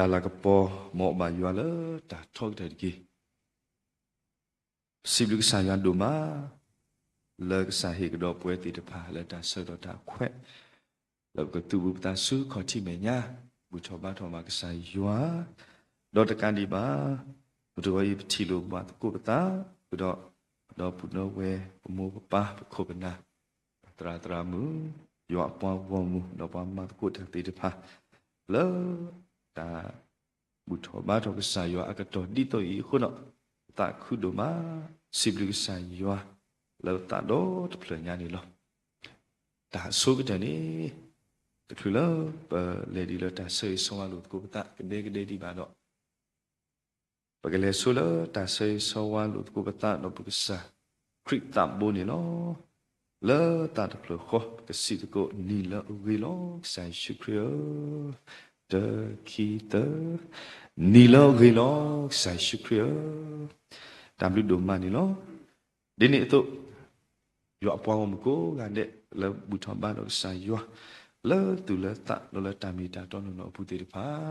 တၢ်လၤကပီၤ မ်အဘၣ်ယွၤလၢတၢ်ထီကတၢၢ်တက့ၢ်. စံးဘျုးကစၢ်ယွၤဒိၣ်မး လၢကစၢ်ဟ့ၣ်ကဒီးပဝဲသ့ၣ်တဖၣ်လၢတၢ်ဆၢကတီၢ်တၢ်ခွဲး လၢပကသူၣ်ဘူးပသးဆူခီၣ်ထံးမဲာ်ညါ ဘူၣ်ထီၣ်ဘါထီၣ်ဘၣ်ကစၢ်ယွၤ, ဒီးတကးဒံးဘၣ် မုၢ်တဂီၤအံၤပထံၣ်လိာ်ဘၣ်သကိးပသး ဃုာ်ဒီး ဒီပုၢ်ဒီဝဲၢ် ပမိၢ်ပပၢ် ပခိၣ်ပနၢ် ပသရၣ်သရၣ်မုၣ် ယွၤအပှၤဂီၢ်မုၢ် ဒီးပှၤမၤသကိးတၢ်သ့ၣ်တဖၣ် လၢတၢ်ဘူၣ်ထီၣ်ဘါထီၣ်ကစၢ်ယွၤအကတီၢ်ဒ်သိးအံၤအဃိဒီး ပသးခုဒိၣ်မး စံးဘျုးကစၢ်ယွၤ လၢပသးဒီတဖျၢၣ်ညါန့ၣ်လီၤ. တၢ်ဆိကတၢၢ်န့ၣ် တချုးလၢပလဲၤဒံးလၢတၢ်ဆၢဂ့ၤဆၢဝါလိာ်သကိးပသး ကဒဲကဒဲဒံးဘၣ်ဒီး ပကလဲၤဆိလၢတၢ်ဆၢဂ့ၤဆၢဝါလိာ်သကိးပသးဒီးပကစၢ်ခရံာ်သးဘိန့ၣ်လီၤ. လၢသးတဖျၢၣ်ဃီ ပကစံးသကိး နံၤလၢအဂ့ၤလီၤ ကစၢ်ယ့ၣ်ၡူးခရံာ်ဧၢ, တၢ ခံ သၢ, နံၤလၢအဂ့ၤလီၤ ကစၢ်ယ့ၣ်ၡူးခရံာ်ဧၢ, တၢ်ဘျုးဒိၣ်မးန့ၣ်လီၤ. ဒ်န့ၣ်အသိး ယွၤအပှၤဂီၢ်မုၢ်ကိးဂၤဒဲး လၢဘူၣ်ထီၣ်ဘါထီၣ်ကစၢ်ယွၤ လၢသူၣ်လၢသးဒီးလၢတၢ်မ့ၢ်တၢ်တီနီၢ်နီၢ်အပူၤသ့ၣ်တဖၣ်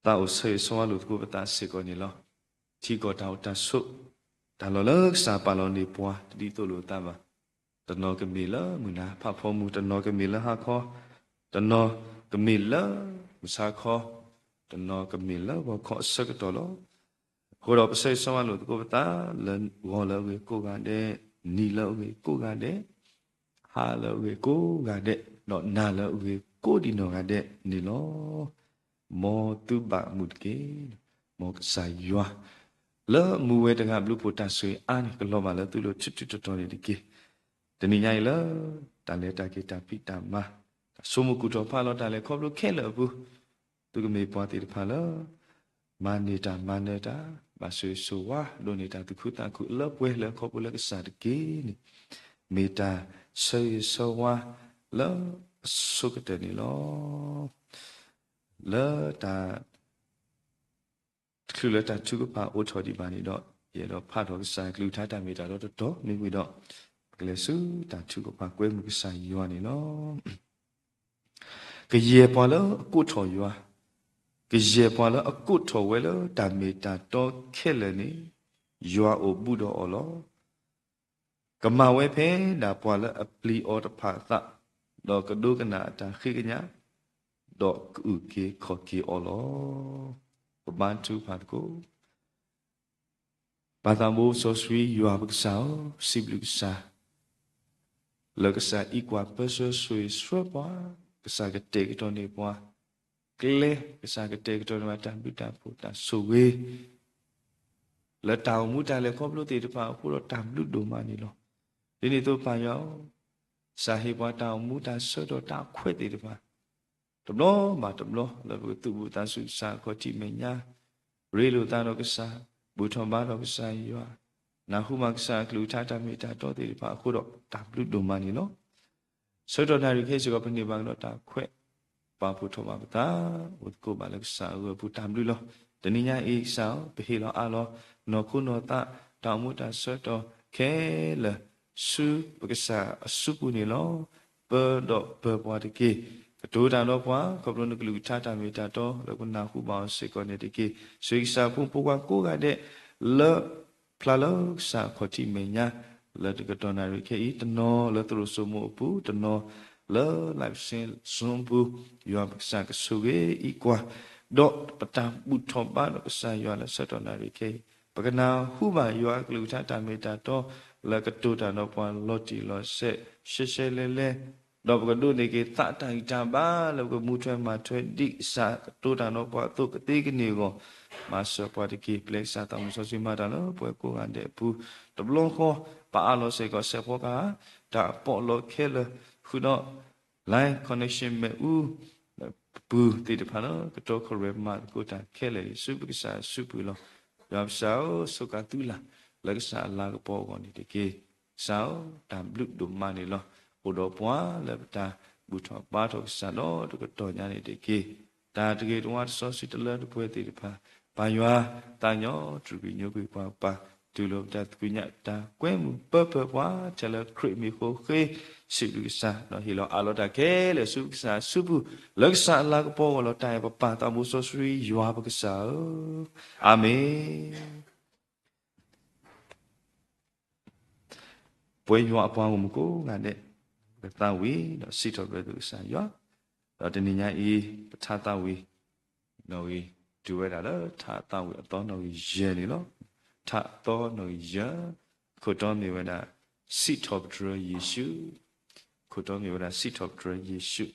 သးအိၣ်ဆၢဂ့ၤဆၢဝါလိာ်သကိးပသးစ့ၢ်ကီးန့ၣ်လီၤ. ထံကီၢ်တၢ်အိၣ်တၢ်ဆိး တၢ်လီၢ်လၢကစၢ်ပာ်လီၤန့ၢ်ပှၤတဒ်သိးလိာ်သးဘၣ်. တနီၤကမ့ၢ်လၢမုၢ်နၤဖးဖီမုၢ်, တနီၤကမ့ၢ်လၢဟါခီ, တနီၤကမ့ၢ်လၢမုၢ်ဆါခီ, တနီၤကမ့ၢ်လၢဂီၤခီအဆၢကတီၢ်လီၤ. အဃိဒီးပဆၢဂ့ၤဆၢဝါလိာ်သကိးပသး လၢဂီၤလၢအဂ့ၤကိးဂၤဒဲး, နံၤလၢအဂ့ၤကိးဂၤဒဲး, ဟါလၢအဂ့ၤကိးဂၤဒဲး, ဒီးနၤလၢအဂ့ၤကိးဒံးနီၢ်ဂၤဒဲးန့ၣ်လီၤ. မ်သုဘၣ်မုာ်တက့ၢ်. မ်ကစၢ်ယွၤ လၢမူဝဲတဂၤဘျုးဖှိၣ်တၢ်ဆိၣ်ဂ့ၤအါန့ၣ် ကလီၤဘၣ်လၢသုလိၤထူးထူးတီၤတီၤန့ၣ်တက့ၢ်. တနံၤညါအံၤလၢ တၢ်လဲၤတၢ်က့ၤတၢ်ဖံးတၢ်မၤ တၢ်ဆိကမိၣ်ကူၣ်ထီၣ်ဖးလီၤတၢ်လဲၤခီဖျိခဲလၢာ်အပူၤ သုကမ့ၢ်ပှၤသ့ၣ်တဖၣ်လၢ မၤန့ၢ်တၢ်မၤနၢၤတၢ် ဘၣ်ဆိၣ်ဂ့ၤဆိၣ်ဝါ ဒိးန့ၢ်တၢ်သူၣ်ခုသးခုလၢပှဲၤလၢခီဖျိလၢကစၢ်တက့ၢ်န့ၣ် မ့ၢ်တၢ်ဆၢဂ့ၤဆၢဝါလၢအဆိကတၢၢ်န့ၣ်လီၤ. လၢတၢ် တချုးလၢတၢ်ထုကဖၣ်အိၣ်ထီၣ်ဒံးဘၣ်န့ၣ်ဒီး ယအဲၣ်ဒိးဖးထီၣ်ကစၢ်အကလုၢ်ကထါတၢ်မ့ၢ်တၢ်တီတတီၤမ့ၢ်ဝံၤဒီး ပကလဲၤဆူတၢ်ထုကဖၣ်ကွဲမုာ်ကစၢ်ယွၤန့ၣ်လီၤ. ကယဲၢ်ပှၤလၢအကိးထီၣ်ယွၤ, ကယဲၢ်ပှၤလၢအကိးထီၣ်ဝဲလၢတၢ်မ့ၢ်တၢ်တီခဲလၢာ်န့ၣ် ယွၤအိၣ်ဘူးဒီးအီၤလီၤ. ကမၤဝဲဖဲဒၣ်ပှၤလၢအပျံၤအီၤတဖၣ်အသး, ဒီးကဒိကနၣ်အတၢ်ဃ့ကညး, ဒီးကအုၣ်က့ၤခီၣ်က့ၤအီၤလီၤ. ပဘါထုကဖၣ်သကိး ပၢ်သးဘိစီဆှံယွၤပကစၢ်ဧၢ, စံးဘျုးကစၢ် လၢကစၢ်အံးကွၢ်ပၢဆှၢဆိၣ်ဂ့ၤဆှၢပှၤ, ကစၢ်ကတဲာ်ကတီၤန့ၢ်ပှၤ ကျဲ, ကစၢ်ကတဲာ်ကတီၤန့ၢ်ပှၤတၢ်ဘျုးတၢ်ဖှိၣ်တၢ်ဆိၣ်ဂ့ၤ လၢတၢ်အိၣ်မူတၢ်လဲၤခီဖျိသ့ၣ်တဖၣ်အဃိဒီးတၢ်ဘျုးဒိၣ်မးန့ၣ်လီၤ. ဒ်န့ၣ်အသိးပၢ်ယွၤဧၢ, ကစၢ်ဟ့ၣ်ပှၤတၢ်အိၣ်မူတၢ်ဆၢကတီၢ်တၢ်ခွဲးသ့ၣ်တဖၣ် တဘျီဘၣ်တဘျီ လၢပကသူၣ်ဘူးသးဆူကစၢ်အခီၣ်ထံးမဲာ်ညါ, ရ့လိာ်သးဒီးကစၢ်, ဘူၣ်ထီၣ်ဘါထီၣ်ကစၢ်ယွၤ, နၢ်ဟူဘၣ်ကစၢ်အကလုၢ်ကထါတၢ်မ့ၢ်တၢ်တီသ့ၣ်တဖၣ်အဃိဒီး တၢ်ဘျုးဒိၣ်မးန့ၣ်လီၤ. ဆၢကတီၢ်နၣ်ရံၣ်ခဲအံၤစ့ၢ်ကီး ပန့ၢ်ဘၣ်ကဒီးတၢ်ခွဲး, ပာ်ဖှိၣ်ထီၣ်ဘၣ်ပသး, အိၣ်သကိးဘၣ်လၢကစၢ်အဂီၢ်အပူၤတၢ်ဘျုးလီၤ. တနံၤညါအံၤကစၢ်ဧၢ, ပဟ့ၣ်လီၤအးလီၤ နီၢ်ခိနီၢ်သး တၢ်အိၣ်မူတၢ်ဆၢကတီၢ်ခဲလၢာ် ဆူပကစၢ်အစုပူၤန့ၣ်လီၤ. ပၢဒီးပၢပှၤတက့ၢ်. ကတိၤတၢ်ဒီးပှၤ ခီဖျိနကလုၢ်ကထါတၢ်မ့ၢ်တၢ်တီ လၢပနၢ်ဟူဘၣ်အီၤစ့ၢ်ကီးန့ၣ်တက့ၢ်. ဆိၣ်ဂ့ၤကစၢ်အဖိမုၣ်ဖိခွါကိးဂၤဒဲး လၢဖျါလၢကစၢ်အခီၣ်ထံးမဲာ်ညါ လၢတကတီၢ်နၣ်ရံၣ်ခဲအံၤ, တနီၤလၢသရိာ်စိမိၤအပူၤ, တနီၤလၢ live stream ပူၤ, ယွၤပကစၢ်ကဆိၣ်ဂ့ၤအံးကွၢ်, ဒီးပတၢ်ဘူၣ်ထီၣ်ဘါဒီးကစၢ်ယွၤလၢဆၢကတီၢ်နၣ်ရံၣ်ခဲအံၤ, ပကနၢ်ဟူဘၣ်ယွၤအကလုၢ်ကထါတၢ်မ့ၢ်တၢ်တီ လၢကတိၤတၢ်ဒီးပှၤလီၤတံၢ်လီၤဆဲး ရှဲရှဲလဲလဲ, ဒီးပကဒိးန့ၢ်က့ၤသးတၢ်ဂံၢ်တၢ်ဘါ လၢပကမူထွဲမၤထွဲဒ်ကစၢ်ကတိၤတၢ်ဒီးပှၤအသိးကသ့ကန့ၢ်အဂီၢ်, မၤစၢၤပှၤတက့ၢ်. ပျဲကစၢ်သးမုၣ်စီဆှံမၤတၢ်လၢပှၤကိးဂၤဒဲးအပူၤ, တဘျီဃီ ပအးလီၤစ့ၢ်ကီးစဲးဖီကဟၣ် တၢ်အပီးလီခဲလၢာ်ဃုာ်ဒီး line connection မ့ၣ်အူ ပူၤသ့ၣ်တဖၣ်လၢ ကတီၢ်ခိၣ်ရိၣ်မဲမၤသကိးတၢ်ခဲလၢာ်န့ၣ် ဆူပကစၢ်အစုပူၤလီၤ. ယွၤပကစၢ်ဧၢ, စူးကါသုလၢ် လၢကစၢ်အလၤကပီၤအဂီၢ်န့ၣ်တက့ၢ်. ကစၢ်ဧၢ, တၢ်ဘျုးဒိၣ်မးန့ၣ်လီၤ. အိၣ်ဒီးပှၤလၢပတၢ်ဘူၣ်ထီၣ်ဘါထီၣ်ကစၢ်ဒီးတကတီၢ်ညါန့ၣ်တက့ၢ်. တၢ်တဂ့ၤတဝါတစီဆှံတလၢတပှဲၤသ့ၣ်တဖၣ်, ပၢ်ယွၤ သးညီတြူာ်ကညိကွံာ်ပှၤကပၤ တူၢ်လိာ်ပတၢ်သးကညီၤ တၢ်ကွဲမုာ်ပၢပၢၢ်ပှၤ ထဲလၢခရံာ်မံၤအဃိ ဃ့စံးဘျုးကစၢ် ဒီးဟ့ၣ်လီၤအးလီၤတၢ်ခဲလၢာ်ဆူကစၢ်အစုပူၤ လၢကစၢ်အလၤကပီၤအဂီၢ်လီၤ. တၢ်အဲၣ်ပပၢ်သးဘိစီဆှံယွၤပကစၢ်ဧၢ, အၤမ့ၣ်. ပဝဲယွၤအပှၤဂီၢ်မုၢ်ကိးဂၤဒဲး ပကသးဝံၣ်ဒီးစံးထီၣ်ပတြၢၤသုကစၢ်ယွၤ, ဒီးတနံၤညါအံၤ ပထါသးဝံၣ်နီၣ်ဂံၢ် တုၤဝဲဒၣ်လၢထါသးဝံၣ်အသီနီၣ်ဂံၢ်ယဲၢ်န့ၣ်လီၤ. ထါအသီနီၣ်ဂံၢ်ယဲၢ်, ခိၣ်တီမ့ၢ်ဝဲဒၣ် စံးထီၣ်ပတြၢၤယ့ၣ်ၡူး, ခိၣ်တီမ့ၢ်ဝဲဒၣ် စံးထီၣ်ပတြၢၤယ့ၣ်ၡူး,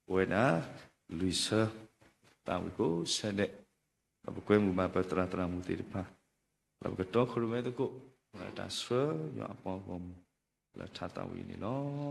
ပဝဲဒၣ် လွံၢ်ဆၢ သးဝံၣ်ကိးဆၢဒဲး, ဒီးပကွဲမုာ်ဘၣ်ပသရၣ်သရၣ်မုၣ်သ့ၣ်တဖၣ်, ဒီးပကတီခိၣ်ရိၣ်မဲသကိး လၢတၢ်ဆှၢယွၤအပှၤဂီၢ်မုၢ် လၢထါသးဝံၣ်န့ၣ်လီၤ.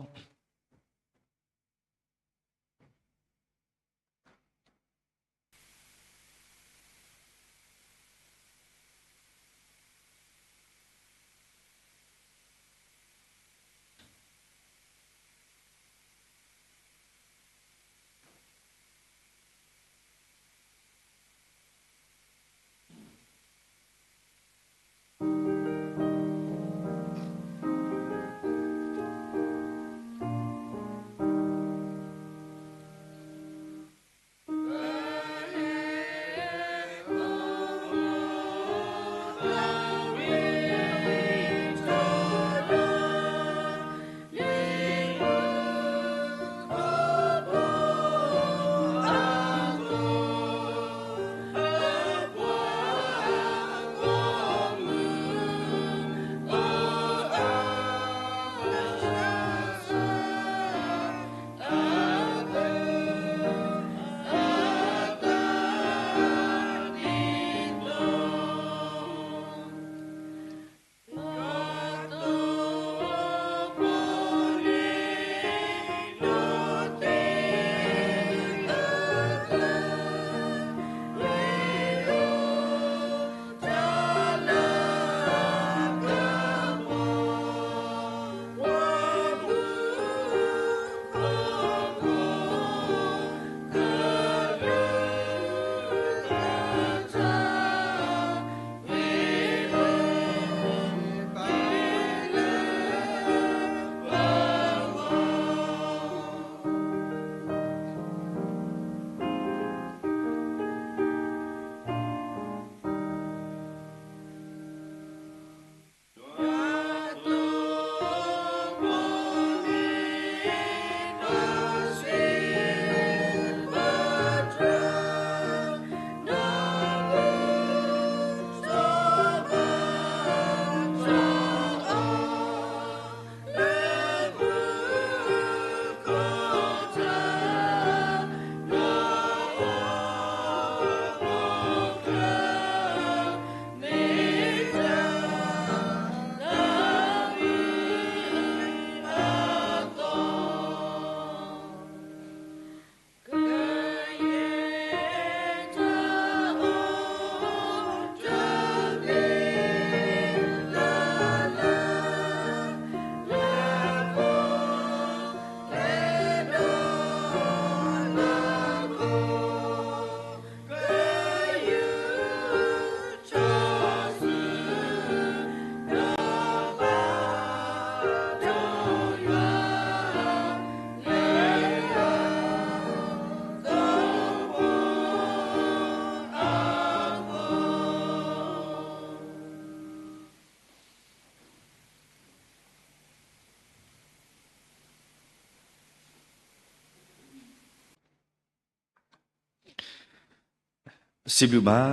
စံးဘျုးဘၣ်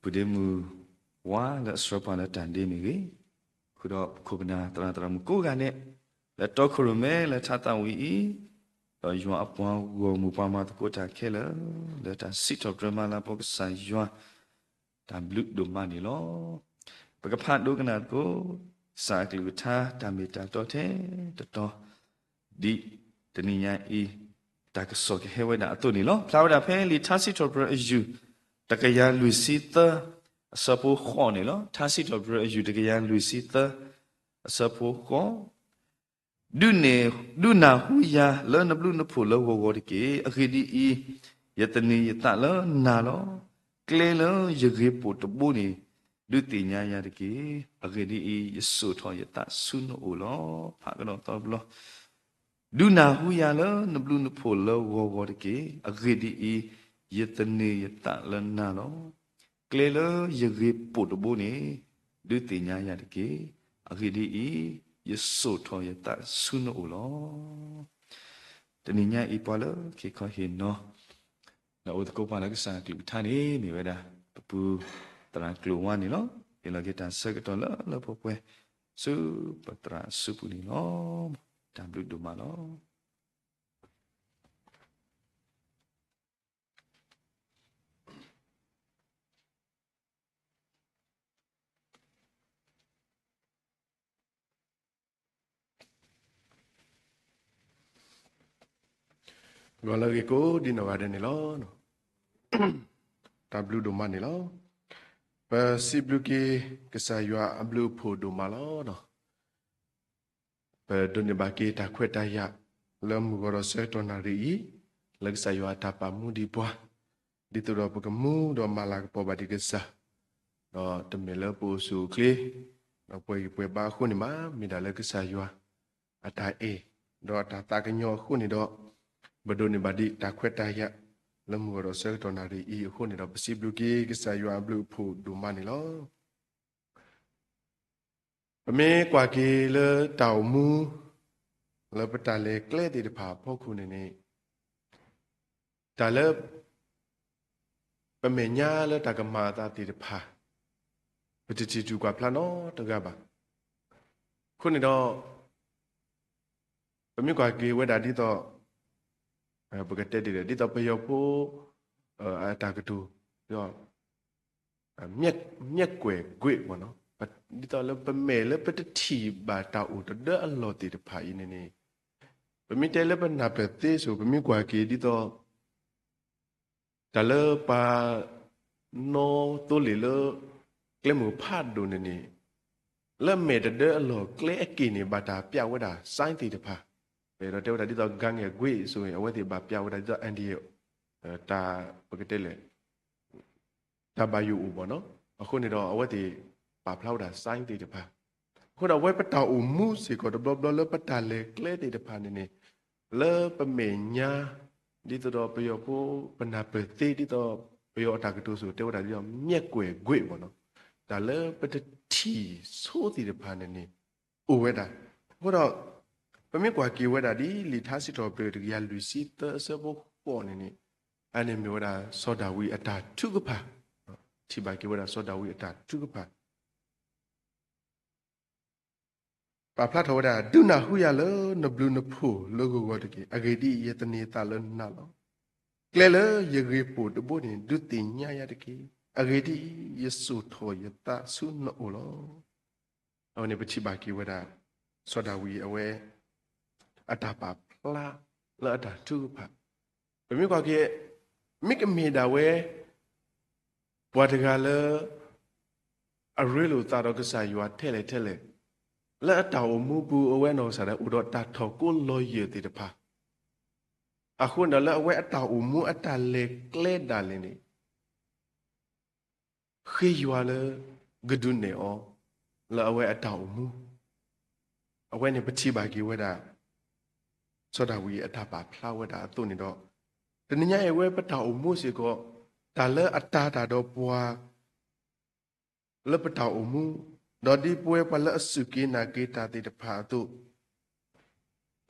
ပုၢ်ဒ့မုၣ်ဝါလၢအဆှၢပှၤလၢတၢ်ဒ့မ့ၢ်ဂ့ၤ, ဃုာ်ဒီးပခိၣ်ပနၢ်သရၣ်သရၣ်မုၣ်ကိးဂၤဒဲး လၢတီခိၣ်ရိၣ်မဲလၢထါသးဝံၣ်အံၤ, ဒီးယွၤအပှၤဂီၢ်မုၢ်ပှၤမၤသကိးတၢ်ခဲလၢာ် လၢတၢ်စံးထီၣ်ပတြၢၤမၤလၤကပီၤကစၢ်ယွၤ တၢ်ဘျုးဒိၣ်မးန့ၣ်လီၤ. ပကဖးဒိကနၣ်သကိး ကစၢ်အကလုၢ်ကထါတၢ်မ့ၢ်တၢ်တီထဲတတီၤ ဒ်တနံၤညါအံၤ တၢ်ကစီၣ်ကဟဲဝဲဒၣ်အသိးန့ၣ်လီၤ. ဖျါဝဲဒၣ်ဖဲလံာ်ထါစံးထီၣ်ပတြၢၤအယူၢ် တကယၤလွံၢ်ဆံသၢ အဆၢဖိဃိးန့ၣ်လီၤ. ထါစံးထီၣ်ပတြၢၤအယူၢ် တကယၤလွံၢ်ဆံသၢ အဆၢဖိဃိး ဒုးနၢ်ဟူယၤလၢနဘျုးနဖှိၣ်လၢဂီၤဂီၤတက့ၢ်. အဂ့ၢ်ဒ်အံၤ, ယသန့ၤယသးလၢနၤလီၤ. ကျဲလၢယဂ့ၤပိာ်တဘိန့ၣ် ဒုးသ့ၣ်ညါယၤတက့ၢ်. အဂ့ၢ်ဒ်အံၤ, ယစိာ်ထီၣ်ယသးဆူနအိၣ်လီၤ. ဖးကဒီးသီတဘျီ, ဒုးနၢ်ဟူယၤလၢနဘျုးနဖှိၣ်လၢဂီၤဂီၤတက့ၢ်. အဂ့ၢ်ဒ်အံၤ, ယသန့ၤယသးလၢနၤလီၤ. ကျဲလၢယဂ့ၤပိာ်တဘိန့ၣ်, ဒုးသ့ၣ်ညါယၤတက့ၢ်. အဂ့ၢ်ဒ်အံၤ, ယစိာ်ထီၣ်ယသးဆူနအိၣ်လီၤ. တနံၤညါအံၤပှၤလၢခ့ခီဟ့ၣ်နီၤ ဒီးအိၣ်သကိးပှၤလၢကစၢ်အကလုၢ်ကထါန့ၣ် မ့ၢ်ဝဲဒၣ် ပပူၤသရၣ်ကျိၤဝါန့ၣ်လီၤ. ဟ့ၣ်လီၤက့ၤတၢ်ဆၢကတီၢ်လၢလၢပှဲၤပှဲၤ ဆူပသရၣ်အစုပူၤန့ၣ်လီၤ. တၢ်ဘျုးဒိၣ်မးလီၤ. ဂီၤလၢအဂ့ၤကိးဒံနီၢ်ဂၤဒဲးန့ၣ်လီၤ. တၢ်ဘျုးဒိၣ်မးန့ၣ်လီၤ. ပစံးဘျုးက့ၤကစၢ်ယွၤအဘျုးအဖှိၣ်ဒိၣ်မးလီၤ. ပဒိးန့ၢ်ဘၣ်က့ၤတၢ်ခွဲးတၢ်ယာ် လၢမုၢ်ဂီၤဒီးဆၢကတီၢ်နၣ်ရံၣ်အံၤ, လၢကစၢ်ယွၤအတၢ်ပာ်မူဒံးပှၤ, ဒ်သိးဒီးပကမူဒီးမၤလၤကပီၤဘၣ်ဒံးကစၢ်, ဒီးတမ့ၢ်လၢပအိၣ်ဆူၣ်အိၣ်ချ့ ဒီးပှဲၤဂံၢ်ပှဲၤဘါအဃိန့ၣ်ဘၣ်, မ့ၢ်ဒၣ်လၢကစၢ်ယွၤအတၢ်အဲၣ် ဒီးအတၢ်သးကညီၤအဃိန့ၣ်ဒီး, ပဒိးန့ၢ်ဘၣ်ဒံးတၢ်ခွဲးတၢ်ယာ် လၢမုၢ်ဂီၤဒီးဆၢကတီၢ်နၣ်ရံၣ်အံၤအဃိန့ၣ်ဒီး ပစံးဘျုးက့ၤကစၢ်ယွၤအဘျုးအဖှိၣ်ဒိၣ်မးန့ၣ်လီၤ. ပမ့ၢ်ကွၢ်က့ၤလၢတၢ်အိၣ်မူ လၢပတၢ်လဲၤကျဲသ့ၣ်တဖၣ်အဖီခိၣ်န့ၣ်န့ၣ်, တၢ်လၢ ပမဲာ်ညါလၢတၢ်ကမၤအသးသ့ၣ်တဖၣ် ပတထံၣ်တူၢ်ကွၢ်ဖျါနီတဂၤဘၣ်. အဃိန့ၣ်ဒီး ပမ့ၢ်ကွၢ်က့ၤဝဲဒၣ်ဒ်သိး ပကတဲဒ်လဲၣ် ဒ်သိးပယီၤဖိ အတၢ်ကတိၤ ဒီး မျက် မျက်ကွယ်ကွ့ပေါ့နော်, ဒ်သိးလၢပမဲာ်လၢပတထံၣ်ဘၣ်တၢ်အိၣ်တဒၢအလီၢ်သ့ၣ်တဖၣ်အံၤန့ၣ်န့ၣ်, ပမ့ၢ်တဲလၢပနၢ်ပၢၢ်သ့စိၤ ပမ့ၢ်ကွၢ်က့ၤဒ်သိး တၢ်လၢပှၤ နီသိလ့ၣ်လၢ ကျဲမုၢ်ဖးဒိၣ်န့ၣ်န့ၣ်, လၢမဲာ်တဒၢအလီၢ်ကျဲအက့ၢ်န့ၣ် ဘၣ်တၢ်ပျးဝဲဒၣ် sign သ့ၣ်တဖၣ်, ပအဲၣ်ဒိးတဲဝဲဒၣ်ဒ်သိး gang အကွ့ၢ်စိၤန့ၣ် အဝဲသ့ၣ်ဘၣ်ပျးဝဲဒၣ်ဒ်သိး N D A တၢ်ပကတဲလဲၣ် တၢ်ဘၣ်ယိၣ်အိၣ်ဘၣ်နီၤ. အဃိန့ၣ်ဒီးအဝဲသ့ၣ်ပာ်ဖျါဝဲဒၣ် sign သ့ၣ်တဖၣ်, အဃိဒီးအဝဲပတၢ်အိၣ်မူစ့ၢ်ကီးတဘျီဘျီလၢပတၢ်လဲၤကျဲသ့ၣ်တဖၣ်န့ၣ်န့ၣ်, လၢပမဲာ်ညါ ဒ်သိးဒီးပယီၤဖိ ပနၢ်ပၢၢ်သ့ ဒ်သိးပယီၤအတၢ်ကတိၤစိၤတဲဝဲဒၣ်ဒ်သိး မျက်ကွယ်ကွ့ၢ်ဘၣ်နီၤ, တၢ်လၢပတထံၣ်ဆိသ့ၣ်တဖၣ်န့ၣ်န့ၣ် အိၣ်ဝဲဒၣ်. အဃိဒီး ပမ့ၢ်ကွၢ်က့ၤဝဲဒၣ်ဒ်လံာ်ထါစံးထီၣ်ပတြၢၤတကယၤလွံၢ်ဆံသၢအဆၢဖိဃိးန့ၣ်န့ၣ်, အန့ၣ်မ့ၢ်ဝဲဒၣ်စီၤဒၤဝံးအတၢ်ထုကဖၣ်, ထံၣ်ဘၣ်က့ၤဝဲဒၣ်စီၤဒၤဝံးအတၢ်ထုကဖၣ် ပာ်ဖျါထီၣ်ဝဲဒၣ် ဒုးနၢ်ဟူယၤလၢနဘျုးနဖှိၣ်လၢဂီၤဂီၤတက့ၢ်. အဂ့ၢ်ဒ်အံၤ, ယသန့ၤသးလၢနၤလီၤ. ကျဲလၢယဂ့ၤပိာ်တဘိန့ၣ် ဒုးသ့ၣ်ညါယၤတက့ၢ်. အဂ့ၢ်ဒ်အံၤ, ယစိာ်ထီၣ်ယသးဆူနအိၣ်လီၤ. အဝဲန့ၣ်ပထံၣ်ဘၣ်က့ၤဝဲဒၣ် စီၤဒၤဝံးအဝဲ အတၢ်ပာ်ဖျါလၢအတၢ်ထုကဖၣ်, ပမ့ၢ်ကွၢ်က့ၤ မ့ၢ်ကမ့ၢ်ဒၣ်ဝဲ ပှၤတဂၤလၢ အရ့လိာ်သးဒီးကစၢ်ယွၤထဲလဲၣ်ထဲလဲၣ်, လၢအတၢ်အိၣ်မူပူၤအဝဲနီၢ်ကစၢ်ဒၣ်အိၣ်ဒီးတၢ်ထီၣ်ကိးလီၤယၢၢ်သ့ၣ်တဖၣ်, အဃိန့ၣ်ဒီးလၢအဝဲအတၢ်အိၣ်မူအတၢ်လဲၤကျဲဒၣ်လဲာ်န့ၣ် ဃ့ယွၤလၢ ကဒုးနဲၣ်အီၤ လၢအဝဲအတၢ်အိၣ်မူ, အဝဲန့ၣ်ပထံၣ်ဘၣ်က့ၤဝဲဒၣ် စီၤဒၤဝံးအတၢ်ပာ်ဖျါဝဲဒၣ်အသိးန့ၣ်ဒီး, တနံၤညါအံၤအဝဲပတၢ်အိၣ်မူစ့ၢ်ကီး တၢ်လၢအတၤတၢ်ဒီးပှၤ လၢပတၢ်အိၣ်မူ, ဒီးဒ်ပဝဲပှၤလၢအစူၢ်က့ၤနာ်က့ၤတၢ်သ့ၣ်တဖၣ်အသိး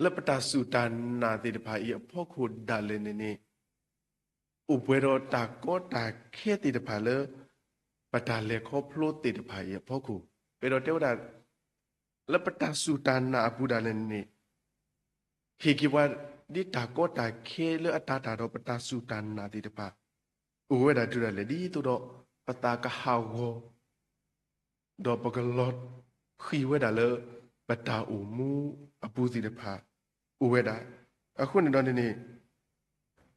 လၢပတၢ်စူၢ်တၢ်နာ်သ့ၣ်တဖၣ်အံၤအဖီခိၣ်ဒၣ်လဲာ်န့ၣ်န့ၣ်, အိၣ်ပှဲၤဒီးတၢ်ကီတၢ်ခဲသ့ၣ်တဖၣ်လၢ ပတၢ်လဲၤခီဖျိသ့ၣ်တဖၣ်အံၤအဖီခိၣ်, ပအဲၣ်ဒိးတဲဝဲဒၣ် လၢပတၢ်စူၢ်တၢ်နာ်အပူၤဒၣ်လဲာ်န့ၣ်န့ၣ်, ဟ့ၣ်က့ၤပှၤဒ်တၢ်ကီတၢ်ခဲလၢအတၤတၢ်ဒီးပတၢ်စူၢ်တၢ်နာ်သ့ၣ်တဖၣ် အိၣ်ဝဲဒၣ်တုၤဒၣ်လဲာ် ဒ်သိးဒီးပသးကဟးဂီၤ ဒီးပကလီၤဃံၤဝဲဒၣ်လၢ ပတၢ်အိၣ်မူအပူၤသ့ၣ်တဖၣ် အိၣ်ဝဲဒၣ်. အဃိန့ၣ်ဒီးန့ၣ်န့ၣ်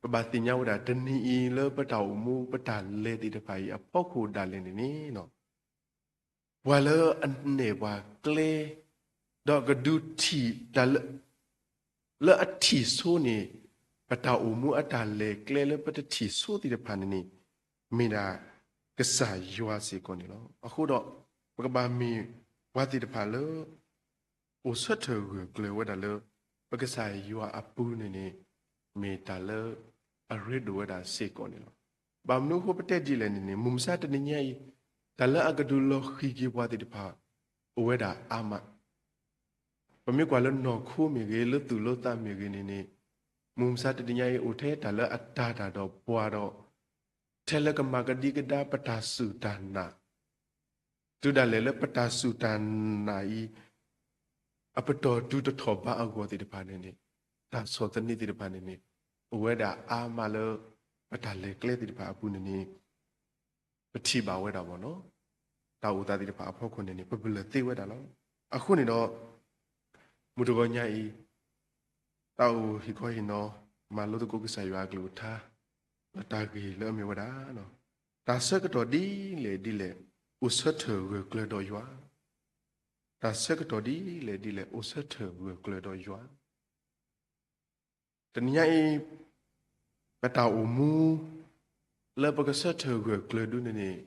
ပဘၣ်သ့ၣ်ညါဝဲဒၣ် တနံၤအံၤလၢပတၢ်အိၣ်မူပတၢ်လဲၤသ့ၣ်တဖၣ်အံၤအဖီခိၣ်ဒၣ်လဲာ်န့ၣ်န့ၣ် ပှၤလၢအနဲၣ်ပှၤကျဲ ဒီးကဒုးထံၣ်တၢ်လၢ လၢအထံၣ်ဆိန့ၣ် ပတၢ်အိၣ်မူအတၢ်လဲၤကျဲလၢပတထံၣ်ဆိသ့ၣ်တဖၣ်န့ၣ်န့ၣ် မ့ၢ်ဒၣ် ကစၢ်ယွၤစ့ၢ်ကီးန့ၣ်လီၤ. အဃိဒီး ပကဘၣ်မ့ၢ်ပှၤသ့ၣ်တဖၣ်လၢ အိၣ်ဆၢထၢၣ်ဂၢၢ်ကျၢၤဝဲဒၣ်လၢ ပကစၢ်ယွၤအပူၤန့ၣ်န့ၣ် မ့ၢ်တၢ်လၢအရ့ဒိၣ်ဝဲဒၣ်စ့ၢ်ကီးန့ၣ်လီၤ. ဘၣ်မနုၤအဃိပတဲဒ်လဲၣ်န့ၣ်န့ၣ် မုၢ်မဆါတနံၤညါအံၤ တၢ်လၢအကဒုးလီၤဃံၤက့ၤပှၤသ့ၣ်တဖၣ် အိၣ်ဝဲဒၣ်အါမး ပမ့ၢ်ကွၢ်လၢနီၢ်ခိမ့ၢ်ဂ့ၤ လၢသူၣ်လၢသးမ့ၢ်ဂ့ၤန့ၣ်န့ၣ် မုၢ်မဆါတနံၤညါအံၤ အိၣ်ထဲတၢ်လၢအတၢ်တၢ်ဒီးပှၤဒီး ထဲလၢကမၤကဒံကဒါပတၢ်စူၢ်တၢ်နာ် တုၤဒၣ်လဲာ်လၢပတၢ်စူၢ်တၢ်နာ်အံၤ အပတီၢ်တုၤတထီၣ်ဘးအဂီၢ်သ့ၣ်တဖၣ်န့ၣ်န့ၣ် တၢ်ဆီၣ်သနံးသ့ၣ်တဖၣ်န့ၣ်န့ၣ် အိၣ်ဝဲဒၣ်အါမးလၢ ပတၢ်လဲၤကျဲသ့ၣ်တဖၣ်အပူၤန့ၣ်န့ၣ် ပထံၣ်ဘၣ်ဝဲဒၣ်ဘၣ်နီၤ. တၢ်အိၣ်သးသ့ၣ်တဖၣ်အဖီခိၣ်န့ၣ်န့ၣ် ပပလၢၢ်သ့ဝဲဒၣ်လီၤ. အဃိန့ၣ်ဒီး မုၢ်တဂီၤညါအံၤ တၢ်အိၣ်ဟ့ၣ်ခီဟ့ၣ်နီၤ မၤလိသကိးကစၢ်ယွၤအကလုၢ်ကထါ လၢတၢ်ဂ့ၢ်လၢအမ့ၢ်ဝဲဒၣ် တၢ်ဆၢကတီၢ်ဒ်လဲၣ်ဒ်လဲၣ် အိၣ်ဆၢထၢၣ်ဂၢၢ်ကျၢၤဒီးယွၤ, တၢ်ဆၢကတီၢ်ဒ်လဲၣ်ဒ်လဲၣ် အိၣ်ဆၢထၢၣ်ဂၢၢ်ကျၢၤဒီးယွၤ. တနံၤညါအံၤ ပတၢ်အိၣ်မူ လၢပကဆၢထၢၣ်ဂၢၢ်ကျၢၤဒုန့ၣ်န့ၣ်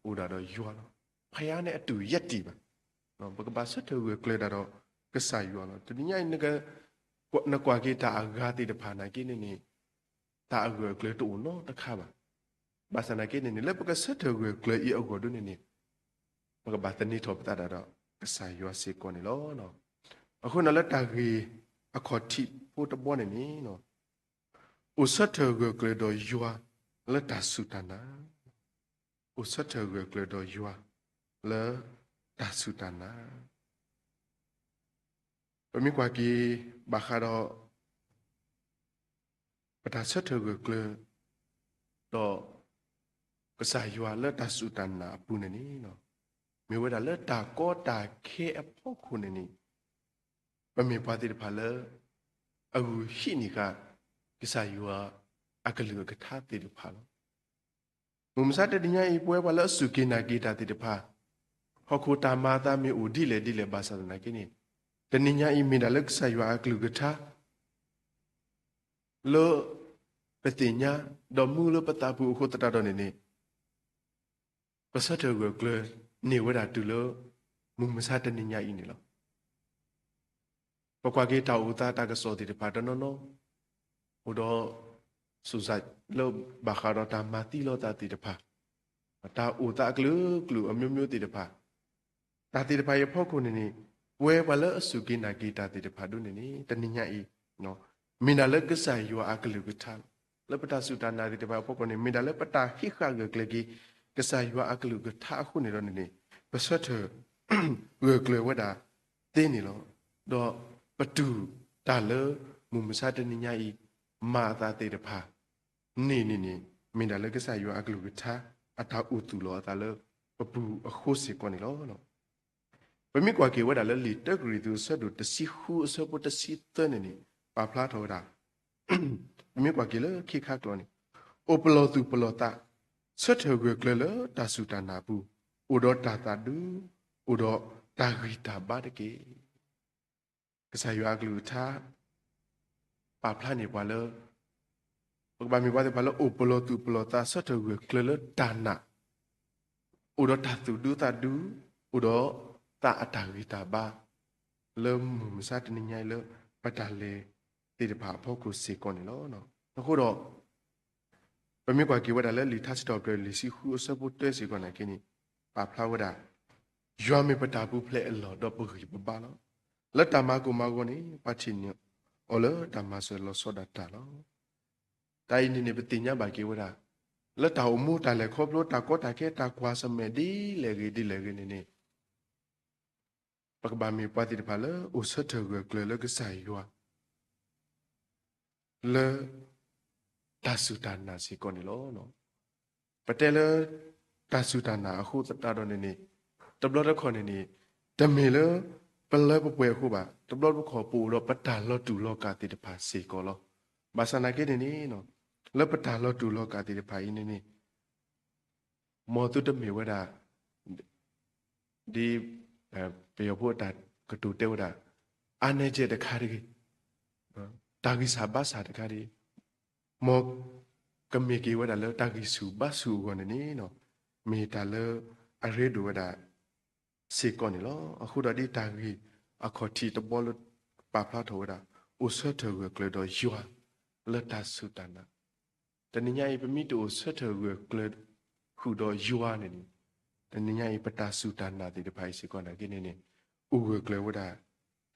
အိၣ်ဒၣ်ဒီးယွၤလီၤ. ဖဲအံၤန့ၣ်အတူၢ်ယဲၢ်တံၢ်ဘၣ်. ပကဘၣ်ဆၢထၢၣ်ဂၢၢ်ကျၢၤဒၣ်ဒီးကစၢ်ယွၤလီၤ. တနံၤညါအံၤ နကွၢ်က့ၤတၢ်အဂၤသ့ၣ်တဖၣ်နာ်က့န့ၣ်န့ၣ် တၢ်အဂၢၢ်အကျၢၤတအိၣ်နီတခါဘၣ်. ဘၣ်ဆၣ်နာ်က့န့ၣ်န့ၣ် လၢပကဆၢထၢၣ်ဂၢၢ်ကျၢၤအံၤအဂီၢ်ဒုန့ၣ်န့ၣ် ပကဘၣ်သန့ၤထီၣ်ပသးဒၣ်ဒီးကစၢ်ယွၤစ့ၢ်ကီးန့ၣ်လီၤ. အဃိန့ၣ်လၢတၢ်ဂ့ၢ်အခီၣ်ထံးဖိတဘီန့ၣ်န့ၣ် အိၣ်ဆၢထၢၣ်ဂၢၢ်ကျၢၤဒီးယွၤလၢတၢ်စူၢ်တၢ်နာ်, အိၣ်ဆၢထၢၣ်ဂၢၢ်ကျၢၤဒီးယွၤလၢတၢ်စူၢ်တၢ်နာ်. ပမ့ၢ်ကွၢ်က့ၤဘၣ်ဃးဒီး ပတၢ်ဆၢထၢၣ်ဂၢၢ်ကျၢၤ ဒီးကစၢ်ယွၤလၢတၢ်စူၢ်တၢ်နာ်အပူၤန့ၣ်န့ၣ် မ့ၢ်ဝဲဒၣ်လၢတၢ်ကီတၢ်ခဲအဖီခိၣ်န့ၣ်န့ၣ် ပမ့ၢ်ပှၤသ့ၣ်တဖၣ်လၢ အဂုာ်ဟံးန့ၢ်ဃာ် ကစၢ်ယွၤအကလုၢ်အကထါသ့ၣ်တဖၣ်လီၤ. မုၢ်မဆါတနံၤညါအံၤ ပဝဲပှၤလၢအစူၢ်က့ၤနာ်က့ၤတၢ်သ့ၣ်တဖၣ် ဟီၣ်ခိၣ်တၢ်မၤအသးမ့ၢ်အိၣ်ဒ်လဲၣ်ဒ်လဲၣ်ဘၣ်ဆၣ်သနာ်က့န့ၣ် တနံၤညါအံၤမ့ၢ်ဒၣ်လၢကစၢ်ယွၤအကလုၢ်ကထါ လၢပသ့ၣ်ညါ ဒီးမူလၢပသးပူၤအဃိသတးဒီးန့ၣ်န့ၣ် ပဆၢထၢၣ်ဂၢၢ်ကျၢၤန့ၢ်ဝဲဒၣ်တုၤလၢ မုၢ်မဆါတနံၤညါအံၤန့ၣ်လီၤ. ပကွၢ်က့ၤတၢ်အိၣ်သးတၢ်ကစီၣ်သ့ၣ်တဖၣ်တနီၤနီၤ အိၣ်ဒီး စူးစမ်း လၢဘၣ်ဃးဒီးတၢ်မၤသံလီၤသးသ့ၣ်တဖၣ်, တၢ်အိၣ်သးအကလုာ်ကလုာ်အမျိုးမျိုးသ့ၣ်တဖၣ်, တၢ်သ့ၣ်တဖၣ်အံၤအဖီခိၣ်န့ၣ်န့ၣ် ပဝဲပှၤလၢအစူၢ်က့ၤနာ်က့ၤတၢ်သ့ၣ်တဖၣ်ဒ်န့ၣ်န့ၣ် တနံၤညါအံၤ မ့ၢ်ဒၣ်လၢကစၢ်ယွၤအကလုၢ်ကထါလီၤ. လၢပတၢ်စူၢ်တၢ်နာ်သ့ၣ်တဖၣ်အဖီခိၣ်န့ၣ် မ့ၢ်ဒၣ်လၢပတၢ်ဟံးဃာ်ဂၢၢ်ကျၢၤက့ၤ ကစၢ်ယွၤအကလုၢ်ကထါအဃိန့ၣ်ဒီးန့ၣ်န့ၣ် ပဆၢထၢၣ် ဂၢၢ်ကျၢၤဝဲဒၣ်သ့န့ၣ်လီၤ. ဒီးပတူၢ်တၢ်လၢ မုၢ်မဆါတနံၤညါအံၤ မၤအသးသ့ၣ်တဖၣ် န့ၣ်န့ၣ်န့ၣ် မ့ၢ်ဒၣ်လၢကစၢ်ယွၤအကလုၢ်ကထါ အတၢ်အိၣ်သူၣ်လီၤအသးလၢပပူၤအဃိစ့ၢ်ကီးန့ၣ်လီၤ. ပမ့ၢ်ကွၢ်က့ၤဝဲဒၣ်လၢလံာ်တၢကရံၣ်သူးအဆၢဒိၣ်တဆံဃုအဆၢဖိတဆံသၢန့ၣ်န့ၣ် ပာ်ဖျါထီၣ်ဝဲဒၣ် ပမ့ၢ်ကွၢ်က့ၤလၢခံခါကျိာ်န့ၣ် အိၣ်ပလီၢ်သူၣ်ပလီၢ်သး ဆၢထၢၣ်ဂၢၢ်ကျၢၤလၢတၢ်စူၢ်တၢ်နာ်အပူၤ အိၣ်ဒီးတၢ်သးဒူ အိၣ်ဒီးတၢ်ဂံၢ်တၢ်ဘါတက့ၢ်. ကစၢ်ယွၤအကလုၢ်ကထါ ပာ်ဖျါန့ၢ်ပှၤလၢ ပကဘၣ်မ့ၢ်ပှၤသ့ၣ်တဖၣ်လၢအိၣ်ပလီၢ်သူၣ်ပလီၢ်သး ဆၢထၢၣ်ဂၢၢ်ကျၢၤလၢတၢ်နာ် အိၣ်ဒီးတၢ်သူၣ်ဒူသးဒူ အိၣ်ဒီးသးအတၢ်ဂံၢ်တၢ်ဘါ လၢမုၢ်မဆါတနံၤညါအံၤလၢ ပတၢ်လဲၤသ့ၣ်တဖၣ်အဖီခိၣ်စ့ၢ်ကီးန့ၣ်လီၤ. အဃိဒီး ပမ့ၢ်ကွၢ်က့ၤဝဲဒၣ်လၢလံာ်ထါစံးထီၣ်ပတြၢၤလံာ်ဆံဃုအဆၢဖိတၢစ့ၢ်ကီးနာ်က့န့ၣ် ပာ်ဖျါဝဲဒၣ် ယွၤမ့ၢ်ပတၢ်ပူၤဖျဲးအလီၢ်ဒီးပဂံၢ်ပဘါလီၤ. လၢတၢ်မၤကိၢ်မၤဂီၤန့ၣ် ပှၤထံၣ်န့ၢ်အီၤလၢတၢ်မၤစၢၤလီၤဆီဒၣ်တၢ်လီၤ. တၢ်အံၤန့ၣ်န့ၣ် ပသ့ၣ်ညါဘၣ်က့ၤဝဲဒၣ် လၢတၢ်အိၣ်မူတၢ်လဲၤခီဖျိတၢ်ကီတၢ်ခဲတၢ်ကွၢ်ဆၢၣ်မဲာ်ဒ်လဲၣ်ဂ့ၤဒ်လဲၣ်ဂ့ၤန့ၣ်န့ၣ် ပကဘၣ်မ့ၢ်ပှၤသ့ၣ်တဖၣ်လၢအိၣ်ဆၢထၢၣ်ဂၢၢ်ကျၢၤလၢကစၢ်ယွၤ လၢ တၢ်စူၢ်တၢ်နာ်စ့ၢ်ကီးန့ၣ်လီၤ. ပတဲလၢ တၢ်စူၢ်တၢ်နာ်အဃိသတးဒီးန့ၣ်န့ၣ် တဘျီတခီၣ်န့ၣ်န့ၣ် တမ့ၢ်လၢ ပလၢပပှဲၤအဃိဘၣ် တဘျီတခီၣ်ပအိၣ်ဒီးပတၢ်လီၤတူာ်လီၤကာ်သ့ၣ်တဖၣ်စ့ၢ်ကီးလီၤ. ဘၣ်ဆၣ်နာ်က့န့ၣ်န့ၣ် လၢပတၢ်လီၤတူာ်လီၤကာ်သ့ၣ်တဖၣ်အံၤန့ၣ်န့ၣ် မ်သုတမ့ၢ်ဝဲဒၣ် ဒ် ပယီၤဖိအတၢ်ကတိၤတဲဝဲဒၣ် အါနဲကဲတခါတဂ့ၤ, တၢ်ဂံၢ်စၢ်ဘါစၢ်တခါတဂ့ၤ, မ်ကမ့ၢ်က့ၤဝဲဒၣ်လၢတၢ်ဂံၢ်ဆူၣ်ဘါဆူၣ်အဂီၢ်န့ၣ်န့ၣ် မ့ၢ်တၢ်လၢအရ့ဒိၣ်ဝဲဒၣ်စ့ၢ်ကီးန့ၣ်လီၤ. အဃိဒီးဒ်တၢ်ဂ့ၢ်အခီၣ်ထံးတဘီလၢပာ်ဖျါထီၣ်ဝဲဒၣ် အိၣ်ဆၢထၢၣ်ဂၢၢ်ကျၢၤဒီးယွၤလၢတၢ်စူၢ်တၢ်နာ်, တနံၤညါအံၤ ပမ့ၢ်တအိၣ်ဆၢထၢၣ်ဂၢၢ်ကျၢၤဃုာ်ဒီးယွၤန့ၣ်န့ၣ်, တနံၤညါအံၤ ပတၢ်စူၢ်တၢ်နာ်သ့ၣ်တဖၣ်အံၤစ့ၢ်ကီးနာ်က့န့ၣ်န့ၣ် အိၣ်ဂၢၢ်ကျၢၤဝဲဒၣ်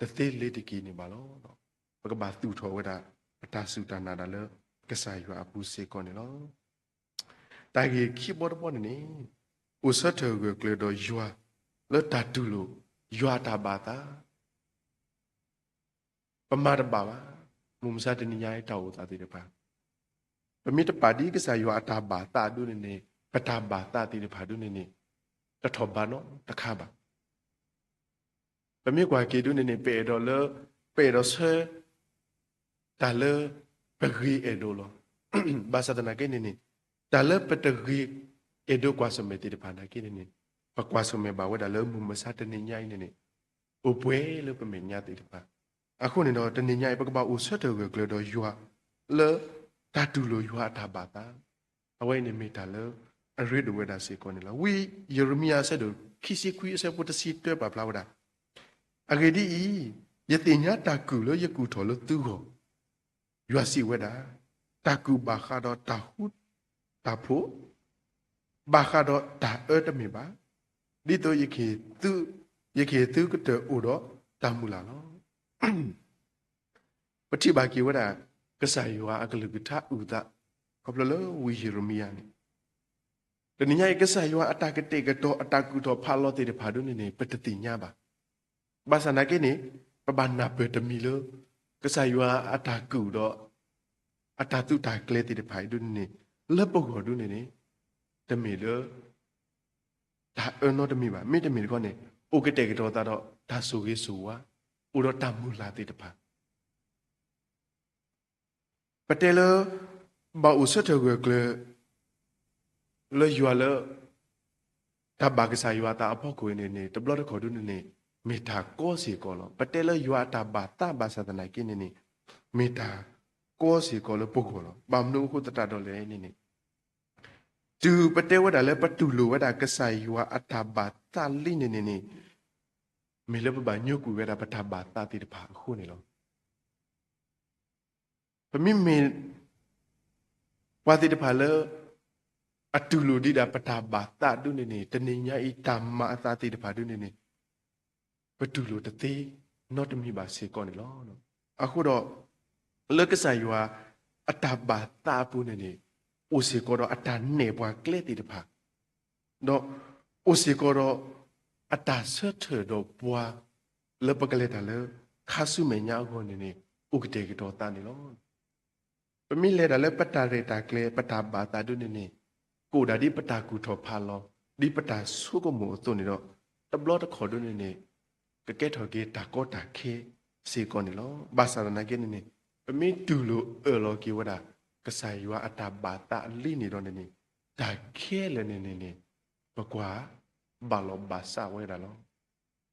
တသ့လ့ၤတက့ၤန့ၣ်ဘၣ်လီၤ. ပကဘၣ်သူၣ်ထီၣ်ဝဲဒၣ် ပတၢ်စူၢ်တၢ်နာ်ဒၣ်လၢကစၢ်ယွၤအပူၤစ့ၢ်ကီးန့ၣ်လီၤ. တၢ်ဂ့ၢ်ခံဘီတဘီန့ၣ်န့ၣ်, အိၣ်ဆၢထၢၣ်ဂၢၢ်ကျၢၤဒီးယွၤ လၢတၢ်တူၢ်လိာ်ယွၤအတၢ်ဘၣ်သး ပမၤတဘၣ်ဘၣ်. မုၢ်မဆါတနံၤညါအံၤတၢ်အိၣ်သးသ့ၣ်တဖၣ်, ပမ့ၢ်တပာ်ဒ်ကစၢ်ယွၤအတၢ်ဘၣ်သးဒ်န့ၣ်န့ၣ် ပတၢ်ဘၣ်သးသ့ၣ်တဖၣ်ဒ်န့ၣ်န့ၣ် တထီၣ်ဘးနီတခါဘၣ်. ပမ့ၢ်ကွၢ်က့ၤဒ်န့ၣ်န့ၣ် ပအဲၣ်ဒိးလၢ ပအဲၣ်ဒိးဆၢ တၢ်လၢပဂ့ၤအဲၣ်ဒိးလီၤ. ဘၣ်ဆၣ်သနာ်က့န့ၣ်န့ၣ် တၢ်လၢပတဂ့ၤအဲၣ်ဒိးကွၢ်ဆၢၣ်မဲာ်သ့ၣ်တဖၣ်နာ်က့န့ၣ်န့ၣ် ပကွၢ်ဆၢၣ်မဲာ်ဘၣ်ဝဲဒၣ်လၢမုၢ်မဆါတနံၤညါအံၤန့ၣ်န့ၣ် အိၣ်ပှဲၤလၢပမဲာ်ညါသ့ၣ်တဖၣ်. အဃိန့ၣ်ဒီး တနံၤညါအံၤ ပကဘၣ်အိၣ်ဆၢထၢၣ်ဂၢၢ်ကျၢၤဒီးယွၤ လၢတၢ်တူၢ်လိာ်ယွၤအတၢ်ဘၣ်သး, အဝဲအံၤန့ၣ်မ့ၢ်တၢ်လၢအရ့ဒိၣ်ဝဲဒၣ်စ့ၢ်ကီးန့ၣ်လီၤ. ဝံယံးရမံယၤအဆၢဒိၣ်ခံဆံခွံအဆၢဖိတဆံတၢပာ်ဖျါဝဲဒၣ်, အဂ့ၢ်ဒ်အံၤ, ယသ့ၣ်ညါတၢ်ကုၢ်လၢယကူၣ်ထီၣ်လၢသုဂီၢ်, ယွၤစံးဝဲဒၣ်, တၢ်ကုၢ်ဘၣ်ဃးဒီးတၢ်ဃူတၢ်ဖိး, ဘၣ်ဃးဒီးတၢ်အၢတမ့ၢ်ဘၣ်, ဒ်သိးယကဟ့ၣ်သုကတၢၢ်အိၣ်ဒီးတၢ်မုၢ်လၢ်လီၤ. ပထံၣ်ဘၣ်က့ၤဝဲဒၣ် ကစၢ်ယွၤအကလုၢ်ကထါအုၣ်သး ခီဖျိလၢဝံယံးရမံယၤန့ၣ်, တနံၤညါအံၤ ကစၢ်ယွၤအတၢ်ကတဲာ်ကတီၤ အတၢ်ကူၣ်ထီၣ်ဖးလီၤသ့ၣ်တဖၣ်ဒ်န့ၣ်န့ၣ် ပတသ့ၣ်ညါဘၣ်. ဘၣ်ဆၣ်သနာ်က့န့ၣ် ပဘၣ်နၢ်ပၢၢ်တမံၤလၢ ကစၢ်ယွၤအတၢ်ကူၣ်ဒီး အတၢ်သူးတၢ်ကျဲၤသ့ၣ်တဖၣ်အံၤဒ်န့ၣ်န့ၣ် လၢပဂီၢ်ဒ်န့ၣ်န့ၣ် တမ့ၢ်လၢ တၢ်အၢနီတမံၤဘၣ်. မ့တမ့ၢ်တခီန့ၣ် အိၣ်ကတဲာ်ကတီၤသးဒီးတၢ်ဆိၣ်ဂ့ၤဆိၣ်ဝါ, အိၣ်ဒီးတၢ်မုၢ်လၢ်သ့ၣ်တဖၣ်. ပတဲလၢ ဘၣ်အိၣ်ဆၢထၢၣ်ဂၢၢ်ကျၢၤ လၢယွၤလၢ တၢ်ဘၣ်ကစၢ်ယွၤအသးအဖီခိၣ်အံၤန့ၣ်န့ၣ် တဘျီတခီၣ်ဒ်န့ၣ်န့ၣ် မ့ၢ်တၢ်ကီစ့ၢ်ကီးလီၤ. ပတဲလၢယွၤအတၢ်ဘၣ်သးဘၣ်ဆၣ်သနာ်က့န့ၣ်န့ၣ် မ့ၢ်တၢ်ကီစ့ၢ်ကီးလၢပဂီၢ်လီၤ. ဘၣ်မနုၤအဃိသတးဒီးလဲၣ်န့ၣ်န့ၣ် တုၤပတဲဝဲဒၣ်လၢပတူၢ်လိာ်ဝဲဒၣ်ကစၢ်ယွၤအတၢ်ဘၣ်သးလံန့ၣ်န့ၣ်န့ၣ် မ့ၢ်လၢပဘၣ်ညိကွံာ်ဝဲဒၣ်ပတၢ်ဘၣ်သးသ့ၣ်တဖၣ်အဃိန့ၣ်လီၤ. ပမ့မ့ၢ် ပှၤသ့ၣ်တဖၣ်လၢ အတူၢ်လိာ်ဒံးဒၣ်ပတၢ်ဘၣ်သးဒ်န့ၣ်န့ၣ် တနံၤညါအံၤတၢ်မၤအသးသ့ၣ်တဖၣ်ဒ်န့ၣ်န့ၣ် ပတူၢ်လိာ်တသ့နီတမံၤဘၣ်စ့ၢ်ကီးန့ၣ်လီၤ. အဃိဒီး လၢကစၢ်ယွၤအတၢ်ဘၣ်သးအပူၤန့ၣ်န့ၣ် အိၣ်စ့ၢ်ကီးဒီးအတၢ်နဲၣ်ပှၤကျဲသ့ၣ်တဖၣ် ဒီးအိၣ်စ့ၢ်ကီးဒီး အတၢ်ဆၢထၢၣ်ဒီးပှၤ လၢပကလဲၤတၢ်လၢ ခါဆူမဲာ်ညါအဂီၢ်န့ၣ်န့ၣ် အိၣ်ကတဲာ်ကတီၤသးန့ၣ်လီၤ. ပမ့ၢ်လဲၤတၢ်လၢပတၢ်ရဲၣ်တၢ်ကျဲၤ ပတၢ်ဘၣ်သးဒ်န့ၣ်န့ၣ် ကအိၣ်ဒၣ်ဒ်ပတၢ်ကူၣ်ထီၣ်ဖးလီၤ ဒ်ပတၢ်ဆိကမိၣ်အသိးန့ၣ်ဒီး တဘျီတခီၣ်ဒ်န့ၣ်န့ၣ် ကကဲထီၣ်က့ၤတၢ်ကီတၢ်ခဲစ့ၢ်ကီးန့ၣ်လီၤ. ဘၣ်ဆၣ်သနာ်က့န့ၣ်န့ၣ် ပမ့ၢ်တူၢ်လိာ်အၢၣ်လီၤက့ၤဝဲဒၣ် ကစၢ်ယွၤအတၢ်ဘၣ်သးလံန့ၣ်ဒီးန့ၣ်န့ၣ် တၢ်ခဲလၢာ်န့ၣ်န့ၣ်န့ၣ် ပကွၢ်ဘၣ်လီၤဘၣ်စးဝဲဒၣ်လီၤ.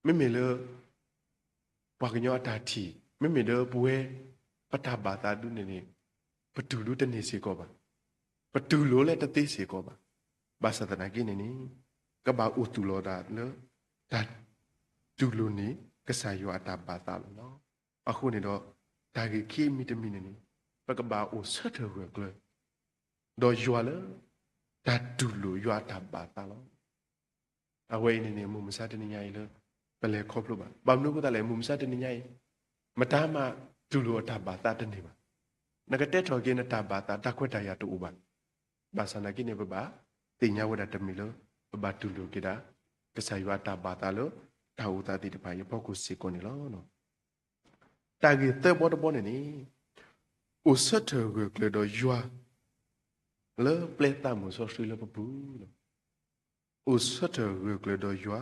မ့မ့ၢ်လၢ ပှၤကညီအတၢ်ထံၣ် မ့မ့ၢ်လၢပဝဲ ပတၢ်ဘၣ်သးဒ်န့ၣ်န့ၣ် ပတူၢ်လိာ်တန့ၢ်စ့ၢ်ကီးဘၣ်. ပတူၢ်လိာ်လၢတသ့စ့ၢ်ကီးဘၣ်. ဘၣ်ဆၣ်သနာ်က့န့ၣ်န့ၣ် ကဘၣ်အိၣ်သူၣ်လီၤသးလၢ တၢ်တူၢ်လိာ်န့ၣ် ကစၢ်ယွၤအတၢ်ဘၣ်သးလီၤ. အဃိန့ၣ်ဒီး တၢ်ဂ့ၢ်ခံမံၤတမံၤန့ၣ်န့ၣ် ပကဘၣ်အိၣ်ဆၢထၢၣ်ဂၢၢ်ကျၢၤ ဒီးယွၤလၢ တၢ်တူၢ်လိာ်ယွၤအတၢ်ဘၣ်သးလီၤ. အဝဲအံၤန့ၣ်န့ၣ် မုၢ်မဆါတနံၤညါအံၤလၢ ပလဲၤခီဖျိဘၣ်. ဘၣ်မနုၤအဃိသတးလဲၣ် မုၢ်မဆါတနံၤညါအံၤ မတၤမးတူၢ်လိာ်အတၢ်ဘၣ်သးတန့ၢ်ဘၣ်. နကတဲထီၣ်က့ၤနတၢ်ဘၣ်သး တၢ်ခွဲးတၢ်ယာ်တအိၣ်ဘၣ်. ဘၣ်ဆၣ်သနာ်က့န့ၣ် ပဘၣ်သ့ၣ်ညါဝဲဒၣ်တမံၤလၢ ပဘၣ်တူၢ်လိာ်က့ၤဒၣ် ကစၢ်ယွၤအတၢ်ဘၣ်သးလၢ တၢ်အိၣ်သးသ့ၣ်တဖၣ်အံၤအဖီခိၣ်စ့ၢ်ကီးန့ၣ်လီၤ. တၢ်ဂ့ၢ်သၢဘီတဘီန့ၣ်န့ၣ် အိၣ်ဆၢထၢၣ်ဂၢၢ်ကျၢၤဒီးယွၤ လၢပျဲသးမုၢ်စီဆှံလၢပပူၤလီၤ. အိၣ်ဆၢထၢၣ်ဂၢၢ်ကျၢၤဒီးယွၤ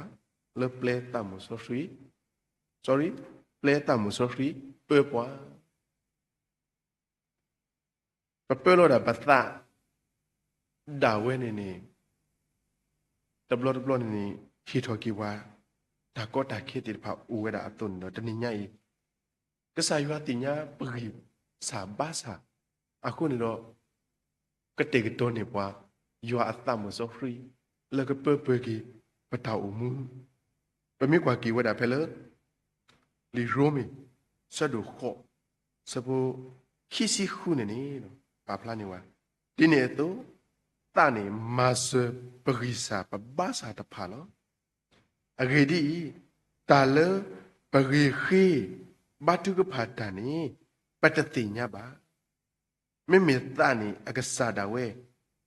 လၢပျဲသးမုၢ်စီဆှံ, sorry, ပျဲသးမုၢ်စီဆှံပၢပှၤ ပပၢလီၤဒၣ်ပသး ဒၣ်ဝဲန့ၣ်န့ၣ် တဘျီတဘျီန့ၣ်န့ၣ် ဟ့ၣ်ထီၣ်က့ၤပှၤ တၢ်ကီတၢ်ခဲသ့ၣ်တဖၣ်အိၣ်ဝဲဒၣ်အသိးန့ၣ်ဒီး တနံၤညါအံၤ ကစၢ်ယွၤသ့ၣ်ညါပဂံၢ်စၢ်ဘါစၢ် အဃိန့ၣ်ဒီး ကတဲာ်ကတီၤန့ၢ်ပှၤ ယွၤအသးမုၢ်စီဆှံ လၢကပၢပှဲၤက့ၤပတၢ်အိၣ်မူ. ပမ့ၢ်ကွၢ်က့ၤဝဲဒၣ်ဖဲလၢ လံာ်ရိမ့ၤ ဆၢဒိၣ်ဃိး ဆၢဖိ ခံဆံဃုန့ၣ်န့ၣ် ပာ်ဖျါန့ၢ်ဝဲ, ဒ်န့ၣ်အသိး သးန့ၣ်မၤစၢၤပဂံၢ်စၢ်ပဘါစၢ်တဖၣ်လီၤ. အဂ့ၢ်ဒ်အံၤ, တၢ်လၢပဂ့ၤဃ့ ဘါထုကဖၣ်တၢ်န့ၣ် ပတသ့ၣ်ညါဘၣ်. မ့မ့ၢ်သးန့ၣ်အကစၢ်ဒၣ်ဝဲ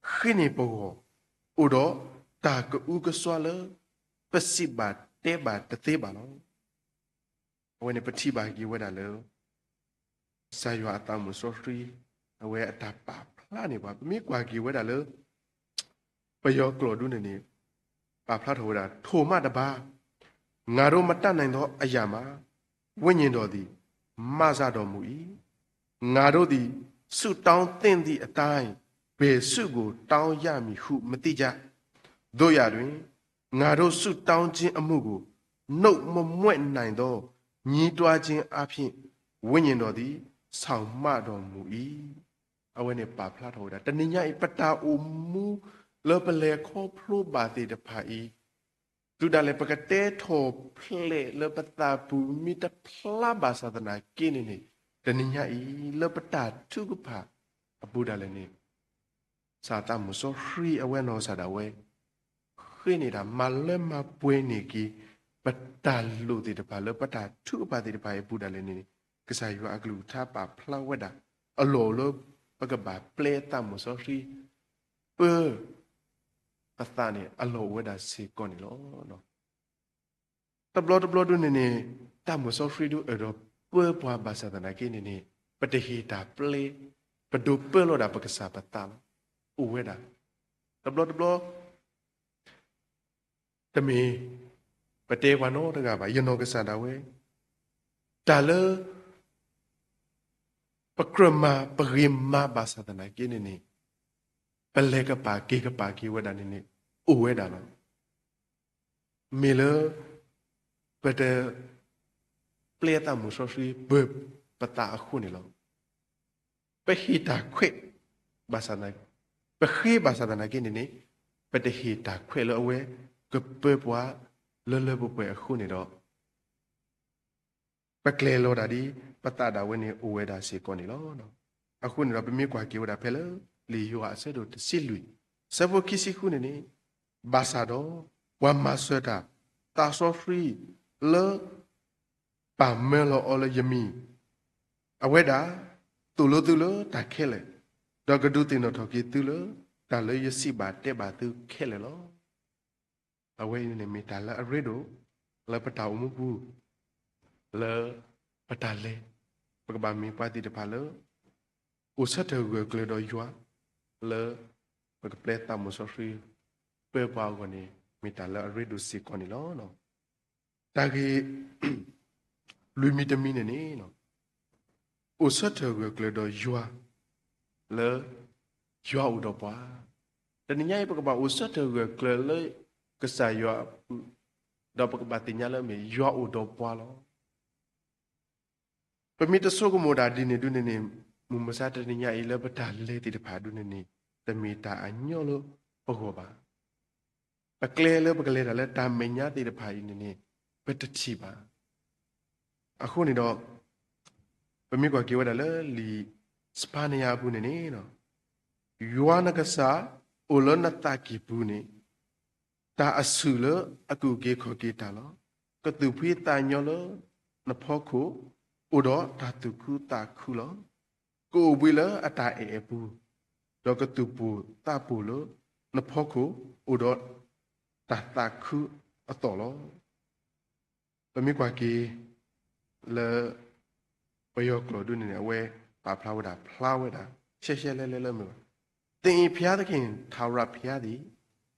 ဃ့န့ၢ်ပဂီၢ်, အိၣ်ဒီးတၢ်ကအုကစွါလၢ ပစံးဘၣ်တဲဘၣ်တသ့ဘၣ်လီၤ. အဝဲန့ၣ်ပထံၣ်ဘၣ်က့ၤဝဲဒၣ်လၢ ကစၢ်ယွၤအသးမုၣ်စီဆှံ အဝဲအတၢ်ပာ်ဖျါန့ၣ်ပှၤ ပမ့ၢ်ကွၢ်က့ၤဝဲဒၣ်လၢ ပယီၤကျိာ်ဒုန့ၣ်န့ၣ် ပာ်ဖျါထီၣ်ဝဲဒၣ် ထိုမှတပါး ငါတို့မတတ်နိုင်သောအရာမှာ ဝိညာဉ်တော်သည် မစတော်မူ၏။ ငါတို့သည် ဆုတောင်းသင့်သည့်အတိုင်း ဘယ်ဆုကို တောင်းရမည်ဟု မသိကြ။ သို့ရာတွင် ငါတို့ဆုတောင်းခြင်းအမှုကို နှုတ်မမြွက်နိုင်သော ညည်းတွားခြင်းအားဖြင့် ဝိညာဉ်တော်သည် ဆောင်မတော်မူ၏. အဝဲန့ၣ်ပာ်ဖျါထီၣ်ဝဲဒၣ် တနံၤညါအံၤ ပတၢ်အိၣ်မူလၢပလဲၤခီဖျိဘၣ်သ့ၣ်တဖၣ်အံၤ တုၤဒၣ်လဲာ် ပကတဲထီၣ်ဖျဲးလၢပသးပူၤမ့ၢ်တဖျါဘၣ်ဆၣ်သနာ်က့န့ၣ်န့ၣ် တနံၤညါအံၤ လၢပတၢ်ထုကဖၣ်အပူၤဒၣ်လဲာ်န့ၣ် ကစၢ်သးမုၣ်စီဆှံအဝဲနီၢ်ကစၢ်ဒၣ်ဝဲ ဃ့န့ၢ်တၢ်မၤလၢမၤပှဲၤန့ၢ်က့ၤ ပတၢ်လိၣ်သ့ၣ်တဖၣ်လၢပတၢ်ထုကဖၣ်သ့ၣ်တဖၣ်အံၤအပူၤဒၣ်လဲာ်န့ၣ် ကစၢ်ယွၤအကလုၢ်ကထါပာ်ဖျါဝဲဒၣ် အလီၢ်လၢပကဘၣ်ပျဲသးမုၣ်စီဆှံ ပၢ ပသးန့ၣ် အလီၢ်အိၣ်ဝဲဒၣ်စ့ၢ်ကီးန့ၣ်လီၤ. တဘျီတဘျီဒုန့ၣ်န့ၣ် သးမုၣ်စီဆှံဒုအၢၣ်ဒိးပၢပှၤဘၣ်ဆၣ်သနာ်က့န့ၣ်န့ၣ် ပတဟ့ၣ်တၢ်ပျဲ ပဒိးပၢလီၤဒၣ်ပကစၢ်ပသးလီၤ. အိၣ်ဝဲဒၣ် တဘျီတဘျီ တမ့ၢ် ပတဲပှၤနီတဂၤဘၣ် ယနီၢ်ကစၢ်ဒၣ်ဝဲ တၢ်လၢ ပကြၢးမၤပဂ့ၤမၤဘၣ်ဆၣ်သနာ်က့န့ၣ်န့ၣ် ပလဲၤကပာ်က့ၤကပာ်က့ၤဝဲဒၣ်န့ၣ်န့ၣ် အိၣ်ဝဲဒၣ်လီၤ. မ့ၢ်လၢ ပတ ပျဲသးမုၣ်စီဆှံပၢပသးအဃိန့ၣ်လီၤ. ပဟ့ၣ်တၢ်ခွဲး ဘၣ်ဆၣ်သနာ်က့ ပဃ့ဘၣ်ဆၣ်သနာ်က့န့ၣ်န့ၣ် ပတဟ့ၣ်တၢ်ခွဲးလၢအဝဲကပၢပှၤလၢလၢပှဲၤပှဲၤအဃိန့ၣ်ဒီး ပကျဲၤလီၤဒၣ်ဒ် ပသးဒၣ်ဝဲန့ၣ်အိၣ်ဝဲဒၣ်စ့ၢ်ကီးန့ၣ်လီၤ. အဃိန့ၣ်ဒီး ပမ့ၢ်ကွၢ်က့ၤဝဲဒၣ်ဖဲလၢ လံာ်ယိၤဟၣ်အဆၢဒိၣ်တဆံလွံၢ် ဆၢဖိခံဆံဃုန့ၣ်န့ၣ် ဘၣ်ဆၣ်ဒီး ပှၤမၤစၢၤတၢ် သးစီဆှံလၢ ပာ်မၢလီၤအီၤလၢယမံၤ, အဝဲဒၣ် သိၣ်လိသုလၢတၢ်ခဲလၢာ်, ဒီးကဒုးသ့ၣ်နီၣ်ထီၣ်က့ၤသုလၢ တၢ်လၢယစံးဘၣ်တဲဘၣ်သုခဲလၢာ်လီၤ. အဝဲအံၤန့ၣ်မ့ၢ်တၢ်လၢအရ့ဒိၣ် လၢပတၢ်အိၣ်မူပူၤ လၢပတၢ်လဲၤ ပကဘၣ်မ့ၢ်ပှၤသ့ၣ်တဖၣ်လၢ အိၣ်ဆၢထၢၣ်ဂၢၢ်ကျၢၤဒီးယွၤ လၢပကပျဲသးမုၣ်စီဆှံ ပၢပှၤအဂီၢ်န့ၣ် မ့ၢ်တၢ်လၢအရ့ဒိၣ်စ့ၢ်ကီးန့ၣ်လီၤ. တၢ်ဂ့ၢ် လွံၢ်မံၤတမံၤန့ၣ်န့ၣ် အိၣ်ဆၢထၢၣ်ဂၢၢ်ကျၢၤဒီးယွၤ လၢ ယွၤအိၣ်ဒီးပှၤ, တနံၤညါအံၤ ပကဘၣ်အိၣ်ဆၢထၢၣ်ဂၢၢ်ကျၢၤလၢကစၢ်ယွၤအပူၤ, ဒီးပကဘၣ်သ့ၣ်ညါလၢမ့ၢ်ယွၤအိၣ်ဒီးပှၤလီၤ. ပမ့ၢ်တဆိကမိၣ်ဒၣ်ဒ်န့ၣ်ဒုန့ၣ်န့ၣ် မုၢ်မဆါတနံၤညါအံၤလၢပတၢ်လဲၤသ့ၣ်တဖၣ်ဒုန့ၣ်န့ၣ် တမ့ၢ်တၢ်အညီလၢပဂီၢ်ဘၣ်. ပကျဲလၢပကလဲၤတၢ်လၢတၢ်မဲာ်ညါသ့ၣ်တဖၣ်အံၤန့ၣ်န့ၣ် ပတထံၣ်ဘၣ်. အဃိန့ၣ်ဒီး ပမ့ၢ်ကွၢ်က့ၤဝဲဒၣ်လၢလံာ်စပၤနယၤအပူၤန့ၣ်န့ၣ် ယွၤနကစၢ်အိၣ်လၢနသးကံၢ်ပူၤန့ၣ် တၢ်အဆူၣ်လၢအကူၣ်က့ၤခီၣ်က့ၤတၢ်လီၤ. ကသူၣ်ဖှံသးညီလၢနဖီခိၣ် အိၣ်ဒီးတၢ်သူၣ်ခုသးခုလီၤ. ကအိၣ်ဘှံးလၢအတၢ်အဲၣ်အပူၤ, ဒီးကသူၣ်ပိၢ်သးပိၢ်လၢနဖီခိၣ် အိၣ်ဒီးတၢ်သးခုအသိးလီၤ. ပမ့ၢ်ကွၢ်က့ၤ လၢ ပယီၤကျိာ်ဒုန့ၣ်န့ၣ် အဝဲပာ်ဖျါဝဲဒၣ် ဖျါဝဲဒၣ် ရှဲရှဲလဲလဲလၢမ့ၢ်ဘၣ်, သင်၏ဘုရားသခင် ထာဝရဘုရားသည်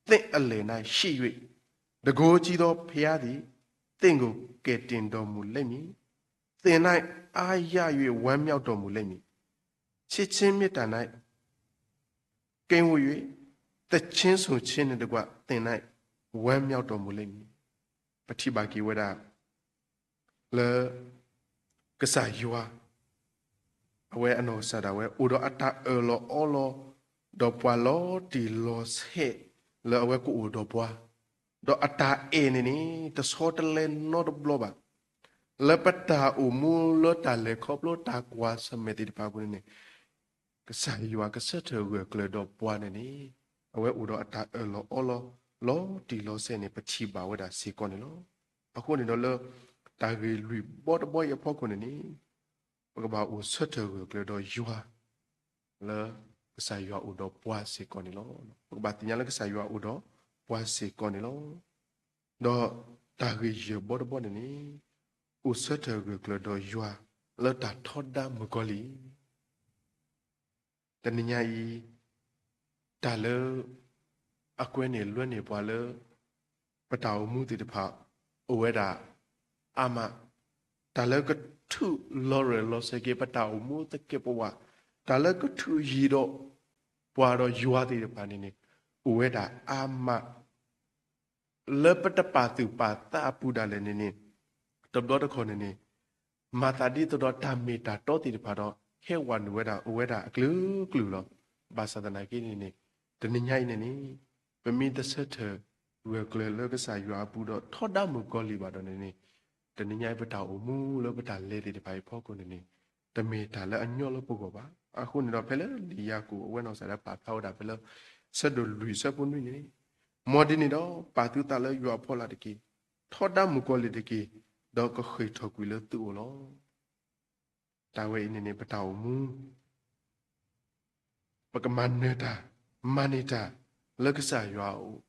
သင့်အလယ်၌ရှိ၍ တန်ခိုးကြီးသောဘုရားသည် သင့်ကိုကယ်တင်တော်မူလိမ့်မည်။ သင်၌အားရ၍ ဝမ်းမြောက်တော်မူလိမ့်မည်။ ချစ်ခြင်းမေတ္တာ၌ ကင်းဝေး၍ သီချင်းဆိုခြင်းနှင့်တကွ သင်၌ဝမ်းမြောက်တော်မူလိမ့်မည်. ပထံၣ်ဘၣ်က့ၤဝဲဒၣ် လၢ ကစၢ်ယွၤ အဝဲအနီၢ်ကစၢ်ဒၣ်ဝဲ အိၣ်ဒီးအတၢ်အၢၣ်လီၤအီလီၤ ဒီးပှၤလီၤတံၢ်လီၤဆဲး လၢအဝဲကအိၣ်ဒီးပှၤ, ဒီးအတၢ်အဲၣ်န့ၣ်န့ၣ် တဆီတလဲနီတဘျီဘၣ်. လၢပတၢ်အိၣ်မူလၢတၢ်လဲၤခီဖျိတၢ်ကွၢ်ဆၢၣ်မဲာ်သ့ၣ်တဖၣ်အပူၤန့ၣ်န့ၣ် ကစၢ်ယွၤကဆၢထၢၣ်ဂၢၢ်ကျၢၤဒီးပှၤန့ၣ်န့ၣ် အဝဲအိၣ်ဒီးအတၢ်အၢၣ်လီၤအီလီၤ လီၤတံၢ်လီၤဆဲးန့ၣ် ပထံၣ်ဘၣ်ဝဲဒၣ်စ့ၢ်ကီးန့ၣ်လီၤ. အဃိန့ၣ်ဒီးလၢ တၢ်ဂ့ၢ်လွံၢ်ဘီတဘီအံၤအဖီခိၣ်န့ၣ်န့ၣ် ပကဘၣ်အိၣ်ဆၢထၢၣ်ဂၢၢ်ကျၢၤဒီးယွၤ လၢကစၢ်ယွၤအိၣ်ဒီးပှၤစ့ၢ်ကီးန့ၣ်လီၤ. ပကဘၣ်သ့ၣ်ညါလၢကစၢ်ယွၤအိၣ်ဒီးပှၤစ့ၢ်ကီးန့ၣ်လီၤ. ဒီးတၢ်ဂ့ၢ်ယဲၢ်ဘီတဘီန့ၣ်န့ၣ် အိၣ်ဆၢထၢၣ်ဂၢၢ်ကျၢၤဒီးယွၤ လၢတၢ်ထီဒါမုၣ်ကီၤလံၢ် တနံၤညါအံၤ တၢ်လၢအကွဲန့ၢ်လွဲန့ၢ်ပှၤလၢ ပတၢ်အိၣ်မူသ့ၣ်တဖၣ် အိၣ်ဝဲဒၣ်အါမး, တၢ်လၢကထုးလီၤရၢၢ်လီၤစၢၤက့ၤ ပတၢ်အိၣ်မူသကဲးပဝး, တၢ်လၢကထုးယံၤဒီးပှၤဒီးယွၤသ့ၣ်တဖၣ်န့ၣ်န့ၣ် အိၣ်ဝဲဒၣ်အါမး လၢပတပာ်သူၣ်ပာ်သးအပူၤဒၣ်လဲာ်န့ၣ်န့ၣ် တဘျီတခီၣ်န့ၣ်န့ၣ် မၤသးဒ်သိးဒီးတၢ်မ့ၢ်တၢ်တီသ့ၣ်တဖၣ်ဒီး ဟဲဝးနုာ်ဝဲဒၣ် အိၣ်ဝဲဒၣ်အကလုာ်ကလုာ်လီၤ. ဘၣ်ဆၣ်သနာ်က့န့ၣ်န့ၣ် တနံၤညါအံၤန့ၣ်န့ၣ် ပမ့ၢ်တဆၢထၢၣ်ဂၢၢ်ကျၢၤလၢကစၢ်ယွၤအပူၤဒီးထီဒါမုၣ်ကီၤလံၢ်ဘၣ်ဒီးန့ၣ်န့ၣ် တနံၤညါအံၤပတၢ်အိၣ်မူလၢပတၢ်လဲၤသ့ၣ်တဖၣ်အံၤအဖီခိၣ်န့ၣ်န့ၣ် တမ့ၢ်တၢ်လၢအညီလၢပဂီၢ်ဘၣ်. အဃိန့ၣ်ဒီးဖဲလၢလံာ်ယၤကိာ်အဝဲနီၢ်ကစၢ်ဒၣ်ပာ်ဖျါဝဲဒၣ်ဖဲလၢ ဆၢဒိၣ်လွံၢ်ဆၢဖိနွံန့ၣ် မ်ဒ်န့ၣ်ဒီး ပာ်သုသးလၢယွၤအဖီလာ်တက့ၢ်. ထီဒါမုၣ်ကီၤလံၢ်တက့ၢ်. ဒီးကဃ့ၢ်ထီၣ်ကွံာ်လၢသုအိၣ်လီၤ. တၢ်ဝဲအံၤန့ၣ်န့ၣ် ပတၢ်အိၣ်မူ ပကမၤနၢၤတၢ် မၤန့ၢ်တၢ် လၢကစၢ်ယွၤအအိၣ်,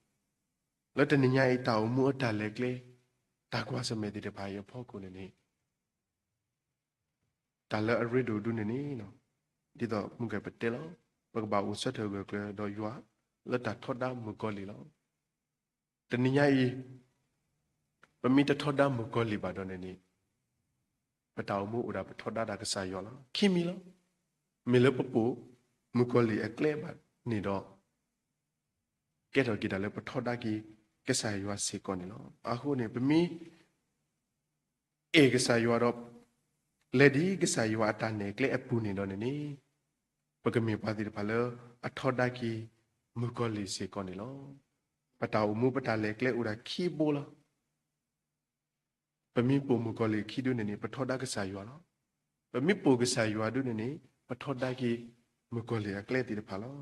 လၢတနံၤညါအံၤတၢ်အိၣ်မူအတၢ်လဲၤကျဲ တၢ်ကွၢ်ဆၢၣ်မဲာ်သ့ၣ်တဖၣ်အံၤအဖီခိၣ်န့ၣ်န့ၣ် တၢ်လၢအရ့ဒိၣ်ဒုန့ၣ်န့ၣ် ဒ်သိးမုၢ်ကဲပတဲလီၤ ပကဘၣ်အိၣ်ဆၢထၢၣ်ဂၢၢ်ကျၢၤဒီးယွၤ လၢတၢ်ထီဒါမုၣ်ကီၤလံၢ်လီၤ. တနံၤညါအံၤ ပမ့ၢ်တထီဒါမုၣ်ကီၤလံၢ်ဘၣ်ဒီးန့ၣ်န့ၣ် ပတၢ်အိၣ်မူအိၣ်ဒၣ်ပထီဒါဒၣ်ကစၢ်ယွၤလီၤ. ခံမံၤလီၤ. မ့ၢ်လၢပပိာ်မုၣ်ကီၤလံၢ်အကျဲဘၣ်န့ၣ်ဒီး ကဲထီၣ်က့ၤတၢ်လၢပထီဒါက့ၤကစၢ်ယွၤစ့ၢ်ကီးန့ၣ်လီၤ. အဃိန့ၣ် ပမ့ၢ် အဲၣ်ကစၢ်ယွၤဒီး လဲၤဒ်ကစၢ်ယွၤအတၢ်နဲၣ်ကျဲအပူၤန့ၣ်ဒီးန့ၣ်န့ၣ် ပကမ့ၢ်ပှၤသ့ၣ်တဖၣ်လၢအထီဒါက့ၤမုၣ်ကီၤလံၢ်စ့ၢ်ကီးန့ၣ်လီၤ. ပတၢ်အိၣ်မူပတၢ်လဲၤကျဲအိၣ်ဒၣ်ခံဘိလီၤ. ပမ့ၢ်ပိာ်မုၣ်ကီၤလံၢ်ခံဒုန့ၣ်န့ၣ် ပထီဒါကစၢ်ယွၤလီၤ. ပမ့ၢ်ပိာ်ကစၢ်ယွၤဒုန့ၣ်န့ၣ် ပထီဒါက့ၤမုၣ်ကီၤလံၢ်အကျဲသ့ၣ်တဖၣ်လီၤ.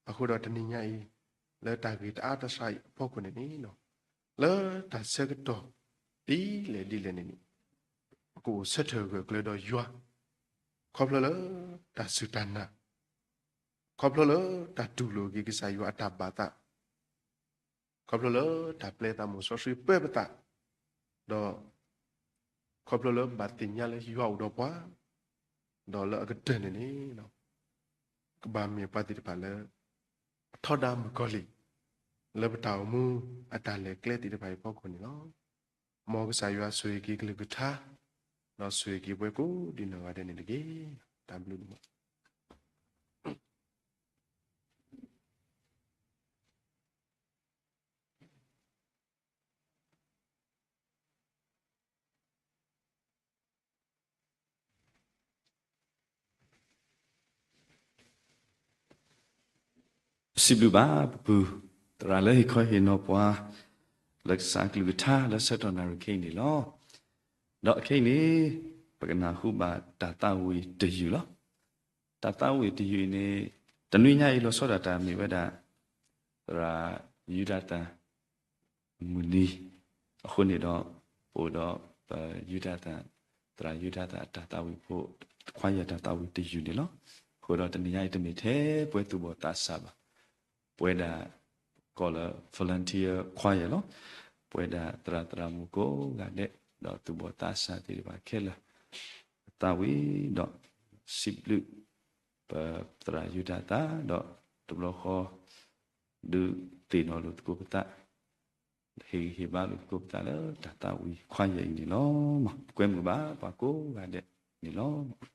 အဃိဒီးတနံၤညါအံၤ လၢတၢ်ဂ့ၢ်တအါတစှၤအံၤအဖီခိၣ်န့ၣ်န့ၣ် လၢတၢ်ဆၢကတီၢ် ဒ်လဲၣ်ဒ်လဲၣ်န့ၣ်န့ၣ် ပကအိၣ်ဆၢထၢၣ်ဂၢၢ်ကျၢၤဒီးယွၤ ခီဖျိလၢတၢ်စူၢ်တၢ်နာ်, ခီဖျိလၢတၢ်တူၢ်လိာ်က့ၤကစၢ်ယွၤအတၢ်ဘၣ်သး, ခီဖျိလၢတၢ်ပျဲသးမိၣ်စီဆှံပၢပသး, ဒီးခီဖျိလၢဘၣ်သ့ၣ်ညါလၢယွၤအိၣ်ဒီးပှၤ, ဒီးလၢအကတၢၢ်န့ၣ်န့ၣ် ကဘၣ်မ့ၢ်ပှၤသ့ၣ်တဖၣ်လၢ ထီဒါမုၣ်ကီၤလံၢ် လၢပတၢ်အိၣ်မူအတၢ်လဲၤကျဲသ့ၣ်တဖၣ်အံၤအဖီခိၣ်န့ၣ်လီၤ. မ်ကစၢ်ယွၤဆိၣ်ဂ့ၤက့ၤကလုၢ်ကထါ, ဒီးဆိၣ်ဂ့ၤက့ၤပှၤကိးဒံးနီၢ်ဂၤဒဲးန့ၣ်တက့ၢ်. တၢ်ဘျုးဒိၣ်မး. စံးဘျုးဘၣ်ပပုၢ်သရၣ်လၢဟ့ၣ်ခီဟ့ၣ်နီၤပှၤ လၢကစၢ်ကလုၢ်ကထါလၢဆၢကတီၢ်နၣ်ရံၣ်ခဲအံၤန့ၣ်လီၤ. ဒီးခဲအံၤန့ၣ် ပကနၢ်ဟူဘၣ်တၢ်သးဝံၣ်တယုၢ်လီၤ. တၢ်သးဝံၣ်တယုၢ်အံၤန့ၣ် တနွံညါအံၤလီၤဆီဒၣ်တၢ်မ့ၢ်ဝဲဒၣ် သရၣ်ယူဒၤသၣ် မုၢ်နံၤ, အဃိန့ၣ်ဒီး ပအိၣ်ဒီးပယူဒၤသၣ်, သရၣ်ယူဒၤသၣ်အတၢ်သးဝံၣ်ဖိ, ခွါယဲၢ်တၢ်သးဝံၣ်တယုၢ်န့ၣ်လီၤ. အဃိဒီးတနံၤညါအံၤတမ့ၢ်ထဲပှဲၤသူၣ်ဘီၣ်သးစၢ်ဘၣ်, ပဝဲဒၣ် ကီၢ်လၢ volunteer choir လီၤ. ပဝဲဒၣ်သရၣ်သရၣ်မုၣ်ကိးဂၤဒဲး ဒီးသူၣ်ဘီၣ်သးစၢ်သ့ၣ်တဖၣ်ခဲလၢာ် သးဝံၣ်ဒီး စံးဘျုး ပသရၣ်ယူဒၤသၣ် ဒီးတဘျီဃီ ဒုးသ့ၣ်နီၣ်လိာ်သကိးပသး, ဟ့ၣ်ဂံၢ်ဟ့ၣ်ဘါလိာ်သကိးပသးလၢတၢ်သးဝံၣ်ခွါယဲၢ်အံၤန့ၣ်လီၤ. ပကွဲမုာ်ဘၣ်ပှၤကိးဂၤဒဲးန့ၣ်လီၤ.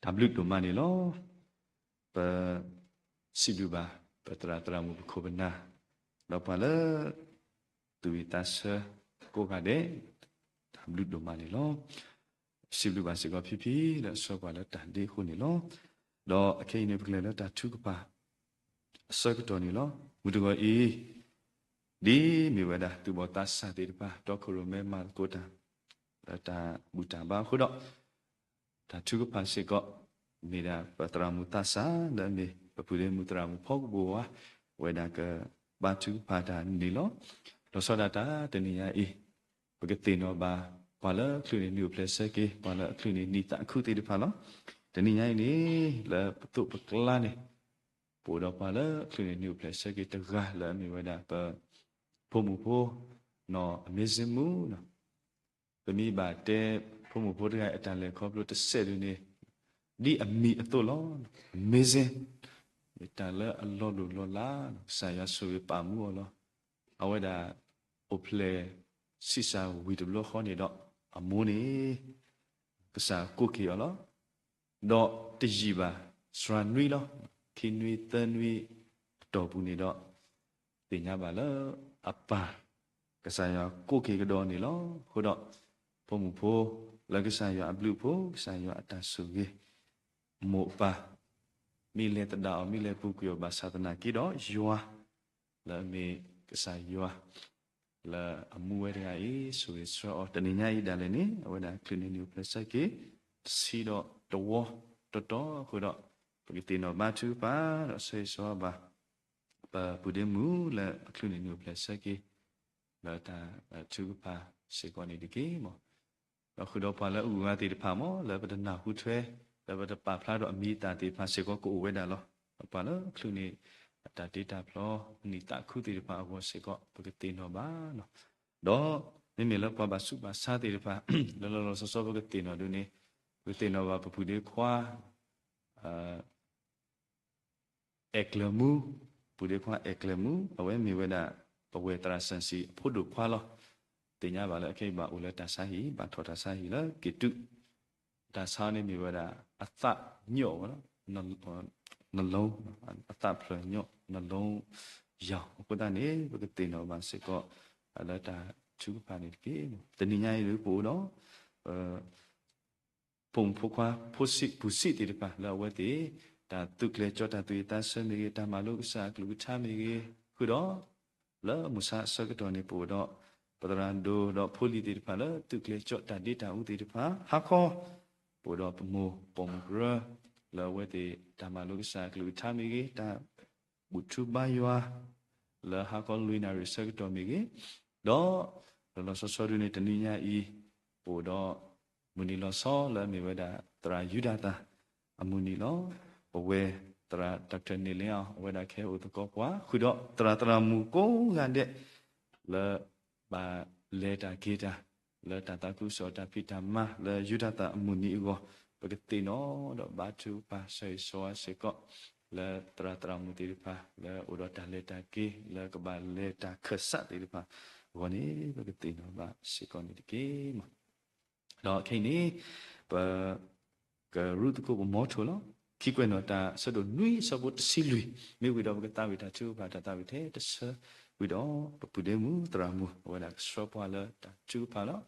တၢ်ဘျုးဒိၣ်မးန့ၣ်လီၤ. ပစံးဘျုးဘၣ် ပသရၣ်သရၣ်မုၣ်ပခိၣ်ပနၢ်, ဒီးပှၤလၢ သူၣ်ဝံၣ်သးဆၢကိးဂၤဒဲး, တၢ်ဘျုးဒိၣ်မးန့ၣ်လီၤ. စံးဘျုးဘၣ်စ့ၢ်ကီးဖံဖံလၢအဆှၢပှၤလၢတၢ်ဒ့အဃိန့ၣ်လီၤ. ဒီးအခဲအံၤန့ၣ် ပကလဲၤလၢတၢ်ထုကဖၣ် အဆၢကတီၢ်န့ၣ်လီၤ. မုၢ်တဂီၤအံၤ ဒ်မ့ၢ်ဝဲဒၣ် သူၣ်ဘီၣ်သးစၢ်သ့ၣ်တဖၣ် တီခိၣ်ရိၣ်မဲမၤသကိးတၢ် လၢတၢ်ဘူၣ်တၢ်ဘါအဃိဒီး တၢ်ထုကဖၣ်စ့ၢ်ကီး မ့ၢ်ဒၣ်ပသရၣ်မုၣ်သးစၢ် လၢအမ့ၢ်ပပုၢ်ဒ့မုၣ်သရၣ်မုၣ်ဖီကဘိၣ်ဝါ ဝဲဒၣ်ကဘါထုကဖၣ်တၢ်န့ၣ်လီၤ. လီၤဆီဒၣ်တၢ်တနံၤညါအံၤ ပကသ့ၣ်နီၣ်ဘၣ် ပှၤလၢအချုးန့ၢ်နံၣ်အိၣ်ဖျဲၣ်ဆၢက့ၤ ပှၤလၢအချုးန့ၢ်နံၣ်သးခုသ့ၣ်တဖၣ်လီၤ. တနံၤညါအံၤန့ၣ် လၢပသိးပကျါန့ၣ် ပအိၣ်ဒီးပှၤလၢအချုးန့ၢ်နံၣ်အိၣ်ဖျဲၣ်ဆၢက့ၤတဂၤလၢအမ့ၢ်ဝဲဒၣ်ပ ဖိမုၣ်ဖိ နီၢ် Amazing Moo နီၤ. ပမ့ၢ်ဘၣ်တဲ ဖိမုၣ်ဖိတဂၤအတၢ်လဲၤခီဖျိတစဲးဒုန့ၣ် ဒ်အမံၤအသိးလီၤ. Amazing မ့ၢ်တၢ်လၢအလီၤလိၢ်လီၤလး, ကစၢ်ယွၤဆိၣ်ဂ့ၤပာ်မူအီၤလီၤ. အဝဲဒၣ် အိၣ်ဖျဲၣ်ဆံးစၢ်ဝံၤတဘျီဃီန့ၣ်ဒီး အမိၢ်န့ၣ် ကစၢ်ယွၤကိးက့ၤအီၤလီၤ. ဒီးတယံာ်ဘၣ် စှၤနွံလီၤ, ခံနွံသၢနွံအတီၢ်ပူၤန့ၣ်ဒီး သ့ၣ်ညါဘၣ်လၢအပၢ် ကစၢ်ယွၤကိးက့ၤကဒီးန့ၣ်လီၤ. အဃိဒီး ဖိမုၣ်ဖိ လၢကစၢ်ယွၤအဘျုးအဖှိၣ် ကစၢ်ယွၤအတၢ်ဆိၣ်ဂ့ၤ မိၢ်ပၢ် မ့ၢ်လဲၤသဒၣ်အီၤ မ့ၢ်လဲၤပူၤကွံာ်အီၤဘၣ်ဆၣ်သနာ်က့ဒီး ယွၤ လၢအမ့ၢ်ကစၢ်ယွၤ လၢအမူဝဲတဂၤအံၤ ဆိၣ်ဂ့ၤဆှၢအီၤ တနံၤညါအံၤဒၣ်လဲာ်န့ၣ် အဝဲဒၣ်ချုးန့ၢ်နံၣ်အိၣ်ဖျဲၣ်ဆၢက့ၤ တဆံဒီးတဝီတီတီအဃိဒီး ပကသ့ၣ်နီၣ်ဘါထုကဖၣ် ဒီးဆၢဂ့ၤဆၢဝါဘၣ် ပပုၢ်ဒ့မုၣ်လၢအချုးန့ၢ်နံၣ်အိၣ်ဖျဲၣ်ဆၢက့ၤ လၢတၢ်ထုကဖၣ်စ့ၢ်ကီးန့ၣ်တက့ၢ်မး. ဒီးဃုာ်ဒီးပှၤလၢအဂုၤအဂၤသ့ၣ်တဖၣ်မး လၢပတနၢ်ဟူထွဲ လၢပတပာ်ဖျါဒီးအမံၤအသၣ်သ့ၣ်တဖၣ်စ့ၢ်ကီးကအိၣ်ဝဲဒၣ်လီၤ. ပှၤလၢအချုးန့ၢ် အတၢ်တ့တၢ်ဖျီ နံၣ်သးခုသ့ၣ်တဖၣ်အဂီၢ်စ့ၢ်ကီး ပကသ့ၣ်နီၣ်ဘၣ်လီၤ. ဒီးမ့မ့ၢ်လၢပှၤဘၣ်ဆူးဘၣ်ဆါသ့ၣ်တဖၣ် လၢလီၤလီၤဆီဆီပကသ့ၣ်နီၣ်ဒုန့ၣ် ပကသ့ၣ်နီၣ်ဘၣ်ပပုၢ်ဒ့ခွါ အဲၣ်ကျၢၤမူ, ပုၢ်ဒ့ခွါအဲၣ်ကျၢၤမူ အဝဲမ့ၢ်ဝဲဒၣ် ပဝဲၢ်သရၣ်စၢၣ်စံၣ်အဖိဒိၣ်ခွါလီၤ. သ့ၣ်ညါဘၣ်လၢအခဲအံၤဘၣ်အိၣ်လၢတၢ်ဆါဟံၣ် ဘၣ်ထီၣ်တၢ်ဆါဟံၣ်လၢက့ၤတုး တၢ်ဆါန့ၣ်မ့ၢ်ဝဲဒၣ် အသးညီၣ်ဝဲလီၤ, နလိ အသးဖျၢၣ်ညီၣ် နလိယီၤ အဃိသတးန့ၣ် ပကသ့ၣ်နီၣ်ဘၣ်စ့ၢ်ကီး လၢတၢ်ထုကဖၣ်န့ၣ်တက့ၢ်. တနံၤညါအံၤဒုပအိၣ်ဒီး ဖိမုၣ်ဖိခွါ ဖိဆံးပူၤဆံးသ့ၣ်တဖၣ်လၢအဝဲသ့ၣ် တၢ်သူၣ်ကျဲၤကၠီတၢ်သူၣ်ဝံၣ်သးဆၢမ့ၢ်ဂ့ၤ တၢ်မၤလိကစၢ်အကလုၢ်ကထါမ့ၢ်ဂ့ၤ ဃုာ်ဒီး လၢမုၢ်ဆါအဆၢကတီၢ်န့ၣ် ပအိၣ်ဒီး ပသရၣ်ဒိၣ်ဒီးဖိလံၤသ့ၣ်တဖၣ်လၢသူၣ်ကျဲၤကၠီတၢ်ဒ့တၢ်အူသ့ၣ်တဖၣ် ဟါခီ ပအိၣ်ဒီးပမိၢ်ပိာ်မုၣ်ကရၢ လၢအဝဲသ့ၣ်တၢ်မၤလိကစၢ်အကလုၢ်ကထါမ့ၢ်ဂ့ၤ တၢ် ဘူၣ်ထူဘါယွၤ လၢဟါခီလွံၢ်နၣ်ရံၣ်ဆၢကတီၢ်မ့ၢ်ဂ့ၤ, ဒီး လီၤလီၤဆီဆီဒုန့ၣ် တနံၤညါအံၤ ပအိၣ်ဒီး မုၢ်နံၤလီၤဆီလၢအမ့ၢ်ဝဲဒၣ် သရၣ်ယူဒၤသၣ် အမုၢ်နံၤလီၤ. ပဝဲ သရၣ် Doctor န့ၢ်လ့အီၤ အဝဲဒၣ်ကဟဲအိၣ်သကိးပှၤ ဃုာ်ဒီးသရၣ်သရၣ်မုၣ်ကိးဂၤဒဲး လၢ ဘၣ်လဲၤတၢ်က့ၤတၢ် လၢတၢ်သးခုကစီၣ်တၢ်ဖံးတၢ်မၤ လၢယူဒၤသၣ်အမုၢ်နံၤအဂီၢ် ပကသ့ၣ်နီၣ်ဒီးဘါထုကဖၣ်ဆၢဂ့ၤဆၢဝါစ့ၢ်ကီး လၢသရၣ်သရၣ်မုၣ်သ့ၣ်တဖၣ် လၢအိၣ်ဒီးတၢ်လဲၤတၢ်က့ၤ လၢကဘၣ်လဲၤတၢ်ခၢၣ်စးသ့ၣ်တဖၣ်အဂီၢ်န့ၣ် ပကသ့ၣ်နီၣ်ဘၣ်စ့ၢ်ကီးန့ၣ်တက့ၢ်မး. ဒီးခဲအံၤန့ၣ် ပ ကရူၢ်သကိးပမီထိၣ်လီၤ. ခံကွဲးနီၣ်တၢ်ဆၢဒိၣ်နွံဆၢဖိတဆံလွံၢ် မ့ၢ်ဝံၤဒီးပကသးဝံၣ်တၢ်ထုကဖၣ် တၢ်သးဝံၣ်ထဲတဆၢ ဝံၤဒီး ပပုၢ်ဒ့မုၣ်သရၣ်မုၣ် အဝဲဒၣ်ကဆှၢပှၤလၢတၢ်ထုကဖၣ်လီၤ.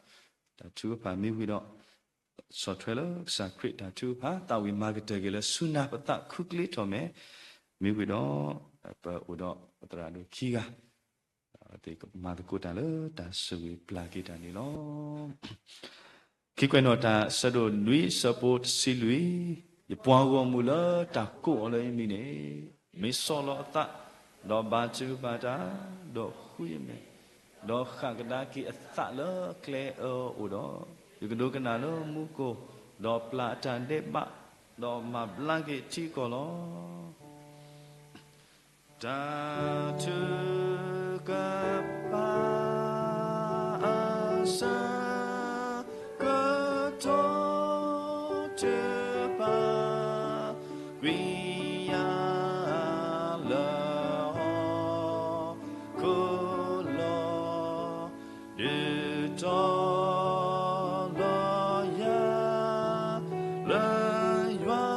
တၢ်ထုကဖၣ်မ့ၢ်ဝံၤဒီး ဆီၣ်ထွဲလၢကစၢ်ခရံာ်တၢ်ထုကဖၣ် သးဝံၣ်မၤကတၢၢ်က့ၤလၢဆူနၢ်ပသးခူကျ့ထီၣ်မဲာ် မ့ၢ်ဝံၤဒီး ပအိၣ်ဒီးပသရၣ်ဒိၣ်ခံဂၤ သ့ၣ်မၤသကိးတၢ်လၢတၢ်ဆိၣ်ဂ့ၤပျၢ်က့ၤတၢ်န့ၣ်လီၤ. ခံကွဲးနီၣ်တၢ်ဆၢဒိၣ်နွံဆၢဖိတဆံလွံၢ်, ယပှၤဂီၢ်မုၢ်လၢတၢ်ကိးအီၤလၢယမံၤန့ၣ် မ့ၢ်ဆီၣ်လီၤအသး ဒီးဘါထုကဖၣ်တၢ် ဒီးဃုယမဲာ် ဒီးဃၣ်ကဒါက့ၤအသးလၢကျဲအၢအအိၣ်ဒီး ယကဒိကနၣ်လၢမူခိၣ် ဒီးပျၢ်အတၢ်ဒဲးဘး ဒီးမၤဘျါက့ၤထံကီၢ်လီၤ. တၢ်ထုကဖၣ်အဆၢကတီၢ်ထုကဖၣ် ကွံာ်ယၤလၢဟီၣ်ခိၣ်လီၤ ဒုးတီၤလီၤယၤလၢယွၤ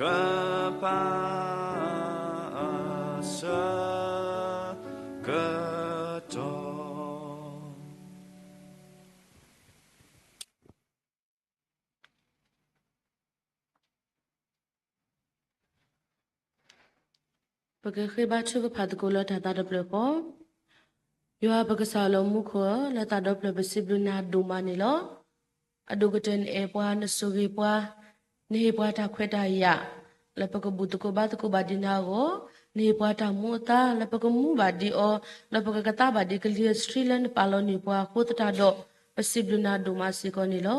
ကပၢ်အဆၢကတီၢ် ပကဃ့ဘါထုကဖၣ်သကိးလၢတၢ်သးတဖျၢၣ်ဃီ, ယွၤပကစၢ်လၢမူခိၣ်ဧၢ, လၢသးဒီဖျၢၣ်ပစံးဘျုးနၤဒိၣ်မးန့ၣ်လီၤ. အဒိၣ်ကတၢၢ်နအဲၣ်ပှၤ နဆိၣ်ဂ့ၤပှၤ, နဟ့ၣ်ပှၤတၢ်ခွဲးတၢ်ယာ် လၢပကဘူၣ်သကိးဘါသကိးဘၣ်ဒံးနၤအဂီၢ်, နဟ့ၣ်ပှၤတၢ်မူအသါ လၢပကမူဘၣ်ဒံးအီၤ, လၢပကကသါဘၣ်ဒံးကလံၤအဆှံလၢနပာ်လီၤန့ၢ်ပှၤအဃိသတးဒီး ပစံးဘျုးနၤဒိၣ်မးစ့ၢ်ကီးန့ၣ်လီၤ.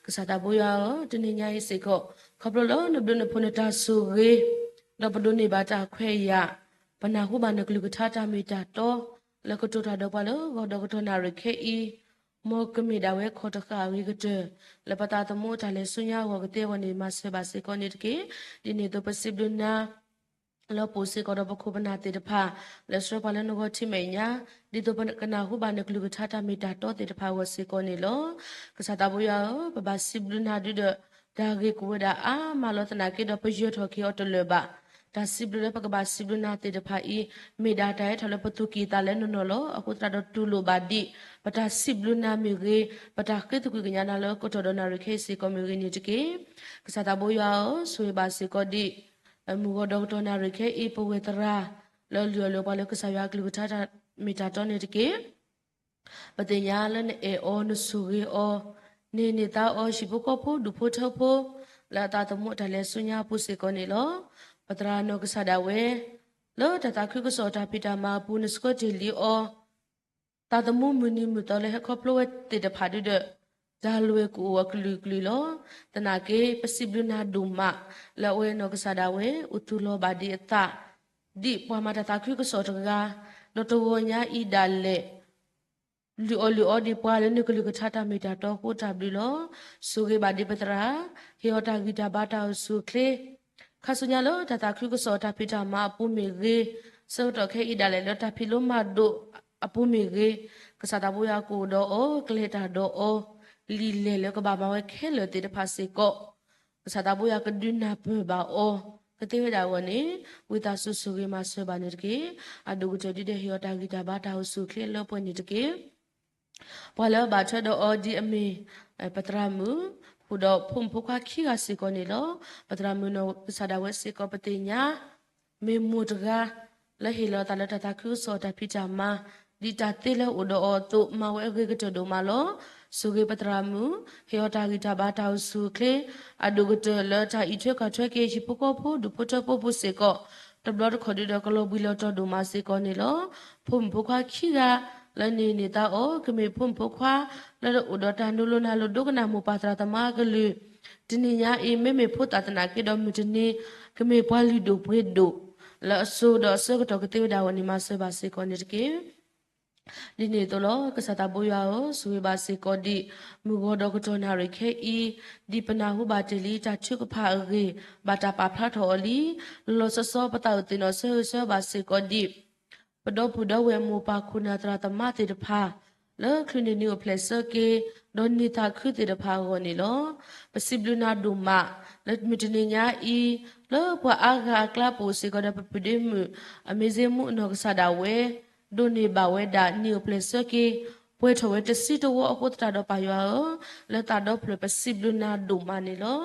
ကစၢ်သးဘိယွၤဧၢ, တနံၤညါအံၤစ့ၢ်ကီး ခီဖျိလၢနဘျုးနဖှိၣ်နတၢ်ဆိၣ်ဂ့ၤ ဒီးပဒိးန့ၢ်ဘၣ်တၢ်ခွဲးယာ်, ပနၢ်ဟူဘၣ်နကလုၢ်ကထါတၢ်မ့ၢ်တၢ်တီ လၢကတိၤတၢ်ဒီးပှၤလၢဂီၤဒီးကတီၢ်နၣ်ရံၣ်ခဲအံၤ, မ်ကမ့ၢ်ဒၣ်ဝဲခီၣ်တဃာ်အဂ့ၤကတၢၢ် လၢပသးသမူအတၢ်လဲၤဆူညါအဂီၢ်ကသ့အဂီၢ်န့ၣ် မၤစၢၤဘၣ်စ့ၢ်ကီးန့ၣ်တက့ၢ်. ဒ်န့ၣ်အသိးပစံးဘျုးနၤ လၢပအိၣ်စ့ၢ်ကီးဒီးပခိၣ်ပနၢ်သ့ၣ်တဖၣ် လၢဆှၢပှၤလၢနဂီၢ်ထံမဲာ်ညါ, ဒ်သိးပကနၢ်ဟူဘၣ်နကလုၢ်ကထါတၢ်မ့ၢ်တၢ်တီသ့ၣ်တဖၣ်အဂီၢ်စ့ၢ်ကီးန့ၣ်လီၤ. ကစၢ်သးဘိယွၤဧၢ, ပဘၣ်စံးဘျုးနၤဒုဒီး တၢ်ဂ့ၢ်ကဝဲဒၣ်အါမးလီၤသနာ်က့ဒီး ပယၢၤထီၣ်က့ၤအီၤတလၢာ်ဘၣ်. တၢ်စံးဘျုးလၢပကဘၣ်စံးဘျုးနၤသ့ၣ်တဖၣ်အံၤ မ့ၢ်ဒၣ်တၢ်ဟဲထီၣ်လၢပသူၣ်ကံၢ်သးလဲနီၢ်နီၢ်လီၤ. အဃိသတးဒီးတူၢ်လိာ်ဘၣ်ဒံး ပတၢ်စံးဘျုးနၤမ့ၢ်ဂ့ၤ, ပတၢ်ဃ့သကွံၢ်ကညးနၤလၢကတီၢ်ဒီးနၣ်ရံၣ်ခဲအံၤစ့ၢ်ကီးမ့ၢ်ဂ့ၤန့ၣ်တက့ၢ်. ကစၢ်သးဘိယွၤဧၢ, ဆိၣ်ဂ့ၤဘၣ်စ့ၢ်ကီးဒံး မုၢ်ဂီၤဒီးကတီၢ်နၣ်ရံၣ်ခဲအံၤ ပဝဲၢ်သရၣ် လၢလုၢ်အီၣ်လုၢ်အီပှၤလၢကစၢ်ယွၤအကလုၢ်ကထါတၢ်မ့ၢ်တၢ်တီန့ၣ်တက့ၢ်. ပသ့ၣ်ညါလၢနအဲၣ်အီၤ နဆိၣ်ဂ့ၤအီၤ, နဟ့ၣ်န့ၢ်သါအီၤ ဟံၣ်ဖိဃီဖိဒူၣ်ဖိထၢဖိ လၢအသးသမူအတၢ်လဲၤဆူညါအပူၤစ့ၢ်ကီးန့ၣ်လီၤ. ပသရၣ်နီၢ်ကစၢ်ဒၣ်ဝဲ လၢတၢ်သးခုကစီၣ်တၢ်ဖံးတၢ်မၤအပူၤ နဆှၢတ့ၢ်လံအီၤ သးသမူမုၢ်နံၤမုၢ်သီလၢဟဲခီဖျိဝဲသ့ၣ်တဖၣ်ဒုဒီး တၢ်လွဲၢ်ကအိၣ်အကလုာ်ကလုာ်လီၤ. သနာ်က့ ပစံးဘျုးနၤဒိၣ်မး လၢအဝဲနီၢ်ကစၢ်ဒၣ်ဝဲ အိၣ်သူၣ်လီၤဘၣ်ဒံးအသး ဒ်ပှၤမၤတၢ်သးခုကစီၣ်တဂၤ, ဒီးတဂီၤညါအံၤဒၣ်လဲာ် လုၢ်အီၣ်လုၢ်အီဒံးပှၤလၢနကလုၢ်ကထါတၢ်မ့ၢ်တၢ်တီအဃိတၢ်ဘျုးလီၤ. ဆိၣ်ဂ့ၤဘၣ်ဒံးပသရၣ်, ဟ့ၣ်အီၤတၢ်ဂံၢ်တၢ်ဘါတၢ်အိၣ်ဆူၣ်အိၣ်ချ့ ခါဆူညါလၢတၢ်သးခုကစီၣ်တၢ်ဖံးတၢ်မၤအပူၤမ့ၢ်ဂ့ၤ, ဆၢကတီၢ်ခဲအံၤဒၣ်လဲာ်လၢတၢ်ဖံးလိမၤဒိးအပူၤမ့ၢ်ဂ့ၤ, ကစၢ်သးဘိယွၤကအိၣ်ဒီးအီၤ ကလဲၤတၢ်ဒီးအီၤ လံာ်လဲၢ်လၢကဘၣ်မၤဝဲခဲလၢာ်သ့ၣ်တဖၣ်စ့ၢ်ကီး, ကစၢ်သးဘိယွၤကဒုးနၢ်ပၢၢ်ဘၣ်အီၤ ကသ့ဝဲဒၣ်အဂီၢ်န့ၣ် ဝံသးစူၤဆိၣ်ဂ့ၤမၤစၢၤဘၣ်န့ၣ်တက့ၢ်. အဒိၣ်ကတၢၢ်ဒုဒီးဟ့ၣ်အီၤတၢ်ဂံၢ်တၢ်ဘါတၢ်အိၣ်ဆူၣ်အိၣ်ချ့လၢပှဲၤန့ၣ်တက့ၢ်. ပှၤလၢအဘၣ်ထွဲဒီးအီၤဒ်အမ့ၢ် ပသရၣ်မုၣ် ဃုာ်ဒီးဖိမုၣ်ဖိခွါခံဂၤစ့ၢ်ကီးန့ၣ်လီၤ. ပသရၣ်မုၣ်နီၢ်ကစၢ်ဒၣ်ဝဲစ့ၢ်ကီးပသ့ၣ်ညါ မ့ၢ်မိၢ်တဂၤ လၢဟ့ၣ်လီၤအသးလၢတၢ်သးခုကစီၣ်တၢ်ဖံးတၢ်မၤ ဒ်တၢ်သ့လၢအအိၣ်ဒီးအီၤအသိး မၤဝဲအဂ့ၤကတၢၢ်ဒိၣ်မးလီၤ. ဆိၣ်ဂ့ၤပသရၣ်မုၣ် ဟ့ၣ်အီၤတၢ်ဂံၢ်တၢ်ဘါတၢ်အိၣ်ဆူၣ်အိၣ်ချ့ အဒိၣ်ကတၢၢ်လၢတၢ်အံးထွဲကွၢ်ထွဲက့ၤဟံၣ်ဖိဃီဖိဒူၣ်ဖိထၢဖိပူၤစ့ၢ်ကီး တဘျီတခီၣ်ဒုဒီးကလီၤဘှံးလီၤတီၤဒိၣ်မးစ့ၢ်ကီးန့ၣ်လီၤ. ဖိမုၣ်ဖိခွါခံဂၤ လၢန့ၣ်န့ၢ်သါအီၤ ကမ့ၢ်ဖိမုၣ်ဖိခွါလၢအိၣ်ဒီးတၢ်နုာ်လီၤနုာ်လီၤဒိကနၣ်မိၢ်ပၢ်သရၣ်သမါအကလုၢ်, တနံၤညါအံၤ မ့မ့ၢ်ဖိသၣ်သနာ်က့ဒီးမုၢ်တနံၤ ကမ့ၢ်ပှၤလုၢ်ဒိၣ်ပှ့ၤဒိၣ် လၢအစိၤဒီးအဆၢကတီၢ်ကသ့ဝဲဒၣ်အဂီၢ်န့ၣ် မၤစၢၤဘၣ်စ့ၢ်ကီးန့ၣ်တက့ၢ်. ဒ်န့ၣ်အသိးလီၤ. ကစၢ်သးဘိယွၤဧၢ, ဆိၣ်ဂ့ၤဘၣ်စ့ၢ်ကီးဒံး မုၢ်ဂီၤဒီးကတီၢ်နၣ်ရံၣ်ခဲအံၤ, ဒ်ပနၢ်ဟူဘၣ်တ့ၢ်လံတၢ်ထုကဖၣ်အဂ့ၢ်, ဘၣ်တၢ်ပာ်ဖျါထီၣ်အီၤလံ. လီၤလီၤဆီဆီ ပသးအိၣ်သ့ၣ်နီၣ်ဆၢဂ့ၤဆၢဝါဘၣ်စ့ၢ်ကီးဒံး ပဒီပုၢ်ဒီဝဲၢ်မိၢ်ပၢ်ခိၣ်နၢ်သရၣ်သမါသ့ၣ်တဖၣ် လၢချုးန့ၢ်နံၤအိၣ်ဖျဲၣ်ဆၢက့ၤ, ဒီးန့ၢ်သးခုသ့ၣ်တဖၣ်အဂီၢ်န့ၣ်လီၤ. ပစံးဘျုးနၤဒိၣ်မး လၢမုၢ်တနံၤညါအံၤ, လၢပှၤအါဂၤအကျါပအိၣ်စ့ၢ်ကီးဒီးပပုၢ်ဒ့မုၣ် အမ့ၢ်စ့မူအနီၢ်ကစၢ်ဒၣ်ဝဲ ဒိးန့ၢ်ဘၣ်ဝဲဒၣ်နံၤအိၣ်ဖျဲၣ်ဆၢက့ၤ ပှဲၤထီၣ်ဝဲတဆံတဝီအဃိသတးဒီးပၢ်ယွၤဧၢ, လၢသးဒီဖျၢၣ်ပစံးဘျုးနၤဒိၣ်မးန့ၣ်လီၤ.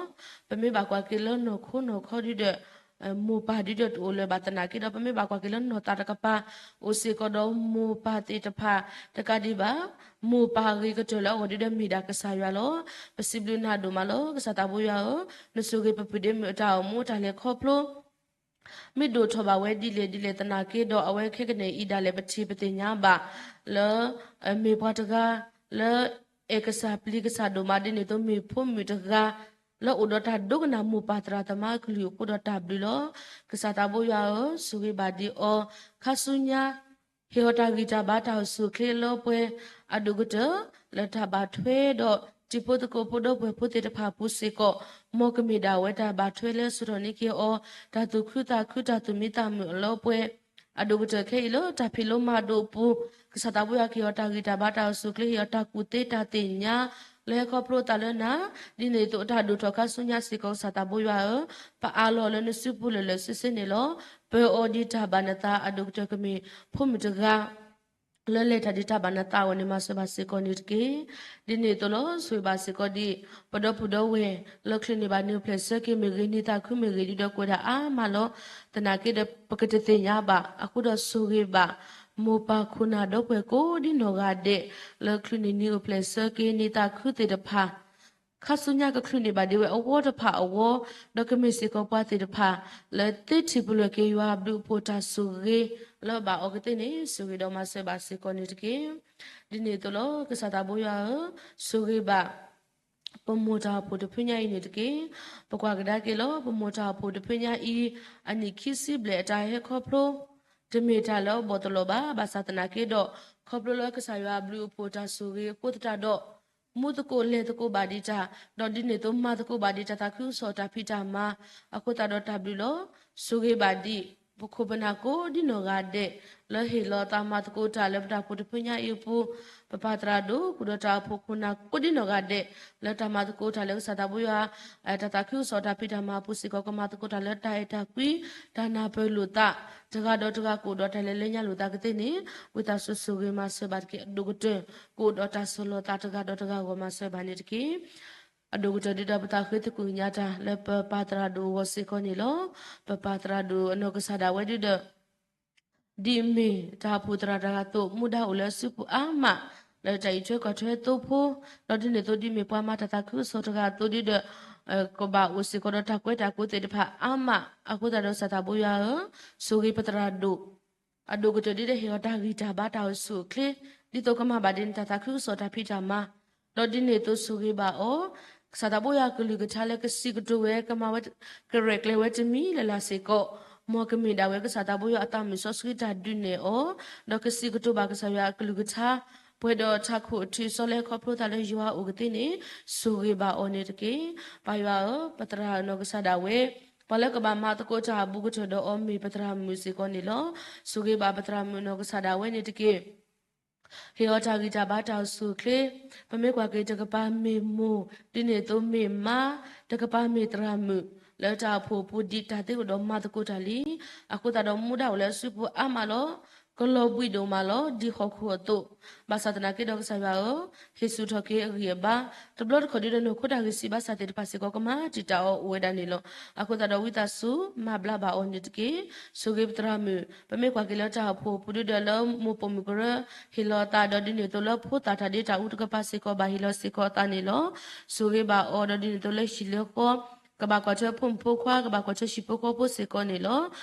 ပမ့ၢ်ဘၣ်ကွၢ်က့ၤလၢနီၢ်ခိနီၢ်ခီဒုဒီး မိၢ်ပၢ်ဒုဒီးတအိၣ်လၢၤဘၣ်သနာ်က့ဒီး ပမ့ၢ်ဘၣ်ကွၢ်က့ၤလၢနီၢ်သးတကပၤ အိၣ်စ့ၢ်ကီးဒီးမိၢ်ပၢ်သ့ၣ်တဖၣ် တကးဒံးဘၣ် မိၢ်ပၢ်အဂ့ၤကတၢၢ်လၢအဂီၢ်ဒုဒီးမ့ၢ်ဒၣ်ကစၢ်ယွၤလီၤ. ပစံးဘျုးနၤဒိၣ်မးလီၤ. ကစၢ်သးဘိယွၤဧၢ, နဆိၣ်ဂ့ၤပပုၢ်ဒ့မုၣ်အတၢ်အိၣ်မူအတၢ်လဲၤခီဖျိ မ့ၢ်ဒိၣ်ထီၣ်ဘၣ်ဝဲဒ်လဲၣ်ဒ်လဲၣ်သနာ်က့ဒီး အဝဲခဲကနံၣ်အံၤဒၣ်လဲာ်ပထံၣ်ပသ့ၣ်ညါဘၣ် လၢ မ့ၢ်ပှၤတဂၤ လၢ အဲၣ်ကစၢ်ပျံၤကစၢ်ဒိၣ်မးဒ်န့ၣ်အသိး မ့ၢ်ဖိမုၣ်တဂၤ လၢအိၣ်ဒီးတၢ်ဒိကနၣ်မိၢ်ပၢ်သရၣ်သမါအကလုၢ်အဃိဒီးတၢ်ဘျုးလီၤ. ကစၢ်သးဘိယွၤဧၢ, ဆိၣ်ဂ့ၤဘၣ်ဒံးအီၤ ခါဆူညါ ဟ့ၣ်အီၤတၢ်ဂံၢ်တၢ်ဘါတၢ်အိၣ်ဆူၣ်အိၣ်ချ့လၢပှဲၤ အဒိၣ်ကတၢၢ် လၢတၢ်ဘၣ်ထွဲဒီးတံၤဖိသကိးဖိဒီပုၢ်ဝဲၢ်ဖိသ့ၣ်တဖၣ်အပူၤစ့ၢ်ကီး မ်ကမ့ၢ်ဒၣ်ဝဲတၢ်ဘၣ်ထွဲလၢအဆှၢထီၣ်န့ၢ်က့ၤအီၤ တၢ်သူၣ်ခုသးခုတၢ်သူၣ်မံသးမုာ်လၢပှဲၤ အဒိၣ်ကတၢၢ်ခဲအံၤလၢတၢ်ဖံးလိမၤဒိးအပူၤ ကစၢ်သးဘိယွၤကဟ့ၣ်အီၤတၢ်ဂံၢ်တၢ်ဘါတၢ်အိၣ်ဆူၣ်အိၣ်ချ့ ဟ့ၣ်အီၤတၢ်ကူၣ်သ့တၢ်သ့ၣ်ညါ လၢဟဲခီဖျိသးလၢနၤ, ဒ်န့ၣ်အသိးအတၢ်ဒိၣ်ထီၣ်ခါဆူညါစ့ၢ်ကီး ကစၢ်သးဘိယွၤဧၢ, ပအးလီၤလၢနစုပူၤလၢာ်လၢာ်ဆ့ဆ့န့ၣ်လီၤ. ပၢအီၤဒ်တၢ်ဘၣ်နသး အဒိၣ်ကတၢၢ်ကမ့ၢ်ဖိမုၣ်တဂၤ လၢလဲၤတၢ်ဒ်တၢ်ဘၣ်နသးအဂီၢ်န့ၣ် မၤစၢၤဘၣ်စ့ၢ်ကီးန့ၣ်တက့ၢ်. ဒ်န့ၣ်အသိးလီၤ. ဆိၣ်ဂ့ၤဘၣ်စ့ၢ်ကီးဒ် ပဒီပုၢ်ဒီဝဲၢ် လၢချုးန့ၢ်ဘၣ်န့ၣ်အိၣ်ဖျဲၣ်ဆၢက့ၤမ့ၢ်ဂ့ၤ, န့ၢ်သးခုမ့ၢ်ဂ့ၤ, ဒ်ဒီးကွဲးဒၣ်အါမးလီၤ. သနာ်က့ဒီး ပကတသ့ၣ်ညါဘၣ်အဃိဒီး ဆိၣ်ဂ့ၤဘၣ် မိၢ်ပၢ်ခိၣ်နၢ်ဒီပုၢ်ဝဲၢ်ကိးဒ်နီၢ်ဂၤဒဲး လၢချုးန့ၢ်န့ၣ်အိၣ်ဖျဲၣ်ဆၢက့ၤ န့ၢ်သးခုသ့ၣ်တဖၣ် ခါဆူညါကချုးန့ၢ်ဘၣ်ဒ်ဝဲအဝီတဖၣ်အဂီၢ်, ဒီးကမ့ၢ်စ့ၢ်ကီးပှၤသ့ၣ်တဖၣ် လၢသ့ထံၣ်ပလၢၢ်က့ၤယွၤအဘျုးအဖှိၣ်တၢ်ဆိၣ်ဂ့ၤ လၢဘၣ်အီၤကသ့န့ၣ် ဆိၣ်ဂ့ၤဒီးမၤစၢၤဘၣ်စ့ၢ်ကီးန့ၣ်တက့ၢ်. ဒ်န့ၣ်အသိးလီၤ. ကစၢ်သးဘိယွၤဧၢ, ဆိၣ်ဂ့ၤဘၣ် ပမိၢ်တၢ်အိၣ်ဖှိၣ်တဖုညါအံၤန့ၣ်တက့ၢ်. ပကွၢ်ကဒါက့ၤလီၤ. ပမိၢ်တၢ်အိၣ်ဖှိၣ်တဖုညါအံၤ အနံၣ်ခံဆံဘျဲၣ်အတၢ်ဟဲခီဖျိ တမ့ၢ်တၢ်လၢအဘီၣ်တလီၤဘၣ်. ဘၣ်ဆၣ်သနာ်က့ဒီး ခီဖျိလၢကစၢ်ယွၤအဘျုးအဖှိၣ်တၢ်ဆိၣ်ဂ့ၤအဃိသတးဒီး မူသကိးလဲၤသကိးဘၣ်ဒံးတၢ်, ဒီးဒ်န့ၣ်အသိးမၤသကိးဘၣ်ဒံးတၢ်သးခုကစီၣ်တၢ်ဖံးတၢ်မၤအဃိသတးဒီး တၢ်ဘျုးလီၤ. ဆိၣ်ဂ့ၤဘၣ်ဒံး ပခိၣ်ပနၢ်ကိးဒ်နီၢ်ဂၤဒဲး လၢဟ့ၣ်လီၤသးမၤသကိးတၢ်လၢပတၢ်အိၣ်ဖှိၣ်တဖုညါအံၤအပူၤ, ပပၢ်သရၣ်ဒိၣ် ဃုာ်ဒီးတၢ်အိၣ်ဖှိၣ်ခိၣ်နၢ်ကိးဒ်နီၢ်ဂၤဒဲး လၢတၢ်မၤသကိးတၢ်လၢကစၢ်သးဘိယွၤ တၢ်သးခုကစီၣ်တၢ်ဖံးတၢ်မၤအပူၤစ့ၢ်ကီး ကမၤသကိးတၢ်လၢတၢ်အဲၣ်တၢ်ကွံ, တၢ်နၢ်ပၢၢ်လိာ်သး, တဂၤဒီးတဂၤကအိၣ်ဒီးတၢ်လဲၤလၢညါလိာ်သးကသ့န့ၣ် ဝံသးစူၤဆိၣ်ဂ့ၤမၤစၢၤဘၣ်တက့ၢ်. အဒိၣ်ကတၢၢ် ကအိၣ်ဒီးတၢ်ဆီၣ်လီၤသးတဂၤဒီးတဂၤအဂီၢ် မၤစၢၤဘၣ်န့ၣ်တက့ၢ်. အဒိၣ်ကတၢၢ်ဒ်ဒီးပသးဃ့သကွံာ်ညါတၢ်လၢပပၢ်သရၣ်ဒိၣ်အဂီၢ်စ့ၢ်ကီးန့ၣ်လီၤ. ပပၢ်သရၣ်ဒိၣ်အနီၢ်ကစၢ်ဒၣ်ဝဲဒ်ဒီး ဒ်မ့ၢ်တၢ်အိၣ်ဖှိၣ်သရၣ်တဂၤအသိး မူဒါအိၣ်လၢအစုပူၤအါမး လၢတၢ်အံးထွဲကွၢ်ထွဲသိဖိ, ဒီးဒ်န့ၣ်အသိးဒ်မ့ၢ်ပှၤမၤတၢ်သးခုကစီၣ်တဂၤအသိးဒ်ဒီး ကဘၣ်အိၣ်စ့ၢ်ကီးဒီးတၢ်ကွဲးတၢ်ကိးသ့ၣ်တဖၣ်အါမးအဃိသတးဒီး ကစၢ်သးဘိယွၤဧၢ, ဆိၣ်ဂ့ၤပသရၣ်ဒိၣ် အဒိၣ်ကတၢၢ်ဒ်ဒီးဟ့ၣ်အီၤတၢ်ဂံၢ်တၢ်ဘါတၢ်အိၣ်ဆူၣ်အိၣ်ချ့ ဒ်သိးကမၤဘၣ်ဒ်န့ၣ်တၢ်သးခုကစီၣ်တၢ်ဖံးတၢ်မၤ, ဒီးဒ်န့ၣ်အသိးဆိၣ်ဂ့ၤဘၣ်အီၤ, ကစၢ်သးဘိယွၤအကလုၢ်ကထါလၢကစံးကတိၤဝဲ ကမၤဝဲ ကရဲၣ်ကျဲၤဝဲတမံၤလၢ်လၢ်စ့ၢ်ကီး, မ်ကမ့ၢ်ဒၣ်ဝဲကစၢ်သးဘိယွၤအသးမုာ်စီဆှံတၢ်ဒုးနဲၣ်အီၤ, ဒီးကစံးကတိၤဘၣ်ကစၢ်ယွၤအကလုၢ်ကထါ ပှဲၤဒီးထးခိၣ်အထံး ဆီလၢခီဖျိသးလၢယွၤအအိၣ်ကသ့န့ၣ် ဆိၣ်ဂ့ၤဘၣ်အီၤန့ၣ်တက့ၢ်. ပၢ်ယွၤဧၢ, ပသရၣ်အနီၢ်ကစၢ်ဒၣ်ဝဲ ပှၤလၢကဘၣ်မၤသကိးတၢ်အဘူးကတၢၢ်ဒီးအီၤမ့ၢ်ပသရၣ်မုၣ်စ့ၢ်ကီးန့ၣ်လီၤ. ဆိၣ်ဂ့ၤဘၣ်ပသရၣ်မုၣ်အနီၢ်ကစၢ်ဒၣ်ဝဲန့ၣ်တက့ၢ်. ဟ့ၣ်အီၤတၢ်ဂံၢ်တၢ်ဘါတၢ်အိၣ်ဆူၣ်အိၣ်ချ့, ပမ့ၢ်ကွၢ်က့ၤတကပၤမ့ၢ်မိၢ်, ဒ်န့ၣ်အသိးမ့ၢ်မါ, တကပၤမ့ၢ်သရၣ်မုၣ်, လၢတၢ်အိၣ်ဖှိၣ်အပူၤဒံးတၢ်သ့အိၣ်ဒီးမၤသကိးတၢ်လံ. အဃိသတးဒီးမူဒါအိၣ်လၢအစုပူၤအါမးလီၤ. ကလီၤဘှံးဒိၣ်မးလီၤ ဒ်ဟီၣ်ခိၣ်အသိး, ဘၣ်ဆၣ်သနာ်က့ဒီးကစၢ်ယွၤဧၢ, ဟ့ၣ်ဆူၣ်ထီၣ်က့ၤအဂံၢ်အဘါ, တဘျီတခီၣ်ဒ်ဒီးနီၢ်ခိတၢ်ဂံၢ်စၢ်ဘါစၢ်သ့ၣ်တဖၣ်စ့ၢ်ကီး ကမၤတံာ်တာ်အီၤအိၣ်ဝဲဒၣ်န့ၣ်လီၤ. အဃိသတးဒီးဝံသးစူၤ မၤဘျါဘၣ်အီၤန့ၣ်တက့ၢ်. ဆိၣ်ဂ့ၤပသရၣ်မုၣ်, ပမ့ၢ်ကွၢ်က့ၤလၢတၢ်အိၣ်ဖှိၣ်အပူၤဒ်ဒီးလၢမိၢ်ပိာ်မုၣ်ကရၢ ဟ့ၣ်လီၤအသးဒီးဒ်န့ၣ်အသိးလၢဖိသၣ်တၢ်ဒ့တၢ်အူတကပၤစ့ၢ်ကီး ဘၣ်ဟ့ၣ်လီၤစ့ၢ်ကီးအသးန့ၣ်လီၤ. ဆိၣ်ဂ့ၤဘၣ်အီၤဒီးဒ်န့ၣ်အသိးလၢဟံၣ်လၢဃီ ကဘၣ်ကွၢ်ထွဲဖိမုၣ်ဖိခွါ, ကဘၣ်ကွၢ်ထွဲဟံၣ်ဖိဃီဖိစ့ၢ်ကီးန့ၣ်လီၤ.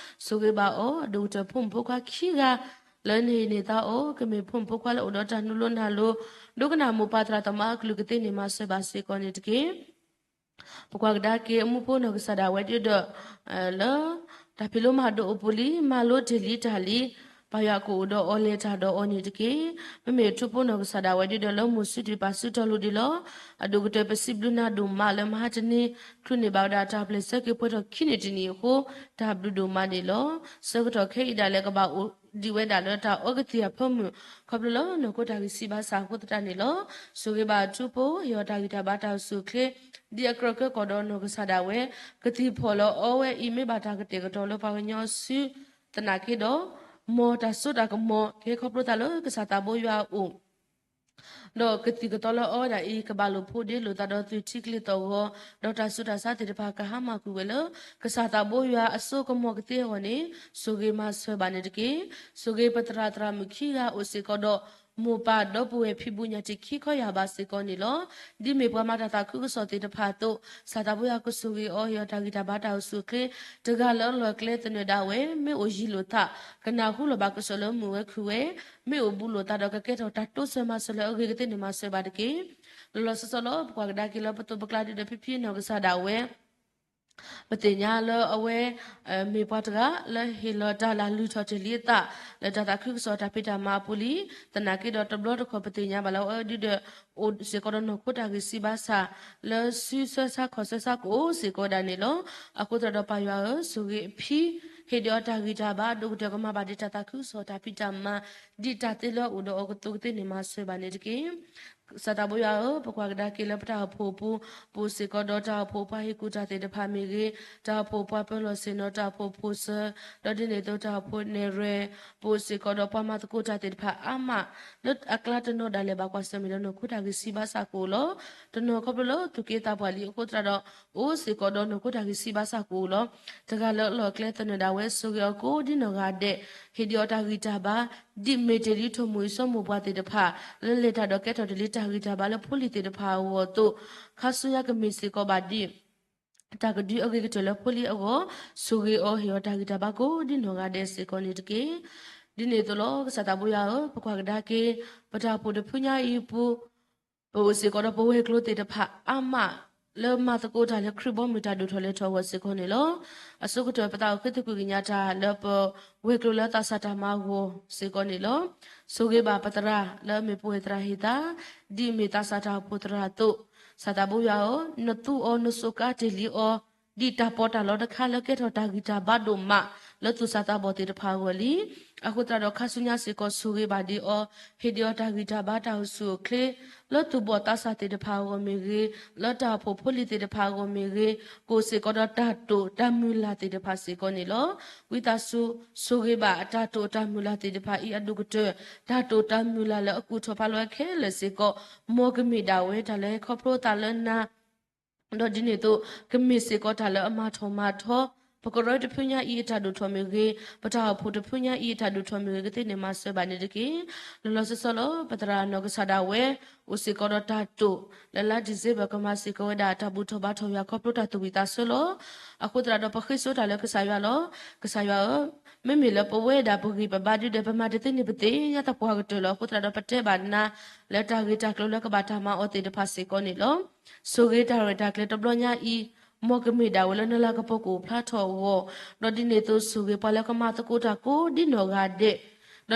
ဆိၣ်ဂ့ၤဘၣ်အီၤ အဒိၣ်ကတၢၢ်ဖိမုၣ်ဖိခွါခံဂၤ လၢနဟ့ၣ်န့ၢ်သးအီၤ ကမ့ၢ်ဖိမုၣ်ဖိခွါလၢအိၣ်ဒီးတၢ်နုာ်လီၤနၢ်လီၤ, ဒိကနၣ်မိၢ်ပၢ်သရၣ်သမါအကလုၢ်ကသ့န့ၣ် မၤစၢၤဘၣ်စ့ၢ်ကီးန့ၣ်တက့ၢ်. ပကွၢ်ကဒါက့ၤအမူဖိနီၢ်ကစၢ်ဒၣ်ဝဲဒ်ဒီး လၢ တၢ်ဖံးလိမၤဒိးအပူၤလံ, မၤလိတ့ၢ်လံတၢ်လံ, ပၢ်ယွၤကအိၣ်ဒီးအီၤလဲၤတၢ်ဒီးအီၤန့ၣ်တက့ၢ်. မ့မ့ၢ်ထူဖိနီၢ်ကစၢ်ဒၣ်ဝဲဒ်ဒီးလၢမိၢ်စုဒုၣ်ပၢ်စုတီၢ်လိၤဒံးလီၤ. အဒိၣ်ကတၢၢ်ပစံးဘျုးနၤဒိၣ်မးလၢမဟါတနံၤ ချုးန့ၢ်ဘၣ်ဝဲဒၣ်တၢ်အိၣ်ဖျဲၣ်ဆၢက့ၤပှဲၤထီၣ်ခံနံၣ်တနံၣ်အဃိ တၢ်ဘျုးဒိၣ်မးန့ၣ်လီၤ. ဆၢကတီၢ်ခဲအံၤဒၣ်လဲာ် ကဘၣ်အိၣ်ဒံးဝဲဒၣ်လၢတၢ်အီကသံၣ်အဖၢမုၢ် ခီဖျိလၢနီၢ်ခိတၢ်ဂံၢ်စၢ်ဘါစၢ်အဃိသတးန့ၣ်လီၤ. ဆိၣ်ဂ့ၤဘၣ်ထူဖိ ဟ့ၣ်အီၤတၢ်ဂံၢ်တၢ်ဘါတၢ်အိၣ်ဆူၣ်အိၣ်ချ့ ဒ်အကြၢးကဲကီၢ်ဒီးနီၢ်ကစၢ်ဒၣ်ဝဲ ကသံၣ်ဖီၣ်လၢအီဝဲအံၤ မ့ၢ်ဘၣ်တၢ်ကတဲာ်ကတီၤလၢပှၤကညီအစုသနာ်က့ဒီး မ်တၢ်စိတၢ်ကမီၤ ကဟဲခီဖျိသးလၢကစၢ်သးဘိယွၤအအိၣ် ဒီးကသံၣ်ကသီလၢအီဝဲဒၣ်အံၤ ကဘၣ်လိာ်ဖိးဒ့လိာ်သးဒီးသွံၣ်ထံကျ့သီၣ်ဂီၤ, ဒီးတၢ်ဆူးတၢ်ဆါသ့ၣ်တဖၣ်ကဟါမၢ်ကွံာ်ဝဲလၢ ကစၢ်သးဘိယွၤအစိကမီၤကသ့အဂီၢ်န့ၣ် ဆိၣ်ဂ့ၤမၤစၢၤဘၣ်န့ၣ်တက့ၢ်. ဆိၣ်ဂ့ၤပသရၣ်သရၣ်မုၣ်ခံဂၤအိၣ်စ့ၢ်ကီးဒီး မိၢ်ပၢ်ဒီပုၢ်ဝဲၢ်ဖံးဘူးညၣ်တံၢ်ခံခီယာ်ဘၣ်စ့ၢ်ကီးန့ၣ်လီၤ. ဒ်မ့ၢ်ပှၤမၤတၢ်သးခုကစီၣ်သ့ၣ်တဖၣ်အသိး ကစၢ်သးဘိယွၤကဆိၣ်ဂ့ၤအီၤ ဟ့ၣ်အီၤတၢ်ဂံၢ်တၢ်ဘါတၢ်အိၣ်ဆူၣ်အိၣ်ချ့ တဂၤလၢအလီၢ်ကျဲသနၢၣ်ဒၣ်ဝဲ မ့ၢ်အိၣ်ယံၤလိာ်သး ကနၢ်ဟူလီၤဘၣ်ကစၢၢ်လၢမုာ်ဝဲခုၣ်ဝဲ မ့ၢ်အိၣ်ဘူးလိာ်သးဒီးကကဲထီၣ်တၢ်တိစၢၤမၤစၢၤလၢအဂ့ၤကသ့န့ၣ် မၤစၢၤဘၣ်တက့ၢ်. လီၤလီၤဆီဆီလီၤ ပကွၢ်ကဒါက့ၤလၢပသိးပကျါဒ်ဒီးဖံဖံနီၢ်ကစၢ်ဒၣ်ဝဲ ပသ့ၣ်ညါလၢအဝဲ မ့ၢ်ပှၤတဂၤလၢဟ့ၣ်လီၤတၢ်လၢ်လုၢ်ထီၣ်တ့ၢ်လံအသး လၢတၢ်သးခုကစီၣ်တၢ်ဖံးတၢ်မၤအပူၤလံ. သနာ်က့ဒီးတဘျီတခီၣ်ပသ့ၣ်ညါဘၣ်လၢအဝဲဒ်ဒီး အိၣ်စ့ၢ်ကီးဒီးနီၢ်ခိတၢ်ဂံၢ်စၢ်ဘါစၢ် လၢစုဆၢဆါခီၣ်ဆၢဆါကအိၣ်စ့ၢ်ကီးဝဲဒၣ်န့ၣ်လီၤ. အဃိသတးဒီးပၢ်ယွၤဧၢ, ဆိၣ်ဂ့ၤအဖံ ဟ့ၣ်ဒံးအီၤတၢ်ဂံၢ်တၢ်ဘါ အဒိၣ်ကတၢၢ်ကမၤဘၣ်ဒံးတၢ်သးခုကစီၣ်တၢ်ဖံးတၢ်မၤ ဒ်တၢ်သ့လၢအအိၣ်ဒီးအီၤကသိးကသ့န့ၣ် မၤစၢၤဘၣ်န့ၣ်တက့ၢ်. ကစၢ်သးဘိယွၤဧၢ, ပကွၢ်ကဒါက့ၤလၢပတၢ်အိၣ်ဖှိၣ်အပူၤ, ပအိၣ်စ့ၢ်ကီးဒီးတၢ်အိၣ်ဖှိၣ်ပှၤဟ့ၣ်ကူၣ်တၢ်သ့ၣ်တဖၣ်မ့ၢ်ဂ့ၤ, တၢ်အိၣ်ဖှိၣ်ပှၤပၢၤလီၢ်ဆ့ၣ်နီၤ, တၢ်အိၣ်ဖှိၣ်ဖိဆၢ, ဒီးဒ်န့ၣ်အသိးတၢ်အိၣ်ဖှိၣ်နဲၣ်ရွဲၣ်, ပအိၣ်စ့ၢ်ကီးဒီးပှၤမၤသကိးတၢ်သ့ၣ်တဖၣ်အါမး, လၢအကျါတနီၤဒၣ်လဲာ်ဘၣ်ကွၢ်ဆၢၣ်မဲာ်ဒီးနီၢ်ခိတၢ်ဂံၢ်ဆံးဘါစၢ်ကအိၣ်လီၤ. တနီၤခီဖျိလၢသူၣ်က့သးပှၢ်လံအဃိသတးဒီး, အိၣ်စ့ၢ်ကီးဒီးနီၢ်ခိတၢ်ဂံၢ်ဆံးဘါစၢ်ကအိၣ်လီၤ. တဂၤလၢအလီၢ်အကျဲသနၢၣ်ဒၣ်ဝဲဆိၣ်ဂ့ၤအီၤကိးဒ်နီၢ်ဂၤဒဲး, ဟ့ၣ်ဒံးအီၤတၢ်ဂံၢ်တၢ်ဘါ, ဒ်မ့ၢ်တ့ၢ်လံထိၣ်မူၤအံၤစီၤမိၢ်ပှၢ်သ့ၣ်တဖၣ်, လၢလဲၤတၢ်ဒီးကဲထီၣ်တ့ၢ်လံတၢ်ဂံၢ်တၢ်ဘါလၢဖိလံၤသ့ၣ်တဖၣ်အဂီၢ်အသိး, ခါဆူညါကမ့ၢ်စ့ၢ်ကီးဘၣ်ဒ် တၢ်ကဒုအဂ့ၤကတၢၢ်လၢဖိလံၤအဂီၢ်, ဆိၣ်ဂ့ၤအီၤဟ့ၣ်အီၤတၢ်ဂံၢ်တၢ်ဘါကိးဒ်နီၢ်ဂၤဒဲးစ့ၢ်ကီးန့ၣ်တက့ၢ်. ဒ်န့ၣ်အသိးလီၤ, ကစၢ်သးဘိယွၤဧၢ, ပကွၢ်ကဒါက့ၤ ပတၢ်အိၣ်ဖှိၣ်တဖုညါအံၤအပူၤ, ပအိၣ်စ့ၢ်ကီးဒီးပဝဲၤကျိၤသ့ၣ်တဖၣ်အါမး, လၢမၤသကိးတၢ်လၢခရံာ်ဘီမုၢ်တၢ်ဒိၣ်ထီၣ်လဲၤထီၣ်အဂီၢ်စ့ၢ်ကီးန့ၣ်လီၤ. အဆိကတၢၢ်ပသးအိၣ်ဃ့သကွံာ်ကညးတၢ်လၢပဝဲၤကျိၤလၢသးစၢ်တၢ်မၤအဂီၢ်စ့ၢ်ကီးန့ၣ်လီၤ. ဆိၣ်ဂ့ၤဘၣ်ပသရၣ်လၢအမ့ၢ်ပဝဲၢ်သရၣ်ဟ့ၣ်သး, ဒ်အမ့ၢ်သးစၢ်တၢ်အိၣ်ဖှိၣ်သရၣ်အသိး, ကစၢ်သးဘိယွၤဧၢ, နသူအီၤနစူးကါတ့ၢ်လံအီၤ, ဒ်တၢ်ပီးတၢ်လီတခါလၢကဲထီၣ်တၢ်ဂံၢ်တၢ်ဘါဒိၣ်မး, လၢသူၣ်စၢ်သးဘီၣ်သ့ၣ်တဖၣ်အဂီၢ်လံ. အဃိသတးဒီးခါဆူညါစ့ၢ်ကီးဆိၣ်ဂ့ၤဘၣ်ဒံးအီၤ, ဟ့ၣ်ဒံးအီၤတၢ်ဂံၢ်တၢ်ဘါတၢ်အိၣ်ဆူၣ်အိၣ်ချ့, လၢသူၣ်ဘီၣ်သးစၢ်သ့ၣ်တဖၣ်အဂီၢ်မ့ၢ်ဂ့ၤ, လၢတၢ်အိၣ်ဖှိၣ်ဖိလံၤသ့ၣ်တဖၣ်အဂီၢ်မ့ၢ်ဂ့ၤ, ကအိၣ်စ့ၢ်ကီးဒီးတၢ်တိာ်တၢ်မုၢ်လၢ်သ့ၣ်တဖၣ်စ့ၢ်ကီးန့ၣ်လီၤ. ဝံသးစူၤ, ဆိၣ်ဂ့ၤဘၣ်အတၢ်တိာ်တၢ်မုၢ်လၢ်သ့ၣ်တဖၣ်အံၤအဒိၣ်ကတၢၢ်, တၢ်တိာ်တၢ်မုၢ်လၢ်လၢအကူၣ်ထီၣ်ဖးလီၤခဲလၢာ်စ့ၢ်ကီး, မ်ကမ့ၢ်ဒၣ်ဝဲတၢ်လၢဟဲခီဖျိသးလၢနၤ ဒီးဒ်န့ၣ်အသိး, ကမ့ၢ်စ့ၢ်ကီးတၢ်လၢအမၤထီၣ်မၤထီ, ပကရၢတဖုညါအံၤအတၢ်ဒိၣ်ထီၣ်မ့ၢ်ဂ့ၤ, ပတၢ်အိၣ်ဖှိၣ်တဖုညါအံၤအတၢ်ဒိၣ်ထီၣ်မ့ၢ်ဂ့ၤ ကသ့န့ၢ်မၤစၢၤဘၣ်န့ၣ်တက့ၢ်. လီၤလီၤဆီဆီလီၤ, ပသရၣ်နီၢ်ကစၢ်ဒၣ်ဝဲ, အိၣ်စ့ၢ်ကီးဒီးတၢ်တိာ်, လၢလါ December ကမၤစ့ၢ်ကီးဝဲဒၣ် တၢ်ဘူၣ်ထီၣ်ဘါထီၣ်ယွၤခီဖျိတၢ်သူၣ်ဝံၣ်သးဆၢလီၤ. အဃိသတးဒီးပဃ့စိတၢ်လၢကစၢ်ယွၤလီၤ. ကစၢ်ယွၤဧၢ, မ့မ့ၢ်လၢပဝဲဒၣ်ပဂံၢ်ပဘါဒုဒီး ပမၤတသ့န့ၣ်ပသ့ၣ်ညါသပှၢ်ကတၢၢ်လီၤ. အဃိသတးဒီးပတဲဘၣ်နၤ, လၢတၢ်ဂ့ၢ်တၢ်ကျိၤလၢကဘၣ်တၢ်မၤအီၤသ့ၣ်တဖၣ်စ့ၢ်ကီးန့ၣ်လီၤ. ဆိၣ်ဂ့ၤတၢ်ရဲၣ်တၢ်ကျဲၤတဘျီညါအံၤ, မ်ကမ့ၢ်ဒၣ်ဝဲလၢနလၤကပီၤကအိၣ်ဖျါထီၣ်အဂီၢ်, ဒီးဒ်န့ၣ်အသိး ဆိၣ်ဂ့ၤပှၤလၢကမၤသကိးတၢ်ကိးဒ်နီၢ်ဂၤဒဲး,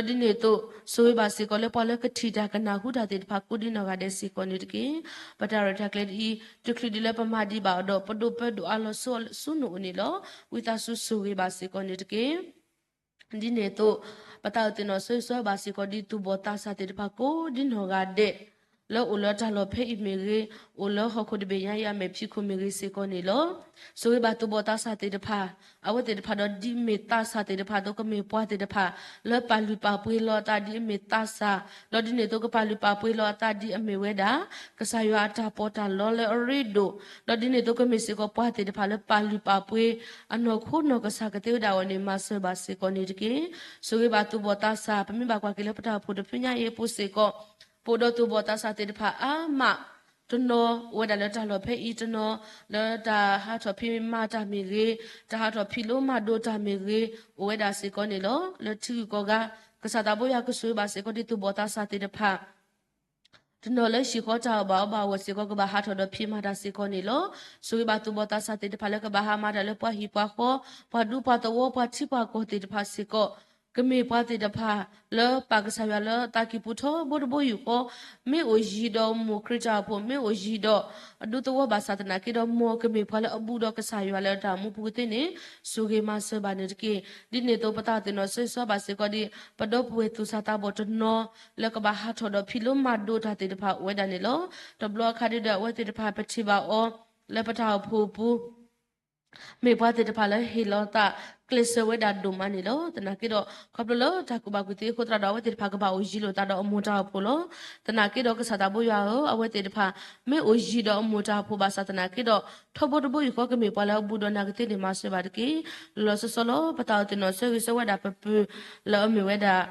ဒီးဒ်န့ၣ်အသိး, ဆိၣ်ဂ့ၤဘၣ်စ့ၢ်ကီးလၢပှၤလၢကထံၣ်တၢ်ကနၢ်ဟူတၢ်သ့ၣ်တဖၣ်ကိးဒ်နီၢ်ဂၤဒဲးစ့ၢ်ကီးန့ၣ်တက့ၢ်. ပတၢ်ရဲၣ်တၢ်ကျဲၤဒ်အံၤ, တချုးဒံးလၢပမၤဒံးဘၣ်အီၤဒီး ပဒိးပၢဒိၣ်အါလီၤဆိအီၤဆူနအိၣ်န့ၣ်လီၤ. ဝံသးစူၤဆိၣ်ဂ့ၤဘၣ်စ့ၢ်ကီးန့ၣ်တက့ၢ်. ဒ်န့ၣ်အသိး, ပသးအိၣ်သ့ၣ်နီၣ်ဆၢဂ့ၤဆၢဝါဘၣ်စ့ၢ်ကီးဒ်သူၣ်ဘီၣ်သးစၢ်သ့ၣ်တဖၣ်ကိးဒ်နီၢ်ဂၤဒဲး, လၢအိၣ်လၢတၢ်လီၢ်ဖဲအံၤမ့ၢ်ဂ့ၤ, အိၣ်လၢဟီၣ်ခိၣ်တဘ့ၣ်ညါအံၤအမဲာ်ဖံးခိၣ်မ့ၢ်ဂ့ၤစ့ၢ်ကီးန့ၣ်လီၤ. ဆိၣ်ဂ့ၤဘၣ်သူၣ်ဘီၣ်သးစၢ်သ့ၣ်တဖၣ်, အဝဲသ့ၣ်တဖၣ်ဒီးဒ်မ့ၢ်သးစၢ်သ့ၣ်တဖၣ်အသိး ကမ့ၢ်ပှၤသ့ၣ်တဖၣ် လၢပာ်လုၢ်ပာ်ပှ့ၤလီၤအသးဒ်အမ့ၢ်သးစၢ်, ဒီးဒ်န့ၣ်အသိးကပာ်လုၢ်ပာ်ပှ့ၤလီၤအသးဒ်အမ့ၢ်ဝဲဒၣ် ကစၢ်ယွၤအတၢ်ပီးတၢ်လီလၢအရ့ဒိၣ်, ဒီးဒ်န့ၣ်အသိးကမ့ၢ်စ့ၢ်ကီးပှၤသ့ၣ်တဖၣ်လၢပာ်လုၢ်ပာ်ပှ့ၤ အနီၢ်ခိနီၢ်ကစၢ်ကသ့ဝဲဒၣ်အဂီၢ်န့ၣ် မၤစၢၤဘၣ်စ့ၢ်ကီးန့ၣ်တက့ၢ်. ဆိၣ်ဂ့ၤဘၣ်သူၣ်ဘီၣ်သးစၢ်, ပမ့ၢ်ဘၣ်ကွၢ်က့ၤလၢပတၢ်အိၣ်ဖှိၣ်တဖုညါအံၤအပူၤစ့ၢ်ကီး, ပအိၣ်ဒီးသူၣ်ဘီၣ်သးစၢ်သ့ၣ်တဖၣ်အါမး, တနီၤအိၣ်ဝဲဒၣ်လၢတၢ်လီၢ်ဖဲအံၤ, တနီၤလၢတၢ်ဟးထီၣ်ဖံးမၤတၢ်မ့ၢ်ဂ့ၤ, တၢ်ဟးထီၣ်ဖံးလိမၤဒိးတၢ်မ့ၢ်ဂ့ၤ, အိၣ်ဝဲဒၣ်စ့ၢ်ကီးန့ၣ်လီၤ. လၢထံဂုၤကီၢ်ဂၤ, ကစၢ်သးဘိယွၤကဆိၣ်ဂ့ၤဘၣ်စ့ၢ်ကီးဒ်သူၣ်ဘီၣ်သးစၢ်သ့ၣ်တဖၣ် တနီၤလၢဟံၣ်ဃီတၢ်အီၣ်ဘၣ်အီဘၣ်အဂီၢ်စ့ၢ်ကီး ကဘၣ်ဟးထီၣ်ဒီးဖံးမၤတၢ်စ့ၢ်ကီးန့ၣ်လီၤ. ဆိၣ်ဂ့ၤဘၣ်သူၣ်ဘီၣ်သးစၢ်သ့ၣ်တဖၣ်လၢကဘၣ်ဟးမၤတၢ်လၢပှၤဟံၣ်ပှၤဃီ, ပှၤဒူပှၤသဝီ, ပှၤထံပှၤကီၢ်သ့ၣ်တဖၣ်စ့ၢ်ကီး, ကမ့ၢ်ပှၤသ့ၣ်တဖၣ်လၢပာ်ကစၢ်ယွၤလၢအသးကံၢ်ပူၤထီဘိတဘိယူၢ်ဃီ, မ့ၢ်အိၣ်ယံၤဒီးမိၢ်ခရံာ်တၢ်အိၣ်ဖှိၣ်, မ့ၢ်အိၣ်ယံၤဒီးအဒူသဝီဘၣ်ဆၣ်သနာ်က့ဒီး မ်ကမ့ၢ်ပှၤလၢအဘူးဒီးကစၢ်ယွၤလၢတၢ်မူပူၤကသ့န့ၣ်, ဆိၣ်ဂ့ၤမၤစၢၤဘၣ်န့ၣ်တက့ၢ်. ဒ်န့ၣ်အသိး ပသးအိၣ်သ့ၣ်နီၣ်ဆၢဂ့ၤဆၢဝါဘၣ်စ့ၢ်ကီးဒ် ပဒီပုၢ်ဝဲၢ်သူၣ်စၢ်သးဘီၣ်တနီၤ လၢကဘၣ်ဟးထီၣ်ဒီးဖံးလိမၤဒိးတၢ်သ့ၣ်တဖၣ်အိၣ်ဝဲဒၣ်န့ၣ်လီၤ. တဘျီအခါဒ်ဒီးအဝဲသ့ၣ်တဖၣ်ပထံၣ်ဘၣ်အီၤ လၢပတၢ်အိၣ်ဖှိၣ်အပူၤ မ့ၢ်ပှၤသ့ၣ်တဖၣ်လၢဟ့ၣ်လီၤသးကျဲးစၢးဝဲဒၣ်ဒိၣ်မးန့ၣ်လီၤ. သနာ်က့ဒီး ခီဖျိလၢတၢ်ကူၣ်ဘၣ်ကူၣ်သ့အဃိသတးဒီး အဝဲသ့ၣ်တဖၣ်ကဘၣ်အိၣ်ယံၤလိာ်သးဒီးအမိၢ်တၢ်အိၣ်ဖှိၣ်လီၤ. သနာ်က့ဒီးကစၢ်သးဘိယွၤဧၢ, အဝဲသ့ၣ်တဖၣ် မ့ၢ်အိၣ်ယံၤဒီးအမိၢ်တၢ်အိၣ်ဖှိၣ်ဘၣ်ဆၣ်သနာ်က့ဒီး ထီဘိတဘိယူၢ်ဃီကမ့ၢ်ပှၤလၢအဘူးဒီးနၤကသ့န့ၣ်မၤစၢၤဘၣ်တက့ၢ်. လီၤလီၤဆီဆီလီၤ. ပသးအိၣ်သ့ၣ်နီၣ်ဆၢဂ့ၤဆၢဝါဒၣ်ပပုၢ် လၢအမ့ၢ်ဝဲဒၣ်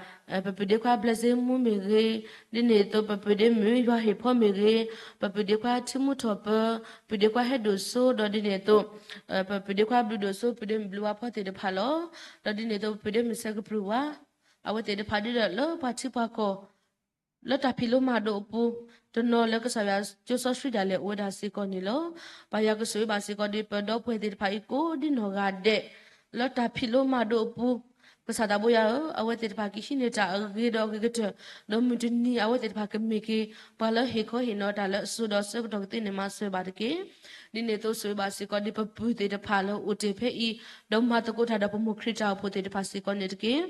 ပပုၢ်ဒ့ခွါ ဘျဲၣ်စ့မူမ့ၢ်ဂ့ၤ, ဒ်န့ၣ်အသိး ပပုၢ်ဒ့မုၣ်ယွၤဟ့ၣ်ဖီမ့ၢ်ဂ့ၤ, ပပုၢ်ဒ့ခွါထံမူထီၣ်ပၢ, ပုၢ်ဒ့ခွါဟဲဒိၣ်စိ, ဒီးဒ်န့ၣ်အသိး ပပုၢ်ဒ့ခွါဘျုးဒိၣ်စိ, ပုၢ်ဒ့မုၣ်ဘျုးဝါဖီသ့ၣ်တဖၣ်လီၤ. ဒီးဒ်န့ၣ်အသိး ပပုၢ်ဒ့မုၣ်စဲးကပြုၢ်ဝါ, အဝဲသ့ၣ်တဖၣ်ဒ်ဒီးလၢပှၤထံပှၤကီၢ် လၢတၢ်ဖံးလိမၤဒိးအပူၤ, တနီၤလၢကစၢ်ယွၤကၠိစီဆှံဒၣ်လဲာ်အိၣ်ဝဲဒၣ်စ့ၢ်ကီးန့ၣ်လီၤ. ပၢ်ယွၤကဆိၣ်ဂ့ၤဘၣ်စ့ၢ်ကီးဒ်ပဒီပုၢ်ဝဲၢ်သ့ၣ်တဖၣ်အံၤကိးဒ်နီၢ်ဂၤဒဲး လၢတၢ်ဖံးလိမၤဒိးအပူၤ, ကစၢ်သးဘိယွၤဧၢ, အဝဲသ့ၣ်တဖၣ်ကဟံးန့ၢ်တၢ်အဂ့ၤဒီးအဂ့ၤကတၢၢ်, ဒီးမုၢ်တနံၤအဝဲသ့ၣ်တဖၣ်ကမ့ၢ်က့ၤ ပှၤလၢဟ့ၣ်ခီဟ့ၣ်နီၤတၢ်လၢအစိၤဒီးအဆၢကတီၢ်ကသ့န့ၣ်မၤစၢၤဘၣ်တက့ၢ်. ဒ်န့ၣ်အသိးဆိၣ်ဂ့ၤဘၣ်စ့ၢ်ကီးဒ်ပပုၢ်သ့ၣ်တဖၣ်လၢအိၣ်တ့ၢ်ဖဲအံၤ, ဒီးမၤသကိးတၢ်ဒီးပမိၢ်ခရံာ်တၢ်အိၣ်ဖှိၣ်သ့ၣ်တဖၣ်စ့ၢ်ကီးန့ၣ်တက့ၢ်.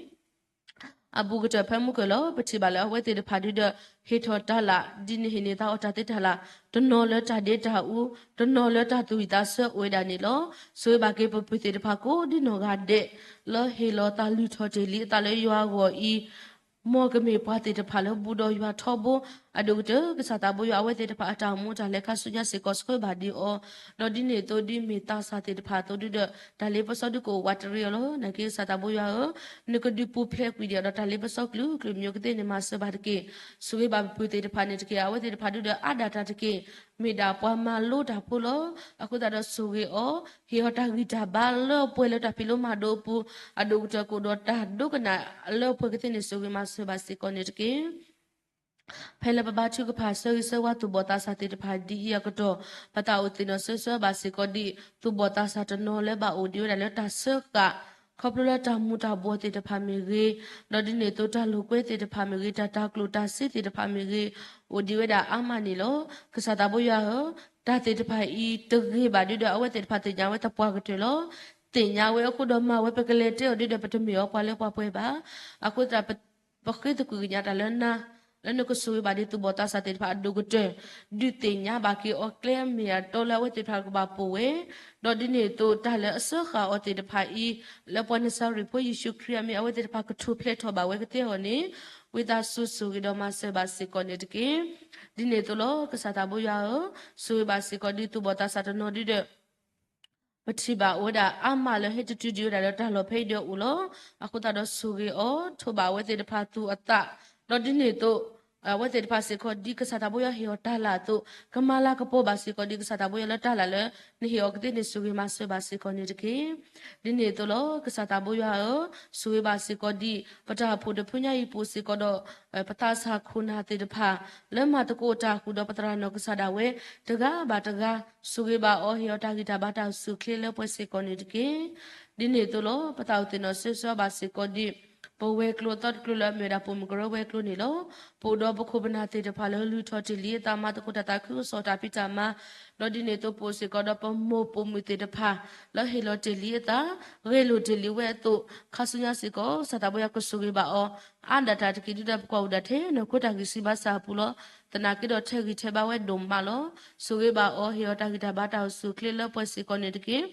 အဘူးကတၢၢ်ဖဲမုၢ်ကၢၢ်လီၤ. ပထံၣ်ဘၣ်လၢအဝဲသ့ၣ်တဖၣ်ဒုဒီး ဟ့ၣ်ထီၣ်တၢ်လၢ် ဒ်န့ၣ်ဟ့ၣ်န့ၢ်သးအီၤတၢ်သ့တၢ်လၢ် တနီၤလၢတၢ်ဒ့တၢ်အူ, တနီၤလၢတၢ်သူၣ်ဝံၣ်သးဆၢအိၣ်ဝဲဒၣ်န့ၣ်လီၤ. ဆိၣ်ဂ့ၤဘၣ်က့ၤပပုၢ်သ့ၣ်တဖၣ်ကိးဒ်နီၢ်ဂၤဒဲး လၢဟ့ၣ်လီၤသးလုၢ်ထီၣ်တ့ၢ်လံအသးလၢယွၤအဂီၢ်အံၤ မ်ကမ့ၢ်ပှၤသ့ၣ်တဖၣ်လၢဘူးဒီးယွၤထီဘိ, အဒိၣ်ကတၢၢ် ကစၢ်သးဘိယွၤအဝဲသ့ၣ်တဖၣ်အတၢ်အိၣ်မူတၢ်လဲၤခါဆူညါစ့ၢ်ကီးဆှၢဘၣ်ဒံးအီၤ, ဒီးဒ်န့ၣ်အသိးဒ်မ့ၢ်သးစၢ်သ့ၣ်တဖၣ်အသိးဒုဒီး တၢ်လ့ပစီဒုကအိၣ်ဝးတရံးအီၤလီၤ. နာ်က့ကစၢ်သးဘိယွၤဧၢ, နကဒုးပူၤဖျဲးကွံာ်ဒံးအီၤဒီးတၢ်လ့ပစီကလုာ်ကလုာ်မံၤကသ့ၣ်န့ၣ်မၤစၢၤဘၣ်တက့ၢ်. ဆိၣ်ဂ့ၤဘၣ်ပပုၢ်သ့ၣ်တဖၣ်န့ၣ်တက့ၢ်. အဝဲသ့ၣ်တဖၣ်ဒုဒီးအါဒၣ်တၢ်တက့ၢ်. မ့ၢ်ဒၣ်ပှၤမၤလိတၢ်ဖိလီၤ. အဃိသတးဒီးဆိၣ်ဂ့ၤအီၤ, ဟ့ၣ်အီၤတၢ်ဂံၢ်တၢ်ဘါလၢအပှဲၤလၢတၢ်ဖံးလိမၤဒိးအပူၤ, အဒိၣ်ကတၢၢ်ကအိၣ်ဒီးတၢ်ဒိကနၣ်လၢအပှဲၤကသ့ၣ်န့ၣ် ဆိၣ်ဂ့ၤမၤစၢၤဘၣ်စ့ၢ်ကီးန့ၣ်တက့ၢ်. ဖဲလၢပဘါထုကဖၣ်ဆၢဂ့ၤဆၢဝါသူၣ်ဘီၣ်သးစၢ်သ့ၣ်တဖၣ်ဒ်အံၤအကတီၢ်, ပသးအိၣ်သ့ၣ်နီၣ်ဆၢဆၢဘၣ်စ့ၢ်ကီးဒ် သူၣ်ဘီၣ်သးစၢ်တနီၤလၢဘၣ်အိၣ်ဒံးဝဲဒၣ်လၢတၢ်စၢဃာ် ခီဖျိလၢတၢ်မူၤတၢ်ဘှီးသ့ၣ်တဖၣ်မ့ၢ်ဂ့ၤ, ဒီးဒ်န့ၣ်အသိးတၢ်လိာ်ကွဲသ့ၣ်တဖၣ်မ့ၢ်ဂ့ၤ, တၢ်တၤကျိၣ်တၤစ့သ့ၣ်တဖၣ်မ့ၢ်ဂ့ၤ, အိၣ်ဒံးဝဲဒၣ်အါမးန့ၣ်လီၤ. ကစၢ်သးဘိယွၤဧၢ, တၢ်သ့ၣ်တဖၣ်အံၤတဂ့ၤဘၣ်ဒုဒီး အဝဲသ့ၣ်တဖၣ်သ့ၣ်ညါဝဲသပှၢ်ကတၢၢ်လီၤ. သ့ၣ်ညါဝဲအဃိဒီးမၤဝဲ ပကလဲၤတဲအီၤဒုဒီး ပတမ့ၢ်အီၤပှၤလၢပှၤပှဲၤဘၣ်. အဃိသတး ပဃ့သကွံာ်ကညးတၢ်လၢနၤ, လၢနကဆိၣ်ဂ့ၤဘၣ်ဒံးသူၣ်ဘီၣ်သးစၢ်သ့ၣ်တဖၣ်အဒိၣ်ကတၢၢ်, ဒုးသ့ၣ်ညါဘၣ်က့ၤအီၤကျဲမ့ၢ်အတီလၢအဝဲသ့ၣ်တဖၣ်ကဘၣ်ပိာ်ဝဲ, ဒီးဒ်န့ၣ်အသိးတၢ်လၢအစၢဃာ်အီၤသ့ၣ်တဖၣ်အံၤ, လၢပှၤနစၤရ့းဖိယ့ၣ်ၡူးခရံာ်အမံၤ အဝဲသ့ၣ်တဖၣ်ကထူၣ်ဖျဲးထီၣ်ဘၣ်ဝဲကသ့အဂီၢ်န့ၣ်, ဝံသးစူၤဆိၣ်ဂ့ၤဒီးမၤစၢၤဘၣ်စ့ၢ်ကီးန့ၣ်တက့ၢ်. ဒ်န့ၣ်အသိးလီၤ. ကစၢ်သးဘိယွၤဧၢ, ဆိၣ်ဂ့ၤဘၣ်စ့ၢ်ကီးဒ်သူၣ်ဘီၣ်သးစၢ်တနီၤဒုဒီး ပထံၣ်ဘၣ်အိၣ်ဝဲဒၣ်အါမးလၢဟဲတတုၤဒံးဝဲဒၣ်လၢတၢ်လီၢ်ဖဲအံၤဒီးအိၣ်လီၤ. အဃိသတးဒီးဆိၣ်ဂ့ၤအီၤ, ထိးဘၣ်အဝဲသ့ၣ်တဖၣ်သူၣ်အသး, ဒီးဒ်န့ၣ်အသိး အဝဲသ့ၣ်တဖၣ်စ့ၢ်ကီးဒ်ကစၢ်သးဘိယွၤဟ့ၣ်အီၤတၢ်လၢ်အသိး ကမၤလၤကပီၤဘၣ်စ့ၢ်ကီးဒ်ကစၢ်သးဘိယွၤလၢတၢ်လၢ်လၢ နဟ့ၣ်အီၤကသ့န့ၣ် ဆိၣ်ဂ့ၤမၤစၢၤဘၣ်စ့ၢ်ကီးန့ၣ်တက့ၢ်. ဒ်န့ၣ်အသိးလီၤ. ကစၢ်သးဘိယွၤဧၢ, ဆိၣ်ဂ့ၤဘၣ်စ့ၢ်ကီးဒ် ပတၢ်အိၣ်ဖှိၣ်တဖုညါအံၤပူၤစ့ၢ်ကီးဒီး ပသးစၢ်ခိၣ်နၢ်သ့ၣ်တဖၣ် လၢမၤသကိးတၢ်အဃိဒီး ပသရၣ်နီၢ်ကစၢ်ဒၣ်ဝဲ တဂၤဘၣ်တဂၤ ဆိၣ်ဂ့ၤဘၣ်အီၤ ဟ့ၣ်အီၤတၢ်ဂံၢ်တၢ်ဘါတၢ်အိၣ်ဆူၣ်အိၣ်ချ့လၢပှဲၤစ့ၢ်ကီးန့ၣ်တက့ၢ်. ဒ်န့ၣ်အသိးလီၤ. ပသးအိၣ်သ့ၣ်နီၣ်ဆၢဆၢဘၣ်စ့ၢ်ကီးဒ် ပဝဲၤကျိၤအသီတကျိၤလၢအမ့ၢ်ဝဲဒၣ်ပိာ်မုၣ်ကရၢဝဲၤကျိၤန့ၣ်လီၤ. ပအိၣ်ဒီးပခိၣ်ပနၢ်သ့ၣ်တဖၣ်လၢလုၢ်ထီၣ်တ့ၢ်လံအသး မၤသကိးတၢ်သးခုကစီၣ်တၢ်ဖံးတၢ်မၤ, ဒီးဒ်န့ၣ်အသိးပအိၣ်စ့ၢ်ကီးဒီးပမိၢ်ပိာ်မုၣ်သ့ၣ်တဖၣ် လၢဟ့ၣ်လီၤတ့ၢ်လံအသး ဂဲၤလိာ်တ့ၢ်လံဝဲအသိး ခါဆူညါစ့ၢ်ကီး ကစၢ်သးဘိယွၤကဆိၣ်ဂ့ၤဘၣ်အီၤ အါဒၣ်တၢ်တက့ၢ်ဒုဒီး ပကွၢ်အိၣ်ဒၣ်ထဲနီၢ်ခိတၢ်ဂံၢ်စၢ်ဘါစၢ်အပူၤလီၤ. သနာ်က့ဒီးထဲဂံၢ်ထဲဘါဝဲဒိၣ်မးလီၤ. ဆိၣ်ဂ့ၤဘၣ်အီၤ ဟ့ၣ်အီၤတၢ်ဂံၢ်တၢ်ဘါတၢ်အိၣ်ဆူၣ်အိၣ်ချ့လၢပှဲၤစ့ၢ်ကီးန့ၣ်တက့ၢ်.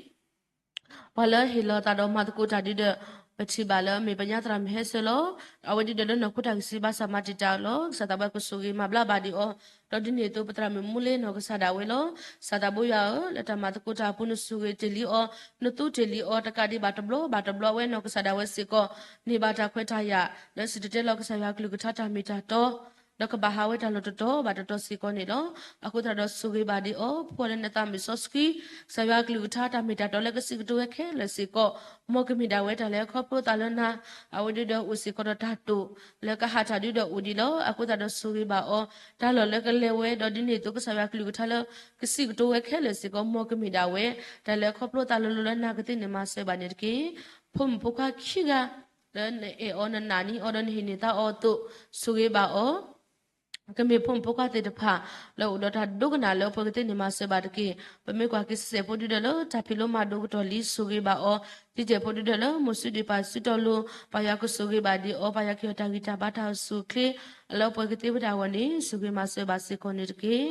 ပှၤလၢဟ့ၣ်လီၤသးဒီးမၤသကိးတၢ်ဒုဒီး ပထံၣ်ဘၣ်လၢအမ့ၢ်ပညါသရၣ်မုၢ်ဟဲဆၢလီၤ. အဝဲဒုဒီးလၢနီၢ်ခိတၢ်ဂံၢ်စၢ်ဘါစၢ်မၤတံာ်တာ်အီၤလီၤ. ကစၢ်သးဘိယွၤကဆိၣ်ဂ့ၤမၤဘျါဘၣ်ဒံးအီၤ, ဒီးဒ်န့ၣ်အသိးပသရၣ်မုၣ်မူလ့နီၢ်ကစၢ်ဒၣ်ဝဲလီၤ. ကစၢ်သးဘိယွၤဧၢ, လၢတၢ်မၤသကိးတၢ်အပူၤ နဆိၣ်ဂ့ၤတ့ၢ်လံအီၤ, နသူတ့ၢ်လံအီၤ တကးဒံးဘၣ်တဘျီဘၣ်တဘျီ အဝဲနီၢ်ကစၢ်ဒၣ်ဝဲစ့ၢ်ကီး န့ၢ်ဘၣ်တၢ်ခွဲးတၢ်ယာ် လၢစံၣ်တဲၤတဲလီၤကစၢ်ယွၤအကလုၢ်ကထါတၢ်မ့ၢ်တၢ်တီ ဒီးကဘၣ်ဟးဝဲတၢ်လီၢ်တတီၤဘၣ်တတီၤစ့ၢ်ကီးန့ၣ်လီၤ. အဃိသတးဒီးဆိၣ်ဂ့ၤဘၣ်ဒံးအီၤ ဖှီၣ်လၢနသးမုၢ်စီဆှံ ကစၢ်ယွၤအကလုၢ်ကထါတၢ်မ့ၢ်တၢ်တီလၢကစံးကတိၤဝဲခဲလၢာ်စ့ၢ်ကီး မ်ကမ့ၢ်ဒၣ်ဝဲတၢ်လဲၤခီဖျိသးလၢနၤ, အဝဲဒုဒီးအိၣ်စ့ၢ်ကီးဒီးတၢ်တိာ် လၢကဟးထီၣ်ဒုဒီးအိၣ်ဒံးလီၤ. အဃိသတးဒီးဆိၣ်ဂ့ၤဘၣ်အီၤ တၢ်လီၢ်လၢကလဲၤဝဲ ဒီးဒ်န့ၣ်အသိးကစၢ်ယွၤအကလုၢ်ကထါလၢ ကစံးကတိၤဝဲခဲလၢာ်စ့ၢ်ကီး မ်ကမ့ၢ်ဒၣ်ဝဲ တၢ်လဲၤခီဖျိသးလိၤလိၤလၢနၤကသ့န့ၣ်မၤစၢၤဘၣ်န့ၣ်တက့ၢ်. ဖိမုၣ်ဖိခွါခံဂၤ လၢနအဲၣ်အီၤနနာ်န့ၢ်အီၤဒီးနဟ့ၣ်န့ၢ်သးအီၤအသိး ဆိၣ်ဂ့ၤဘၣ်အီၤ ကမ့ၢ်ဖိမုၣ်ဖိခွါသ့ၣ်တဖၣ် လၢအိၣ်ဒီးတၢ်ဒိကနၣ်လၢအပှဲၤကသ့န့ၣ်မၤစၢၤဘၣ်တက့ၢ်. ပမ့ၢ်ကွၢ်က့ၤစဲးဖိဒုဒီးလၢ တၢ်ဖံးလိမၤဒိးကတီၢ်လံ ဆိၣ်ဂ့ၤဘၣ်အီၤ, တံၤတဲာ်ဖိဒုဒီးလၢ မိၢ်စုဒံးပၢ်စုတီလိၤ ပၢ်ယွၤကဆိၣ်ဂ့ၤဘၣ်ဒံးအီၤ ပၢ်ယွၤကဟ့ၣ်အီၤတၢ်ဂံၢ်တၢ်ဘါတၢ်အိၣ်ဆူၣ်အိၣ်ချ့ လၢအပှဲၤကသ့ဝဲဒၣ်အဂီၢ်န့ၣ် ဆိၣ်ဂ့ၤမၤစၢၤဘၣ်စ့ၢ်ကီးန့ၣ်တက့ၢ်.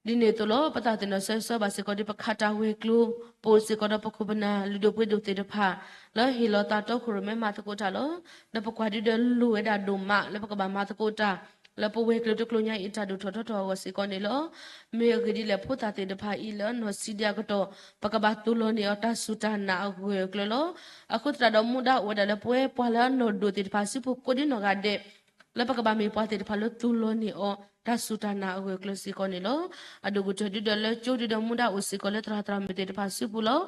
ဒ်န့ၣ်အသိးလီၤ. ပသးသ့ၣ်နီၣ်ဆၢဆၢဘၣ်စ့ၢ်ကီးဒ်ပခးတၢ်ဝဲၤကျိၤ ပအိၣ်စ့ၢ်ကီးဒီးပခိၣ်ပနၢ်လုၢ်ဒိၣ်ပှ့ၤဒိၣ်သ့ၣ်တဖၣ် လၢဟ့ၣ်လီၤသးတီခိၣ်ရိၣ်မဲမၤသကိးတၢ်လီၤ. ဒီးပကွၢ်ဒုဒီးလိၣ်ဝဲဒၣ်ဒိၣ်မး လၢပကဘၣ်မၤသကိးတၢ် လၢပဝဲၤကျိၤတကျိၤညါအံၤ တၢ်ဒိၣ်ထီၣ်ထီထီၣ်အဂီၢ်စ့ၢ်ကီးန့ၣ်လီၤ. မ့ၢ်အဂ့ၢ်ဒ်လဲၣ် ဖိသၣ်သ့ၣ်တဖၣ်အံၤလၢအနီၢ်ဆံးဒံးအကတီၢ် ပကဘၣ်သူၣ်လီၤန့ၢ်အီၤတၢ်စူၢ်တၢ်နာ်အဂၢၢ်အကျၢၤလီၤ. အဃိသတးဒီးမူဒါအိၣ်ဝဲဒၣ်လၢပဝဲပှၤလၢအနီၢ်ဒိၣ်သ့ၣ်တဖၣ်စုပူၤကိးဒ်နီၢ်ဂၤဒဲး လၢပကဘၣ်မ့ၢ်ပှၤသ့ၣ်တဖၣ်လၢသူၣ်လီၤန့ၢ်အီၤ တၢ်စူၢ်တၢ်နာ်အဂၢၢ်အကျၢၤစ့ၢ်ကီးန့ၣ်လီၤ. အဒိၣ်ကတၢၢ်ဒုဒီးလၢကၠိဒုဒီးမူဒါအိၣ်စ့ၢ်ကီးလၢသရၣ်သရၣ်မုၣ်သ့ၣ်တဖၣ်စုပူၤလီၤ.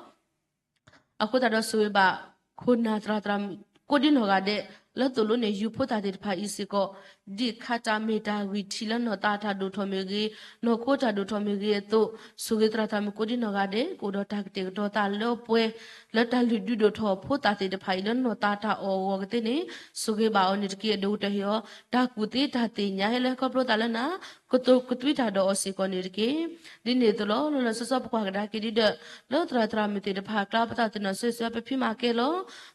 အဃိသတးဒီးဆိၣ်ဂ့ၤဘၣ် ခိၣ်နၢ်သရၣ်သရၣ်မုၣ် ကိးဒ်နီၢ်ဂၤဒဲး လၢသိၣ်လိန့ၢ်ယူၤဖိသၣ်သ့ၣ်တဖၣ်အံၤစ့ၢ်ကီး ဒ်ခါတၢ်မ့ၢ်တၢ်ဂံၢ်ထံးလၢနီၢ်သးတၢ်ဒိၣ်ထီၣ်မ့ၢ်ဂ့ၤ, နီၢ်ခိတၢ်ဒိၣ်ထီၣ်မ့ၢ်ဂ့ၤအသိး, ဆိၣ်ဂ့ၤသရၣ်သရၣ်မုၣ်ကိးဒ်နီၢ်ဂၤဒဲး ကအိၣ်ဒီးတၢ်ကတဲာ်ကတီၤသးလၢပှဲၤ လၢတၢ်လုၢ်ဒုးဒိၣ်ထီၣ်ဖိသၣ်သ့ၣ်တဖၣ်အံၤလၢနီၢ်သးတၢ်အီၣ်အဂီၢ်ကသ့န့ၣ် ဆိၣ်ဂ့ၤဘၣ်အီၤန့ၣ်တက့ၢ်. အဒိၣ်ကတၢၢ်ဟ့ၣ်အီၤ တၢ်ကူၣ်သ့တၢ်သ့ၣ်ညါဟဲလၢခီဖျိသးလၢနၤ ကသူကသွံတၢ်ဒီးအီၤစ့ၢ်ကီးန့ၣ်တက့ၢ်. ဒ်န့ၣ်အသိးလီၤ. လီၤလီၤဆီဆီပကွၢ်ကဒါက့ၤဒုဒီး လၢသရၣ်သရၣ်မုၣ်သ့ၣ်တဖၣ်အကျါ ပသးသ့ၣ်နီၣ်ဆၢဆၢ ပဖံးမၤကဲလီၤ.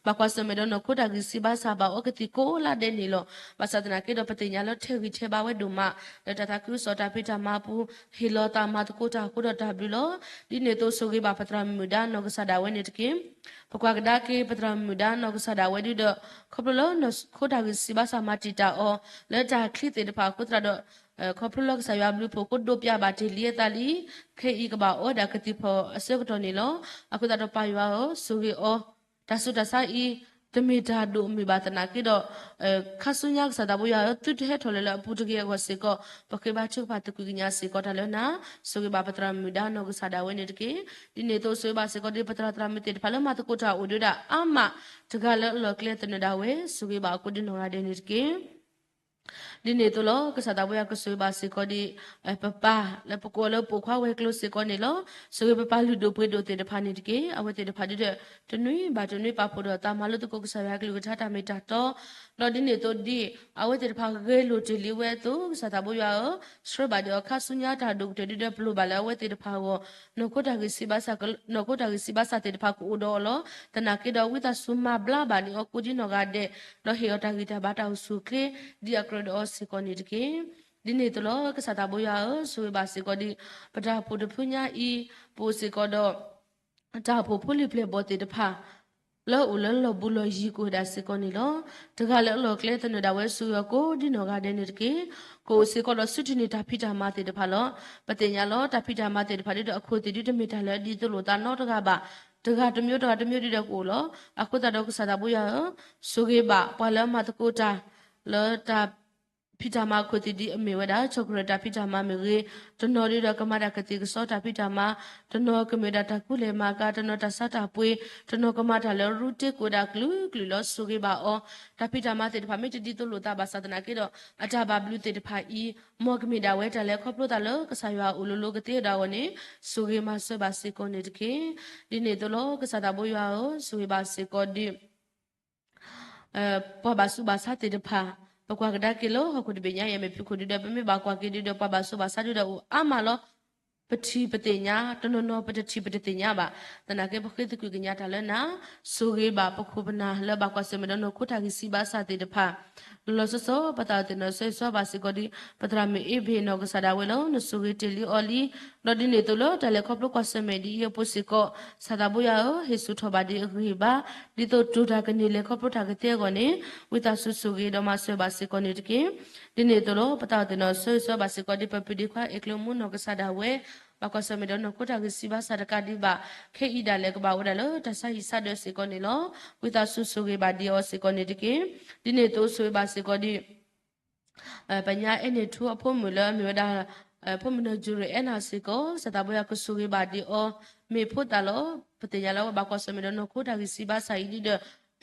ဘၣ်ကွၢ်ဆၢၣ်မဲာ်ဒီးနီၢ်ခိတၢ်ဂံၢ်စၢ်ဘါစၢ်ဘၣ်အီၤ ပှၤကညီဖိသ့ၣ်ကိးလါဒဲးန့ၣ်လီၤ. ဘၣ်ဆၣ်သနာ်က့ဒီး ပသ့ၣ်ညါလၢထဲဂံၢ်ထဲဘါဝဲဒိၣ်မး လၢတၢ်သးခုကစီၣ်တၢ်ဖံးတၢ်မၤအပူၤ ဟ့ၣ်လီၤသးမၤသကိးတၢ်အဃိဒီးတၢ်ဘျုးလီၤ. ဒ်န့ၣ်အသိး ဆိၣ်ဂ့ၤဘၣ်ပသရၣ်မုၣ်ဒါနီၢ်ကစၢ်ဒၣ်ဝဲန့ၣ်တက့ၢ်. ပကွၢ်ကဒါက့ၤ ပသရၣ်မုၣ်ဒါနီၢ်ကစၢ်ဒၣ်ဝဲဒုဒီး ခီဖျိလၢနီၢ်ခိတၢ်ဂံၢ်စၢ်ဘါစၢ်မၤတံာ်တာ်အီၤ လၢတၢ်ချံသ့ၣ်တဖၣ်အဃိသတးဒီး ခီဖျိလၢကစၢ်ယွၤဘျုးဖှိၣ်ကိးဒိးပျၢ်ဘၣ်တ့ၢ်လံအသးလံ, ခဲအံၤကဘၣ်အိၣ်ဝဲဒၣ်ကသံၣ်ဖီၣ်အဆၢကတီၢ်န့ၣ်လီၤ. အဃိသတးဒီးပၢ်ယွၤဧၢ, ဆိၣ်ဂ့ၤအီၤ, တၢ်ဆူးတၢ်ဆါအံၤ တမ့ၢ်တၢ်ဒိၣ်မုၢ်ဘၣ်သနာ်က့ဒီး ခါဆူညါကစၢ်သးဘိယွၤဧၢ, သုတဟဲထီၣ်လၢၤလၢအပူၤတဂ့ၤအဂီၢ်စ့ၢ်ကီး ပဃ့ဘါထုကဖၣ်သကိးကညးစ့ၢ်ကီးတၢ်လၢနၤ, ဆိၣ်ဂ့ၤဘၣ်ပသရၣ်မုၣ်ဒါနီၢ်ကစၢ်ဒၣ်ဝဲန့ၣ်တက့ၢ်. ဒ်န့ၣ်အသိး ဆိၣ်ဂ့ၤဘၣ်စ့ၢ်ကီးဒ်ပသရၣ်သရၣ်မုၣ်သ့ၣ်တဖၣ်လၢမၤသကိးတၢ်အိၣ်ဒံးဝဲဒၣ်အါမး တဂၤလၢအလီၢ်ကျဲသနၢၣ်ဒၣ်ဝဲ ဆိၣ်ဂ့ၤဘၣ်အီၤကိးဒ်နီၢ်ဂၤဒဲးန့ၣ်တက့ၢ်. ဒ်န့ၣ်အသိးလီၤ. ကစၢ်သးဘိယွၤကဆိၣ်ဂ့ၤဘၣ်စ့ၢ်ကီးဒ် ပပၢ်လၢပကိးလၢပိာ်ခွါဝဲၤကျိၤစ့ၢ်ကီးန့ၣ်လီၤ. ဆိၣ်ဂ့ၤပပၢ်လုၢ်ဒိၣ်ပှ့ၤဒိၣ်သ့ၣ်တဖၣ်န့ၣ်တက့ၢ်. အဝဲသ့ၣ်တဖၣ်ဒုဒီး တနွံဘၣ်တနွံပာ်ဖှိၣ်ဒီးသးမၤလိသကိးကစၢ်ယွၤအကလုၢ်ကထါ တၢ်မ့ၢ်တၢ်တီ, ဒီးဒ်န့ၣ်အသိးဒ် အဝဲသ့ၣ်တဖၣ်ဂဲၤလိာ်တ့ၢ်လံဝဲအသိး ကစၢ်သးဘိယွၤဧၢ, ဆှၢဘၣ်ဒံးအီၤခါဆူညါတၢ်ဒိၣ်ကတၢၢ်ဒုဒီးပလိၣ်ဘၣ်လၢအဝဲသ့ၣ်တဖၣ်အဂီၢ် နီၢ်ခိတၢ်ဂံၢ်စၢ်ဘါစၢ် နီၢ်ခိတၢ်ဂံၢ်စၢ်ဘါစၢ်သ့ၣ်တဖၣ်ကအိၣ်ဒီးအီၤလီၤ. သနာ်က့ဒီးဝံသးစူၤမၤဘျါဘၣ်န့ၢ်အီၤကိးဒ်နီၢ်ဂၤဒဲး, ဒီးဟ့ၣ်အီၤတၢ်ဂံၢ်တၢ်ဘါတၢ်အိၣ်ဆူၣ်အိၣ်ချ့ ဒ်အကြၢးဒီးအီၤစ့ၢ်ကီးန့ၣ်တက့ၢ်. ဒ်န့ၣ်အသိးလီၤ. ကစၢ်သးဘိယွၤဧၢ, ဆိၣ်ဂ့ၤဘၣ်စ့ၢ်ကီးဒ် ပတၢ်အိၣ်ဖှိၣ်တဖုညါအံၤ ပအိၣ်စ့ၢ်ကီးဒီး တၢ်အိၣ်ဖှိၣ်ဖိလံၤပျဲၢ်ဘီၣ်သ့ၣ်တဖၣ် လၢအိၣ်လၢလီၢ်ဘူးလီၢ်ယံၤကအိၣ်ဝဲဒၣ်စ့ၢ်ကီးန့ၣ်လီၤ. တဂၤလၢအလီၢ်ကျဲသနၢၣ်ဒၣ်ဝဲ ဆိၣ်ဂ့ၤအီၤကိးဒ်နီၢ်ဂၤဒဲးန့ၣ်တက့ၢ်. ကအိၣ်စ့ၢ်ကီးဒီးဆူထံၣ်န့ၢ်တၢ်ဖံးတၢ်မၤသ့ၣ်တဖၣ်လီၤ. ပသ့ၣ်ညါလီၤ တၢ်ဖံးတၢ်မၤသ့ၣ်တဖၣ်ဒုဒီး အခိၣ်သ့ၣ်ဒုတမ့ၢ်တၢ်လၢအဒ်သိးလိာ်သးနီတဂၤဘၣ်. တဂၤတမံၤတဂၤတမံၤဒုဒီးကအိၣ်လီၤ. အဃိသတးဒီးကစၢ်သးဘိယွၤဧၢ, ဆိၣ်ဂ့ၤဘၣ်ပှၤလၢအမၤသကိးတၢ် လၢတၢ် ဖံးတၢ်မၤအခိၣ်သ့ၣ်ဒ်အမ့ၢ်ဝဲဒၣ် ခီၣ်ကရၢၢ်တၢ်ဖံးတၢ်မၤမ့ၢ်ဂ့ၤ, တနီၤဒုဒီးကမၤတၢ်ကသ့ၣ်ကစီတၢ်ဖံးတၢ်မၤ, တနီၤကမ့ၢ်ဝဲဒၣ်တၢ်ကူလဲၢ်မၤကၤ, တနီၤတၢ်ဆါတၢ်ပှ့ၤ, တနီၤကမၤတၢ်လၢရူတ့ကိးဒၣ်ကလုာ်ကလုာ်လီၤ. ဆိၣ်ဂ့ၤဘၣ်အီၤ, တၢ်ဖံးတၢ်မၤသ့ၣ်တဖၣ်မ့ၢ်တဒ်သိးလိာ်သးဘၣ်ဆၣ်သနာ်က့ဒီး အတၢ်ဘၣ်ဘျုးသ့ၣ်တဖၣ်အံၤ မ်ကမ့ၢ်ဒၣ်ဝဲတၢ်လဲၤခီဖျိသးလၢကစၢ်ယွၤအအိၣ်လိၤလိၤကသ့ဝဲဒၣ်အဂီၢ်န့ၣ် ဆိၣ်ဂ့ၤမၤစၢၤဘၣ်စ့ၢ်ကီးန့ၣ်တက့ၢ်. ဒ်န့ၣ်အသိးလီၤ. ကစၢ်သးဘိယွၤဧၢ, ဆိၣ်ဂ့ၤဘၣ်စ့ၢ်ကီးဒ် ပှၤဘၣ်ဆူးဘၣ်ဆါသ့ၣ်တဖၣ်, ပကွၢ်ကဒါက့ၤလၢဟီၣ်ခိၣ်တဘ့ၣ်ညါအံၤ အမဲာ်ဖံးခိၣ်ဒုဒီး ပမ့ၢ်ဘၣ်ကွၢ်က့ၤဒုဒီး ပှၤဘၣ်ဆူးဘၣ်ဆါဒုဒီးအိၣ်အါမးလီၤ. ပထံၣ်ပသ့ၣ်ညါ, တနီၤနီၤပတထံၣ်ပတသ့ၣ်ညါဘၣ်. သနာ်က့ပဃ့သကွံာ်ကညးတၢ်လၢနၤ, ဆိၣ်ဂ့ၤဘၣ်ပခိၣ်ပနၢ်လၢဘၣ်ကွၢ်ဆၢၣ်မဲာ်ဒီးနီၢ်ခိတၢ်ဂံၢ်စၢ်ဘါစၢ်သ့ၣ်တဖၣ် လီၤလီၤဆီဆီ ပသးအိၣ်သ့ၣ်နီၣ်ဆိၣ်ဂ့ၤဘၣ်စ့ၢ်ကီးဒ် ပသရၣ်မုၣ်အ့ဘ့ၣ်နီၢ်ကစၢ်ဒၣ်ဝဲလီၤ. နဆိၣ်ဂ့ၤတ့ၢ်လံအီၤလံ, ဒီးဒ်န့ၣ်အသိးလၢတၢ်လဲၤခီဖျိကွၢ်ဆၢၣ်မဲာ်ဒ်အံၤအပူၤစ့ၢ်ကီး ကစၢ်သးဘိယွၤဧၢ, ဟ့ၣ်ဆူၣ်ထီၣ်ဘၣ်ဒ်အဂ့ၢ်ဘါ, ဒ်သိးတိၢ်တၢ်ကန့ၢ်လဲၤခီဖျိတၢ်ကသ့အဂီၢ်န့ၣ် ဝံသးစူၤဆိၣ်ဂ့ၤဒီးမၤစၢၤဘၣ်စ့ၢ်ကီးန့ၣ်တက့ၢ်. ဒ်န့ၣ်အသိးလီၤ. ပသးအိၣ်သ့ၣ်နီၣ်ဆိၣ်ဂ့ၤဘၣ်စ့ၢ်ကီးဒ်ပပၢၤဒ့ခွါအဲၣ်ကျၢၤမူနီၢ်ကစၢ်ဒၣ်ဝဲ ဘၣ်ကွၢ်ဆၢၣ်မဲာ်ဒီးနီၢ်ခိတၢ်ဂံၢ်စၢ်ဘါစၢ်တကးဒံးဘၣ်, ခဲအံၤဒၣ်လဲာ်ကဘၣ်ဝဲဒၣ်လၢတၢ်ဆါဟံၣ်ဆါဒၢးစ့ၢ်ကီးန့ၣ်လီၤ. ဝံသးစူၤဆိၣ်ဂ့ၤဘၣ်ဒ်အီၤစ့ၢ်ကီးန့ၣ်တက့ၢ်. ဒ်န့ၣ်အသိးဆိၣ်ဂ့ၤဘၣ်စ့ၢ်ကီးဒ် ပညါအဲၣ်န့ၢ်ထူအဖိမုၣ်လၢအမ့ၢ်ဝဲဒၣ် ဖိမုၣ်နီၢ်ယူၤရ့ၣ်အဲၣ်နၤစ့ၢ်ကီး ကစၢ်သးဘိယွၤကဆိၣ်ဂ့ၤဘၣ်ဒ်အီၤ မ့ၢ်ဖိသၣ်လီၤ. ပသ့ၣ်ညါလၢအဝဲဘၣ်ကွၢ်ဆၢၣ်မဲာ်ဒီးနီၢ်ခိတၢ်ဂံၢ်စၢ်ဘါစၢ်အံၤဒ်ဒီး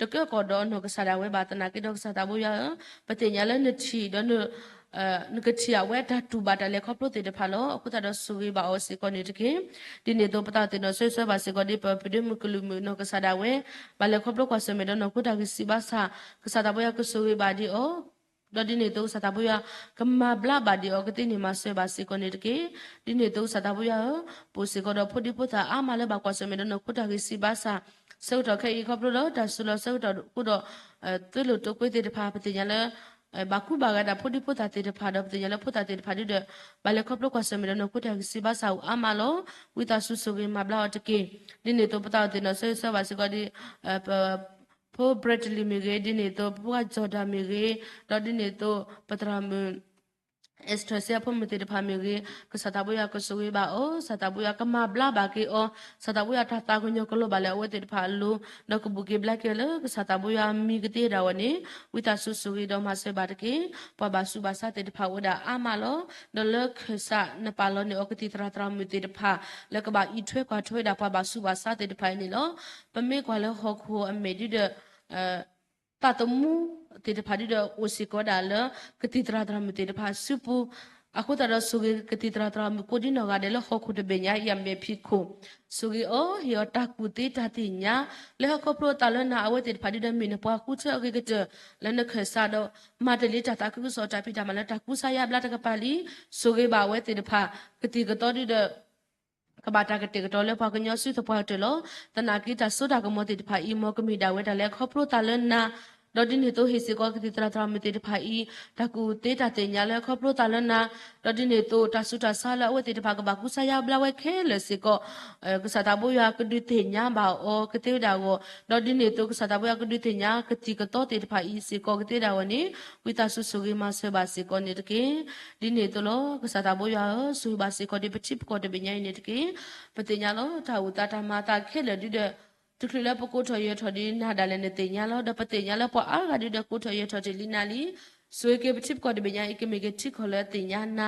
တကဲကီၢ်ဒီးနီၢ်ကစၢ်ဒၣ်ဝဲဘၣ်သနာ်က့ဒီး ကစၢ်သးဘိယွၤဧၢ, ပသ့ၣ်ညါလၢနထံၣ်ဒီး နကထံၣ်အဝဲတၢ်တူၢ်ဘၣ်တၢ်လဲၤခီဖျိသ့ၣ်တဖၣ်လီၤ. အဃိသတးဒီးဆိၣ်ဂ့ၤဘၣ်အီၤစ့ၢ်ကီးန့ၣ်တက့ၢ်. ဒ်န့ၣ်အသိးပသးအိၣ်သ့ၣ်နီၣ်ဆိၣ်ဂ့ၤဘၣ်စ့ၢ်ကီးဒ်ပပဒ့မုၢ်ကလုာ်မုၣ်နီၢ်ကစၢ်ဒၣ်ဝဲ ဘၣ်လဲၤခီဖျိကွၢ်ဆၢၣ်မဲာ်ဒီးနီၢ်ခိတၢ်ဂံၢ်စၢ်ဘါစၢ်, ကစၢ်သးဘိယွၤကဆိၣ်ဂ့ၤဘၣ်ဒ်အီၤ ဒီးဒ်န့ၣ်အသိးကစၢ်သးဘိယွၤ ကမၤဘျါဘၣ်ဒ်အီၤကသ့န့ၣ်မၤစၢၤဘၣ်စ့ၢ်ကီးန့ၣ်တက့ၢ်. ဒ်န့ၣ်အသိးကစၢ်သးဘိယွၤဧၢ, ပအိၣ်စ့ၢ်ကီးဒီးဖိဒံဖိသၣ်အါမးလၢဘၣ်ကွၢ်ဆၢၣ်မဲာ်ဒီးနီၢ်ခိတၢ်ဂံၢ်စၢ်ဘါစၢ်, ဆၢကတီၢ်ခဲအံၤခီဖျိလၢတၢ်စုလီၢ်ဆၢကတီၢ်အဃိဒီး သွေးလွန်တုပ်ကွေးသ့ၣ်တဖၣ် ပသ့ၣ်ညါလၢ ဘၣ်ကူဘၣ်ဂာ်ဒၣ်ဖိဒံဖိသၣ်သ့ၣ်တဖၣ်ဒီး ပသ့ၣ်ညါလၢဖိသၣ်သ့ၣ်တဖၣ်ဒုဒီး ဘၣ်လဲၤခီဖျိကွၢ်ဆၢၣ်မဲာ်ဒီးနီၢ်ခိတၢ်ဂံၢ်စၢ်ဘါစၢ်အိၣ်အါမးလီၤ. ဝံသးစူၤဆိၣ်ဂ့ၤမၤဘျါအီၤတက့ၢ်. ဒ်န့ၣ်အသိးပသးအိၣ်သ့ၣ်နီၣ်ဆိၣ်ဂ့ၤဘၣ်စ့ၢ်ကီးဒ် ပ ဖိဘြဲးတလံၤမ့ၢ်ဂ့ၤ, ဒ်န့ၣ်အသိးပှၤကၠီၣ်တၢ်မ့ၢ်ဂ့ၤ, ဒီးဒ်န့ၣ်အသိးပသရၣ်မုၣ် အဲစထၢၣ်စ့အဖိမုၣ်သ့ၣ်တဖၣ်မ့ၢ်ဂ့ၤ, ကစၢ်သးဘိယွၤကဆိၣ်ဂ့ၤဘၣ်အီၤ, ကစၢ်သးဘိယွၤကမၤဘျါဘၣ်က့ၤအီၤ, ကစၢ်သးဘိယွၤတၢ်သးကညီၤကလီၤဘၣ်လၢအဝဲသ့ၣ်တဖၣ်အလိၤ, ဒီးကဘူၣ်က့ၤဘျါက့ၤအီၤလၢကစၢ်သးဘိယွၤအမံၤကသ့ဒၣ်ဝဲန့ၣ်, ဝံသးစူၤဆိၣ်ဂ့ၤဒီးမၤစၢၤဘၣ်တက့ၢ်. ပှၤဘၣ်ဆူးဘၣ်ဆါသ့ၣ်တဖၣ်အိၣ်ဝဲဒၣ်အါမးလီၤ. ဒီးလၢခၢၣ်စးနပာ်လီၤန့ၢ်အီၤကသံၣ်သရၣ်သရၣ်မုၣ်သ့ၣ်တဖၣ် လၢကဘၣ်အံးထွဲကွၢ်ထွဲဝဲဒၣ်ပှၤဘၣ်ဆူးဘၣ်ဆါသ့ၣ်တဖၣ်အံၤန့ၣ်လီၤ. ပမ့ၢ်ကွၢ်လၢဟီၣ်ခိၣ်အမဲာ်ဒ်ဒီး သးသမူသ့ၣ်တဖၣ်ဒ်ဒီးအိၣ်စ့ၢ်ကီးဝဲဒၣ်လၢ ကသံၣ်သရၣ်သရၣ်မုၣ်သ့ၣ်တဖၣ်အစုပူၤ, အဃိသတးဒီးဆိၣ်ဂ့ၤကသံၣ်သရၣ်သရၣ်မုၣ်ကိးဒ်နီၢ်ဂၤဒဲးလၢဟီၣ်ခိၣ်တဘ့ၣ်ညါအံၤအမဲာ်ဖံးခိၣ်, ဆိၣ်ဂ့ၤအီၤ ဟ့ၣ်အီၤတၢ်ကူၣ်သ့တၢ်သ့ၣ်ညါ, လၢဟီၣ်ခိၣ်ဖျိအသးလၢနၤအဝဲသ့ၣ်တဖၣ်ဒ်ဒီးမ့ၢ်နပှၤဃုထၢအဂ့ၤကတၢၢ် လၢနခၢၣ်စးဒီး မၤတ့ၢ်လံတၢ်သးခုကစီၣ်တၢ်ဖံးတၢ်မၤလၢတၢ်ကူစါယါဘျါတကပၤလံ, ဆိၣ်ဂ့ၤဘၣ်အဝဲသ့ၣ်တဖၣ် ကသံၣ်ကသီဒ်ဒီး ကဘၣ်တၢ်ကတဲာ်ကတီၤလၢပှၤကညီစုသပှၢ်ကတၢၢ်လီၤ. သနာ်က့တၢ်စိတၢ်ကမီၤသ့ၣ်တဖၣ်အံၤ မ်ကမ့ၢ်ဒၣ်ဝဲဒၣ်လၢခီဖျိသးလၢနၤ ဒီးဒ်န့ၣ်အသိးဟ့ၣ်စ့ၢ်ကီးကသံၣ်သရၣ်သရၣ်မုၣ်သ့ၣ်တဖၣ်အံၤ တၢ်ကူၣ်သ့တၢ်သ့ၣ်ညါလၢခီဖျိသးလၢနၤ, ဒီးဒ်န့ၣ်အသိးတၢ်ဆူးတၢ်ဆါလၢအဝဲသ့ၣ်တဖၣ်ကဘၣ်ကူစါယါဘျါဝဲခဲလၢာ်စ့ၢ်ကီး ကစၢ်သးဘိယွၤကဒုးသ့ၣ်ညါဘၣ်အီၤကသ့ဝဲဒၣ်အဂီၢ်, ဒီးဒ်န့ၣ်အသိးကစၢ်သးဘိယွၤကဒုးသ့ၣ်ညါကသံၣ်ကသီသ့ၣ်တဖၣ်အံၤစ့ၢ်ကီးကသ့ဝဲဒၣ်အဂီၢ်န့ၣ် ဝံသးစူၤဆိၣ်ဂ့ၤမၤစၢၤဘၣ်စ့ၢ်ကီးန့ၣ်တက့ၢ်. ဒ်န့ၣ်အသိးလီၤ ကစၢ်သးဘိယွၤဧၢ, ဆိၣ်ဂ့ၤဘၣ်စ့ၢ်ကီးဒီးပထံပကီၢ်တဘ့ၣ်ညါအံၤန့ၣ်တက့ၢ်. ပသ့ၣ်ညါလီၤ တၢ်အိၣ်သးတၢ်မၤအသးခဲလၢာ်ဒုဒီး တချုးလၢပကိးထီၣ်ယဲၤထီၣ်ဒ်နၤဒၣ်လဲာ်နသ့ၣ်ညါလီၤ. ဒီးပသ့ၣ်ညါလၢပှၤအါဂၤဒုဒီးကိးထီၣ်ယဲၤထီၣ်တ့ၢ်လံနၤလံ. ဆိၣ်ဂ့ၤက့ၤပထံပကီၢ်တဘ့ၣ်ညါအံၤ ကမ့ၢ်က့ၤထံကီၢ်လၢအသ့ၣ်ညါန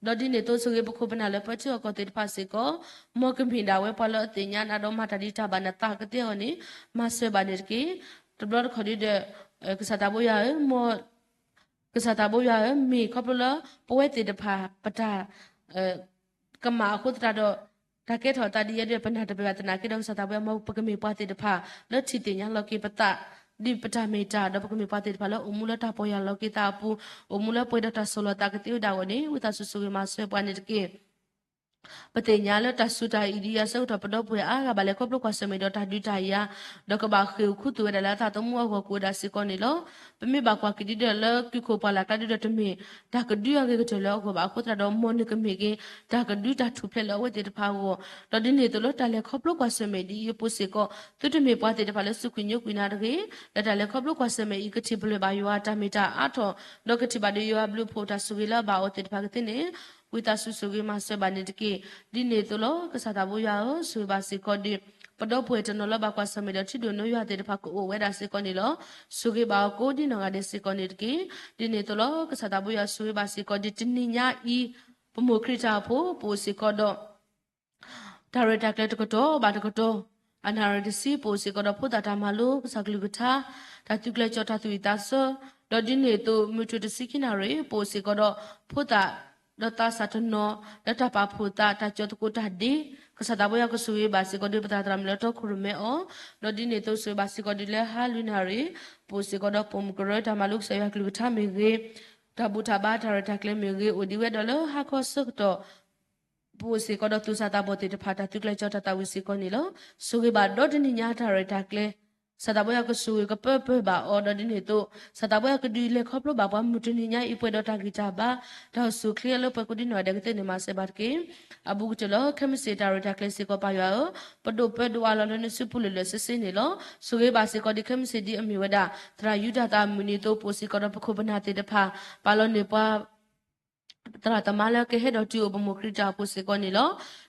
ၤ, ဒီးဒ်န့ၣ်အသိးဆိၣ်ဂ့ၤပခိၣ်ပနၢ်လၢပှဲၤထံအီၣ်ကီၢ်သ့ၣ်တဖၣ်စ့ၢ်ကီး, မ်ကမ့ၢ်ဒၣ်ဝဲပှၤလၢအသ့ၣ်ညါနၤဒီးမၤတၢ်ဒ်တၢ်ဘၣ်နသးကသ့အဂီၢ်န့ၣ် မၤစၢၤဘၣ်န့ၣ်တက့ၢ်. တဘျီတခီၣ်ဒုဒီး ကစၢ်သးဘိယွၤဧၢ, မ် ကစၢ်သးဘိယွၤဧၢ, မ့ၢ်ခီဖျိလၢပဝဲသ့ၣ်တဖၣ် ပတၢ် ကမၣ်အဃိသတးဒီး တၢ်ကဲထီၣ်အသးဒ်ယဲဒ်ပနၢ်တပၢၢ်ဘၣ်သနာ်က့ဒီး ကစၢ်သးဘိယွၤ မ်ပကမ့ၢ်ပှၤသ့ၣ်တဖၣ် လၢထံၣ်သ့ၣ်ညါလီၤက့ၤပသး ဒ်ပတၢ်မ့ၢ်တၢ် ဒီးပကမ့ၢ်ပှၤသ့ၣ်တဖၣ်လၢအိၣ်မူလၢတၢ်ပီၢ်ယၢ်လီၤက့ၤသးအပူၤ, အိၣ်မူလၢပှဲၤဒီးတၢ်ဆီၣ်လီၤသးကသ့ဝဲဒၣ်အဂီၢ်န့ၣ် ဝံသးစူၤဆိၣ်ဂ့ၤမၤစၢၤပှၤန့ၣ်တက့ၢ်. ပသ့ၣ်ညါလၢတၢ်စူၤတၢ်အံၤဒ်အံၤ အဆၢကတီၢ်ပဒီပုၢ်ဝဲၢ်အါဂၤဘၣ်လဲၤခီဖျိကွၢ်ဆၢၣ်မဲာ်ဒီးတၢ်ဒုးတၢ်ယၤ, ဒီးကဘၣ်ဃ့ၢ်အိၣ်ခူသူၣ်ဝဲဒၣ်လၢအသးသမူအဂီၢ်ကအိၣ်ဝဲဒၣ်စ့ၢ်ကီးန့ၣ်လီၤ. ပမ့ၢ်ဘၣ်ကွၢ်က့ၤဒ်ဒီးလၢကုၢ်ခိၣ်ပှၢ်လၢ်ကျါဒ်ဒီး တမ့ၢ်တၢ်ကဒုအဂ့ၤကတၢၢ်လၢအဂီၢ်ဘၣ်အဃိသတးဒီး မ်နကမ့ၢ်က့ၤ တၢ်ကဒုတၢ်ထူၣ်ဖျဲးလၢအဝဲသ့ၣ်တဖၣ်အဂီၢ်, ဒီးဒ်န့ၣ်အသိးလၢတၢ်လဲၤခီဖျိကွၢ်ဆၢၣ်မဲာ်ဒ်အံၤအပူၤစ့ၢ်ကီး သုတမ့ၢ်ပှၤသ့ၣ်တဖၣ်လၢစူၢ်ကွံာ်ညိကွံာ်နၤတဂ့ၤ, လၢတၢ်လဲၤခီဖျိကွၢ်ဆၢၣ်မဲာ်အံၤ ကထံၣ်ပလၢၢ်ဘၣ်ယွၤအတၢ်မ့ၢ်တၢ်အါထီၣ်, ဒီးကထံၣ်ဘၣ်ဒီးယွၤအဘျုးအဖှိၣ်တၢ်ဆိၣ်ဂ့ၤလၢအဘၣ်အီၤသ့ၣ်တဖၣ်ကသ့န့ၣ် ဝံသးစူၤဆိၣ်ဂ့ၤမၤစၢၤဘၣ်န့ၣ်တက့ၢ်. ဒ်န့ၣ်အသိးလီၤ ကစၢ်သးဘိယွၤဧၢ, ဆိၣ်ဂ့ၤဘၣ်စ့ၢ်ကီးဒီး ပဒီပုၢ်ဝဲၢ်တနီၤလၢဘၣ်ကွၢ်ဆၢၣ်မဲာ်ဒီးထံဒိၣ်နိယွၤသ့ၣ်တဖၣ်ကအိၣ်ဝဲဒၣ်စ့ၢ်ကီးန့ၣ်လီၤ. ဆိၣ်ဂ့ၤဘၣ်အီၤကိးဒ်နီၢ်ဂၤဒဲးစ့ၢ်ကီးန့ၣ်တက့ၢ်. ဒ်န့ၣ်အသိးလီၤ ကစၢ်သးဘိယွၤ ဆိၣ်ဂ့ၤဘၣ်စ့ၢ်ကီးဒ်တနံၤညါအံၤ ပမိၢ်ခရံာ်တၢ်အိၣ်ဖှိၣ် ပအိၣ်စ့ၢ်ကီးဒီး တၢ်ရဲၣ်တၢ်ကျဲၤတကတီၢ်ဘၣ်တကတီၢ်, အနၣ်ရံၣ်တဆံ ပအိၣ်စ့ၢ်ကီးဒီးဖိသၣ်တၢ်မၤလိ ကစၢ်ကလုၢ်ကထါ, တၢ်သုးကျဲၤကၠီၤတၢ်သူၣ်ဝံၣ်သးဆၢ, ဒီးဒ်န့ၣ်အသိး မုၢ်ထူၣ်တဆံခံနၣ်ရံၣ် ပအိၣ်စ့ၢ်ကီးဒီးဖိသၣ် ဒီးသးစၢ်တနီၤ လၢတၢ်ပာ်ဖှိၣ်သး တၢ်ကၠီၤသကိးတၢ်ဒ့, ကစၢ်သးဘိယွၤကဆိၣ်ဂ့ၤဘၣ်စ့ၢ်ကီးဒီးပသရၣ်သမုၣ်လၢတီခိၣ်ရိၣ်မဲအီၤ, ဒီးဒ်န့ၣ်အသိးဆိၣ်ဂ့ၤဘၣ်စ့ၢ်ကီးဒ်လၢဟါလွံၢ်နၣ်ရံၣ် ပအိၣ်စ့ၢ်ကီးဒီးပိာ်မုၣ်ကရၢ တၢ်မၤလိကစၢ်ယွၤကလုၢ်ကထါမ့ၢ်ဂ့ၤ, တၢ်ဘူၣ်တၢ်ဘါတၢ်ရဲၣ်တၢ်ကျဲၤမ့ၢ်ဂ့ၤ အိၣ်ဒံးဝဲဒီးလၢဟါခီဆၢကတီၢ် ပအိၣ်စ့ၢ်ကီးဒီးသူၣ်စၢ်သးဘီၣ်သ့ၣ်တဖၣ် တၢ်သုးကျဲၤကၠီၤတၢ်သးဝံၣ်စ့ၢ်ကီးန့ၣ်လီၤ. ဆိၣ်ဂ့ၤဘၣ်ဒီတနံၤညါတၢ်ရဲၣ်တၢ်ကျဲၤ, ကစၢ်သးဘိယွၤကဆိၣ်ဂ့ၤကပၢပၢၢ်ဘၣ်အီၤ ဒီးဒ်န့ၣ်အသိး ကစၢ်သးဘိယွၤကဒုးလဲၤခီဖျိဘၣ်ပှၤမုၢ်တနံၤညါအံၤပှဲၤဒီးတၢ်ဂံၢ်တၢ်ဘါ, တၢ်အိၣ်ဆူၣ်အိၣ်ချ့လၢပှဲၤကိးဒ်နီၢ်ဂၤဒဲးကသ့န့ၣ်မၤစၢၤဘၣ်တက့ၢ်. အဘူးကတၢၢ်လၢ ခဲမုၢ်ဆ့ၣ်တၢ်ရဲၣ်တၢ်ကျဲၤစ့ၢ်ကီး ပၢ်ယွၤဧၢ, ပဒိၣ်ပၢဒိၣ်အါလီၤလၢနစုပူၤလၢာ်လၢာ်ဆ့ဆ့န့ၣ်လီၤ. ဆိၣ်ဂ့ၤဘၣ်စ့ၢ်ကီးဒ်ခဲမုၢ်ဆ့ၣ်ဒ်အမ့ၢ်ဝဲဒၣ် သရၣ်ယူဒၤသးမုၢ်နံၤအသိး ပအိၣ်စ့ၢ်ကီးဒီးပခိၣ်ပနၢ်သ့ၣ်တဖၣ် ပာ်လီၤန့ၢ်ပှၤ သရၣ်သမါလၢကဟဲဒီးတုၤအိၣ်ပမိၢ်ခရံာ်တၢ်အိၣ်ဖှိၣ်စ့ၢ်ကီးန့ၣ်လီၤ.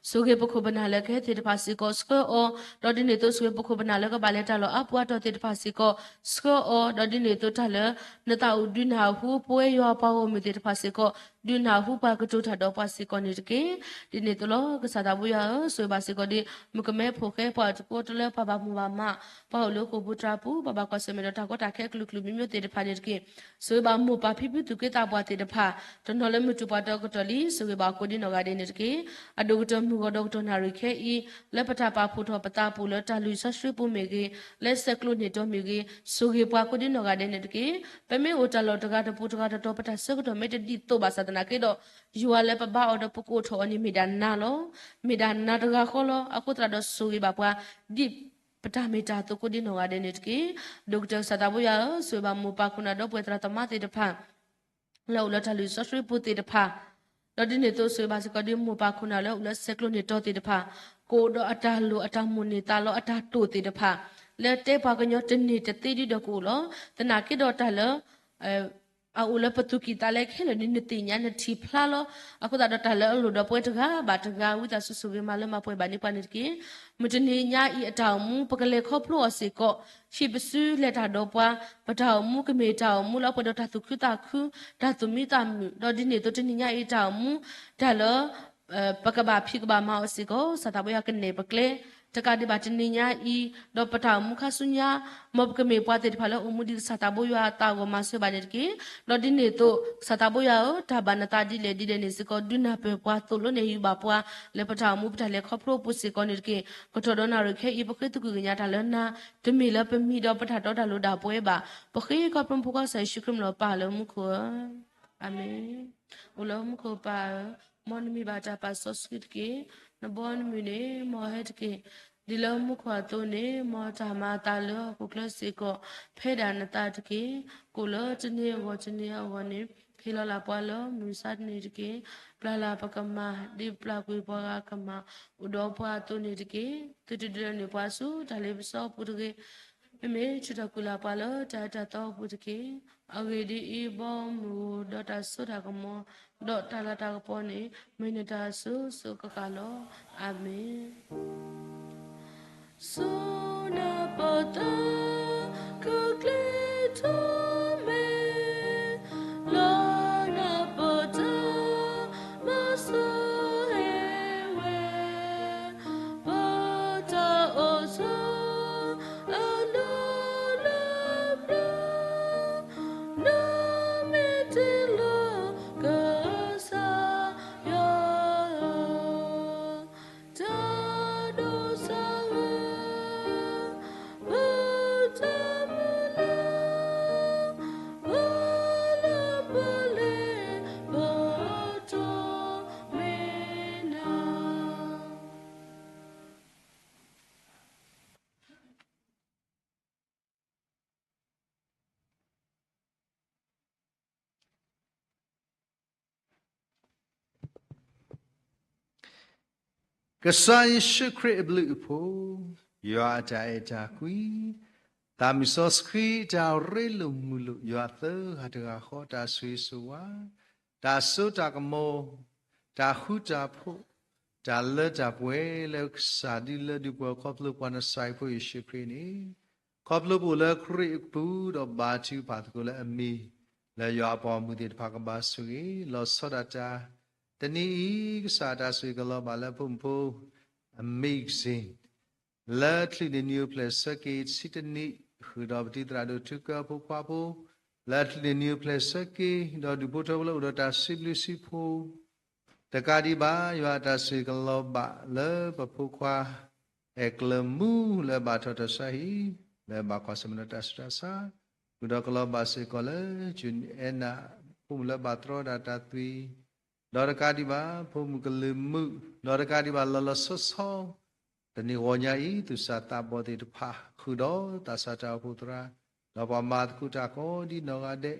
ဆိၣ်ဂ့ၤပခိၣ်ပနၢ်လၢကဟဲသ့ၣ်တဖၣ်စ့ၢ်ကီးဆှၢအီၤ, ဒီးဒ်န့ၣ်အသိးဆိၣ်ဂ့ၤပခိၣ်ပနၢ်လၢကဘၣ်လဲၤတၢ်လီၢ်အါပူၤအါတီၤသ့ၣ်တဖၣ်စ့ၢ်ကီး ဆှၢအီၤ, ဒီးဒ်န့ၣ်အသိးတၢ်လၢ နသးအိၣ်ဒုးနၢ်ဟူပဝဲယွၤပှၤဂီၢ်မုၢ်သ့ၣ်တဖၣ်စ့ၢ်ကီး ဒုးနၢ်ဟူပှၤကတိၤတၢ်ဒီးပှၤစ့ၢ်ကီးန့ၣ်တက့ၢ်. ဒ်န့ၣ်အသိးလီၤ ကစၢ်သးဘိယွၤဧၢ, ဆိၣ်ဂ့ၤဘၣ်စ့ၢ်ကီးဒ် မုၣ်ကမဲဖိၣ်ဃဲ ပှၤတကိးတလၢ ပှၤဘၣ်မိၣ်ဘၣ်မး ပှၤအိၣ်လၢဃိာ်ပူၤတြၢ်ပူၤ ပှၤဘၣ်ကွၢ်ဆၢၣ်မဲာ်ဒီးတၢ်ကီတၢ်ခဲအကလုာ်ကလုာ်မံၤမံၤသ့ၣ်တဖၣ်န့ၣ်တက့ၢ်. ဆိၣ်ဂ့ၤဘၣ်မိၢ်ပၢ်ဖံဖုသူၣ်က့သးပှၢ်သ့ၣ်တဖၣ် တနီၤလၢမုၢ်တူာ်ပှၤတီကတီၢ်လံ ဆိၣ်ဂ့ၤဘၣ်အကိးဒ်နီၢ်ဂၤဒဲးန့ၣ်တက့ၢ်. အဒိၣ်ကတၢၢ်မုၢ်ဂီၤဒီးကတီၢ်နၣ်ရံၣ်ခဲအံၤ လၢပတၢ်ပာ်ဖှိၣ်ထီၣ်ပသးပူၤလၢတၢ်လုၢ်စီဆှံပူၤမ့ၢ်ဂ့ၤ, လၢဆဲးကျိးန့ၢ်တီၤမ့ၢ်ဂ့ၤ, ဆိၣ်ဂ့ၤပှၤကိးဒ်နီၢ်ဂၤဒဲးန့ၣ်တက့ၢ်. ပမ့ၢ်အိၣ်တၢ်လီၢ်တဂၤတပူၤတဂၤတတီၤ ပတၢ်ဆၢကတီၢ်မ့ၢ်တဒ်သိးဘၣ်ဆၣ်သနာ်က့ဒီး ယွၤလၢပဘါအီၤဒီးပကအိးထီၣ်အီၤန့ၣ်မ့ၢ်ဒၣ်နၤလီၤ. မ့ၢ်ဒၣ်နၤတဂၤဃီလီၤ. အဃိသတးဒီးဆိၣ်ဂ့ၤဘၣ်ပှၤ ဒ်ပတၢ်မ့ၢ်တၢ်အသိးကိးဒ်နီၢ်ဂၤဒဲးန့ၣ်တက့ၢ်. ဒိၣ်ကတၢၢ်ကစၢ်သးဘိယွၤဧၢ, ဆိၣ်ဂ့ၤဘၣ်မိၢ်ပၢ်ခိၣ်နၢ်ဒီပုၢ်ဝဲၢ်သရၣ်သမါသ့ၣ်တဖၣ် လၢအအိၣ်လၢတၢ်လုၢ်စီဆှံပူၤသ့ၣ်တဖၣ် ဒီးဒ်န့ၣ်အသိးဆိၣ်ဂ့ၤဘၣ်စ့ၢ်ကီးဒ်မိၢ်ပၢ်ခိၣ်နၢ်လၢအအိၣ်လၢဆဲးကျိးန့ၢ်တီၤသ့ၣ်တဖၣ် ကအိၣ်ဒီးအတၢ်လိၣ်အတၢ်မိၣ်န့ၢ်သးလီအတၢ်တိာ်သ့ၣ်တဖၣ် လၢတဲပှၤကညီတန့ၢ်တသ့ဒ်ဒီးကအိၣ်လီၤ. သနာ်က့ဒီးတၢ်လၢ အအိၣ်လၢပသူၣ်ကံၢ်သးလဲခဲလၢာ်န့ၣ် နသ့ၣ်ညါနထံၣ်ဖျါလီၤ. အဃိသတးဒီးတၢ်လၢအလိၣ်ဒီးပဝဲတဂၤဘၣ်တဂၤ ဝံသးစူၤဆိၣ်ဂ့ၤမၤလၢမၤပှဲၤဘၣ်န့ၢ်ပှၤန့ၣ်တက့ၢ်. မုၢ်တနံၤညါအံၤအတၢ်အိၣ်မူ ပကလဲၤခီဖျိအီၤစ့ၢ်ကီး ဟံးပစုလဲၤတၢ်ဒီးပှၤ, ပတၢ်အိၣ်မူကမ့ၢ်တၢ်အိၣ်မူလၢအပှဲၤဒီးတၢ်သူၣ်ခုသးခု, တၢ်သူၣ်မံသးမုာ်, ဒီးဒ်န့ၣ်အသိးတနံၤညါအံၤတၢ်အိၣ်မူ တၢ်လၢ ပကဘၣ်ဖံးကဘၣ်မၤအီၤစ့ၢ်ကီး ကစၢ်သးဘိယွၤကနဲၣ်ပကျဲ တကးဒံးဘၣ်တနံၤညါအံၤ, ဒီးပတၢ်အိၣ်မူခါဆူညါ မ်ပကမ့ၢ်ပှၤသ့ၣ်တဖၣ်လၢအိၣ်မူဒ်ကစၢ်သးဘိယွၤအသးအဂီၢ်မၤစၢၤဘၣ်န့ၣ်တက့ၢ်. ဒီးဒ်န့ၣ်အသိး ကစၢ်သးဘိယွၤဧၢ, တၢ်ဘၣ်နသးဒ်လဲၣ်ဒ်လဲၣ်န့ၣ်စ့ၢ်ကီး ဒုးနၢ်ပၢၢ်ပှၤသိၣ်လိနဲၣ်ယုာ်ဘၣ်ပှၤ လၢပတၢ်အိၣ်မူပတၢ်လဲၤခီဖျိအပူၤစ့ၢ်ကီးန့ၣ်တက့ၢ်. ကတီၢ်ဒီးနၣ်ရံၣ်ခဲအံၤ ပဃ့သကွံၢ်ကညးတၢ်လၢနၤ, တမ့ၢ်လၢပမံၤဒီးပတၢ်တီတၢ်လိၤဒၣ်ပဝဲဘၣ်. ပဃ့ခီဖျိပဖိခွါကစၢ်ယ့ၣ်ၡူးခရံာ်မံၤလီၤပၢ်လၢမူခိၣ်ဧၢ. အၤမ့ၣ်. အိၣ်လၢမူခိၣ်ပၢ်ဧၢ, မ်နမံၤဘၣ်တၢ်ပာ်စီဆှံတက့ၢ်. နဘီနမုၢ်န့ၣ် မ်အဟဲတက့ၢ်. ဒ်လၢမူခိၣ်အသိးန့ၣ်, မ်တၢ်မၤအသးလၢဟီၣ်ခိၣ်ချၢစ့ၢ်ကီး ဖဲဒၣ်နသးတက့ၢ်. ကိၣ်လၢတနံၤအဂီၢ်တနံၤအဂီၢ်န့ၣ် ဟ့ၣ်လီၤလၢ်ပှၤလၢမုၢ်မဆါတနံၤတက့ၢ်. ပျၢ်လၢ်ပကမၤ ဒ်ပပျၢ်ကွံာ်ပှၤဂၤကမၤ အိၣ်ဒီးပှၤအသိးန့ၣ်တက့ၢ်. သုတဒုးလီၤန့ၢ်ပှၤဆူတၢ်လ့ပစီအပူၤတဂ့ၤ. မ့မ့ၢ်ထုးထီၣ်ကွံာ်လၢ်ပှၤလၢတၢ်အဲၣ်တၢ်သီအပူၤတက့ၢ်. အဂ့ၢ်ဒ်အံၤ, ဘီမုၢ်ဧိၤ, ဒီးတၢ်စိတၢ်ကမီၤ, ဒီးတၢ်လၤတၢ်ကပီၤန့ၣ် မ့ၢ်နတၢ်အစိၤစိၤအဃၣ်ဃၣ်လီၤ. အၤမ့ၣ်. စိနၢ်ပၢၢ်တၢ် ကကျဲထီၣ်မဲာ်, လၢနၢ်ပၢၢ်တၢ် မၤစၢၤဟဲဝဲ, ပတၢ်အိၣ်ဆိး အလီၢ်လၢပျၢၤ, နမ့ၢ်တ့လီၤကစၢ်ယွၤ တၢ်ဒိးစၢ်ဝဲ ပတၢ်မုၢ်လၢ်, ပလၢပလဲၤ ပတီၢ်မ့ၢ်နၤ. ကစၢ်ယ့ၣ်ၡူးခရံာ်အဘျုးအဖှိၣ်, ယွၤအတၢ်အဲၣ်တၢ်ကွံ, သးမုၢ်စီဆှံတၢ်ရ့လိာ်မုာ်လိာ် ယွၤသၢဂၤတဂၤဃီ တၢ်ဆိၣ်ဂ့ၤဆိၣ်ဝါ, တၢ်စိတၢ်ကမီၤ, တၢ်ဃူတၢ်ဖိး, တၢ်လၢတၢ်ပှဲၤလၢကစၢ်ဒုလၢဒုးပှဲၤခီဖျိပှၤနစၢ်အံၤဖိယ့ၣ်ၡူးခရံာ်န့ၣ်, ခီဖျိပအိၣ်လၢခရံာ်အပူၤ ဒီးဘါထုကဖၣ်သကိးလၢအမံၤ, လၢယွၤအပှၤဂီၢ်မုၢ်သ့ၣ်တဖၣ်ကဘါဆိၣ်ဂ့ၤ, လီၤဆီဒၣ်တၢ် တနံၤအံၤ ကစၢ်တၢ်ဆိၣ်ဂ့ၤကလီၤဘၣ်လၢဖိမုၣ်ဖိ အ magazine လၢချုးန့ၢ်နံၣ်အိၣ်ဖျဲၣ်ဆၢက့ၤတဆံတနံၣ် ဃုာ်ဒီးပတံၤသရၣ်ဒိၣ်ထုကၢအဖိခွါဖိ, လၢချုးန့ၢ်နံၣ်အိၣ်ဖျဲၣ်ဆၢက့ၤ ဒီးဒူၣ်ဖိထၢဖိလၢအိၣ်ဒီးတၢ်စံးဘျုးစံးဖှိၣ် တကးဒံးဘၣ် ယွၤအတၢ်ဆိၣ်ဂ့ၤကလီၤဘၣ်လၢပဖိခွါ အဲၣ်ကျၢၤမူ လၢဘၣ်ထီၣ်ထီၣ်ဆါဟံၣ် လၢဘၣ်ကွၢ်ဆၢၣ်မဲာ်ဒီးတၢ်ဆူးတၢ်ဆါ, ဃုာ်ဒီးကလီၤဘၣ်စ့ၢ်ကီးလၢ ကၠူအဲနၤ ဖိမုၣ်လၢဘၣ်တြီဒၣ်တၢ်သွံၣ်, ဒီးတကးဒံးဘၣ် ဖိမုၣ်ကလုာ်မုၣ်, ဒီးတကးဒံးဘၣ်လီၤလီၤဆီဆီ တနံၤဂီၤညါအံၤ သူၣ်စၢ်သးဘီၣ်သ့ၣ်တဖၣ် ဃုာ်ဒီးသးစၢ်တၢ်အိၣ်ဖှိၣ်သရၣ်, ဒီးပှၤမၤသကိးတၢ်ကိးဒ်နီၢ်ဂၤဒဲး,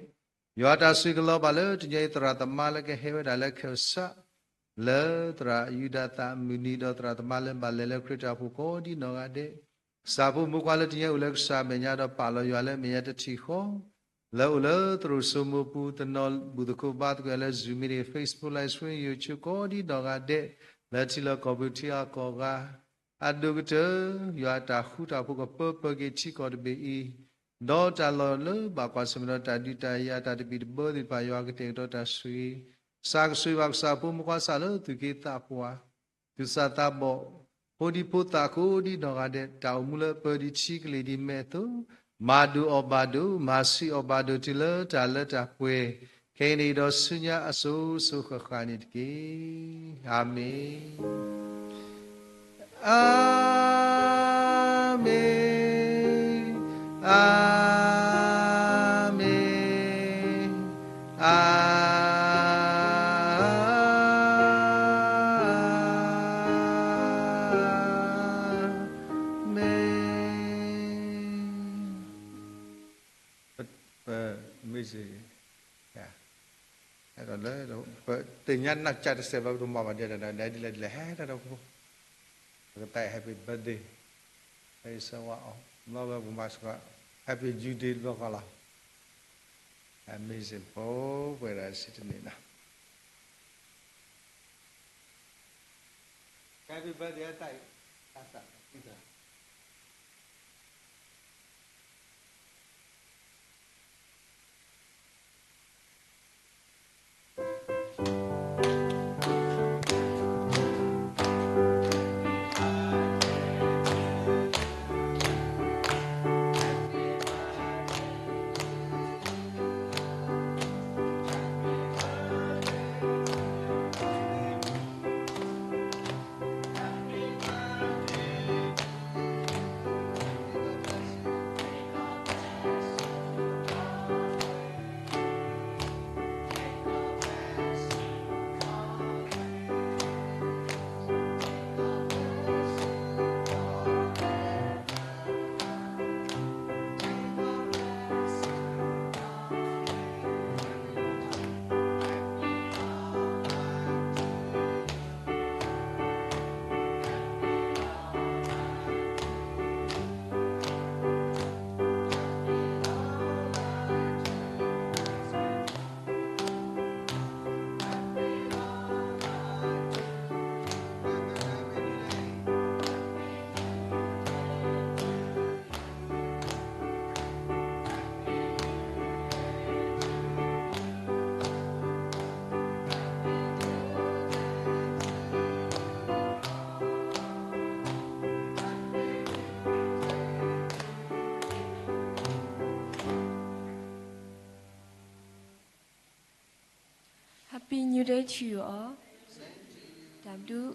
ယွၤတၢ်ဆိၣ်ဂ့ၤကလီၤဘၣ်လၢတနံၤအံၤ သရၣ်သမါလၢကဟဲဝဲဒၣ်လၢခဲၣ်စး လၢသရၣ်ယူဒၤသၣ်မုၢ်နံၤ ဒီးသရၣ်သမါလၢဘၣ်လဲၤလၢခရံာ်တၢ်အိၣ်ဖှိၣ်ကိးဒ်နီၢ်ဂၤဒဲး, ကစၢ်ဖိမုၣ်ဖိခွါလၢတနံၤအံၤအိၣ်လၢကစၢ်မဲာ်ညါ ဒီးပာ်လီၤယွၤလၢမဲာ်ညါတထံၣ်ဃီ, လၢအိၣ်လၢသရိာ်စိမိၢ်ပူၤ တနီၤဘူၣ်သကိးဘါသကိးလၢ Zoom meeting, Facebook Live Stream, YouTube ကိးဒ်နီၢ်ဂၤဒဲး, လၢထံလီၢ်ကီၢ်ပူၤထံအကီၢ်ဂၤ, အဒိၣ်ကတၢၢ် ယွၤအတၢ်ဃူတၢ်ဖိးကပၢပၢက့ၤထံကီၢ်တဘ့ၣ်အံၤ, ဒီးတၢ်လီၢ်လၢဘၣ်ကွၢ်ဆၢၣ်မဲာ်ဒီးတၢ်ဒုးတၢ်ယၤတၢ်တဘံၣ်တဘၢသ့ၣ်တဖၣ် ယွၤကတဲာ်ကတီၤတၢ်ဆိၣ်ဂ့ၤ, ကစၢ်ကဆိၣ်ဂ့ၤဘၣ်ကစၢ်ဖိမုၣ်ဖိခွါ စးလၢသူၣ်က့သးပှၢ်, သူၣ်စၢ်သးဘီၣ်, ဖိဒံဖိသၣ်ကိးဒ်နီၢ်ဂၤဒဲး, တၢ်အိၣ်မူလၢအပၢဒ်ထံကလ့ၢ်ဒ်မဲးအသိး, မၤဒိၣ်အီၣ်ဘၣ်ဒိၣ်, မၤဆံးအီၣ်ဘၣ်ဒိၣ်တုၤလၢတၢ်လၢတၢ်ပှဲၤ, ခဲအံၤန့ၣ်ဒီးဆူညါအစိၤစိၤဃၣ်ဃၣ်န့ၣ်တက့ၢ်. အၤမ့ၣ်. အၤမ့ၣ်, အၤမ့ၣ်, အၤမ့ၣ်. ပမ့ၢ်စ့ၢ်ကီး အဲၣ်ဒိးလၢ ပသ့ၣ်ညါနီၢ်ကစၢ်တစဲးဘျီ ပတမၤဘၣ်ဒဲးဒဲးဒဲးဒ်လဲၣ်ဒ်လဲၣ် ဟဲတၢ်ဒီးဖိ ပကတဲ Happy birthday ဟဲဆၢဝါအီၤ ဘျီဝဲပမၤစ့ၢ်ကီး Happy Jubilee ဘျီဃီလီၤ Amazing ဖိ ပှဲၤဒီးဆံတနံၣ်နီၤ Happy birthday တၢ်အံၤ တၢ်သး တၢ်သး Happy New Day to you all. တၢ်ဘျုး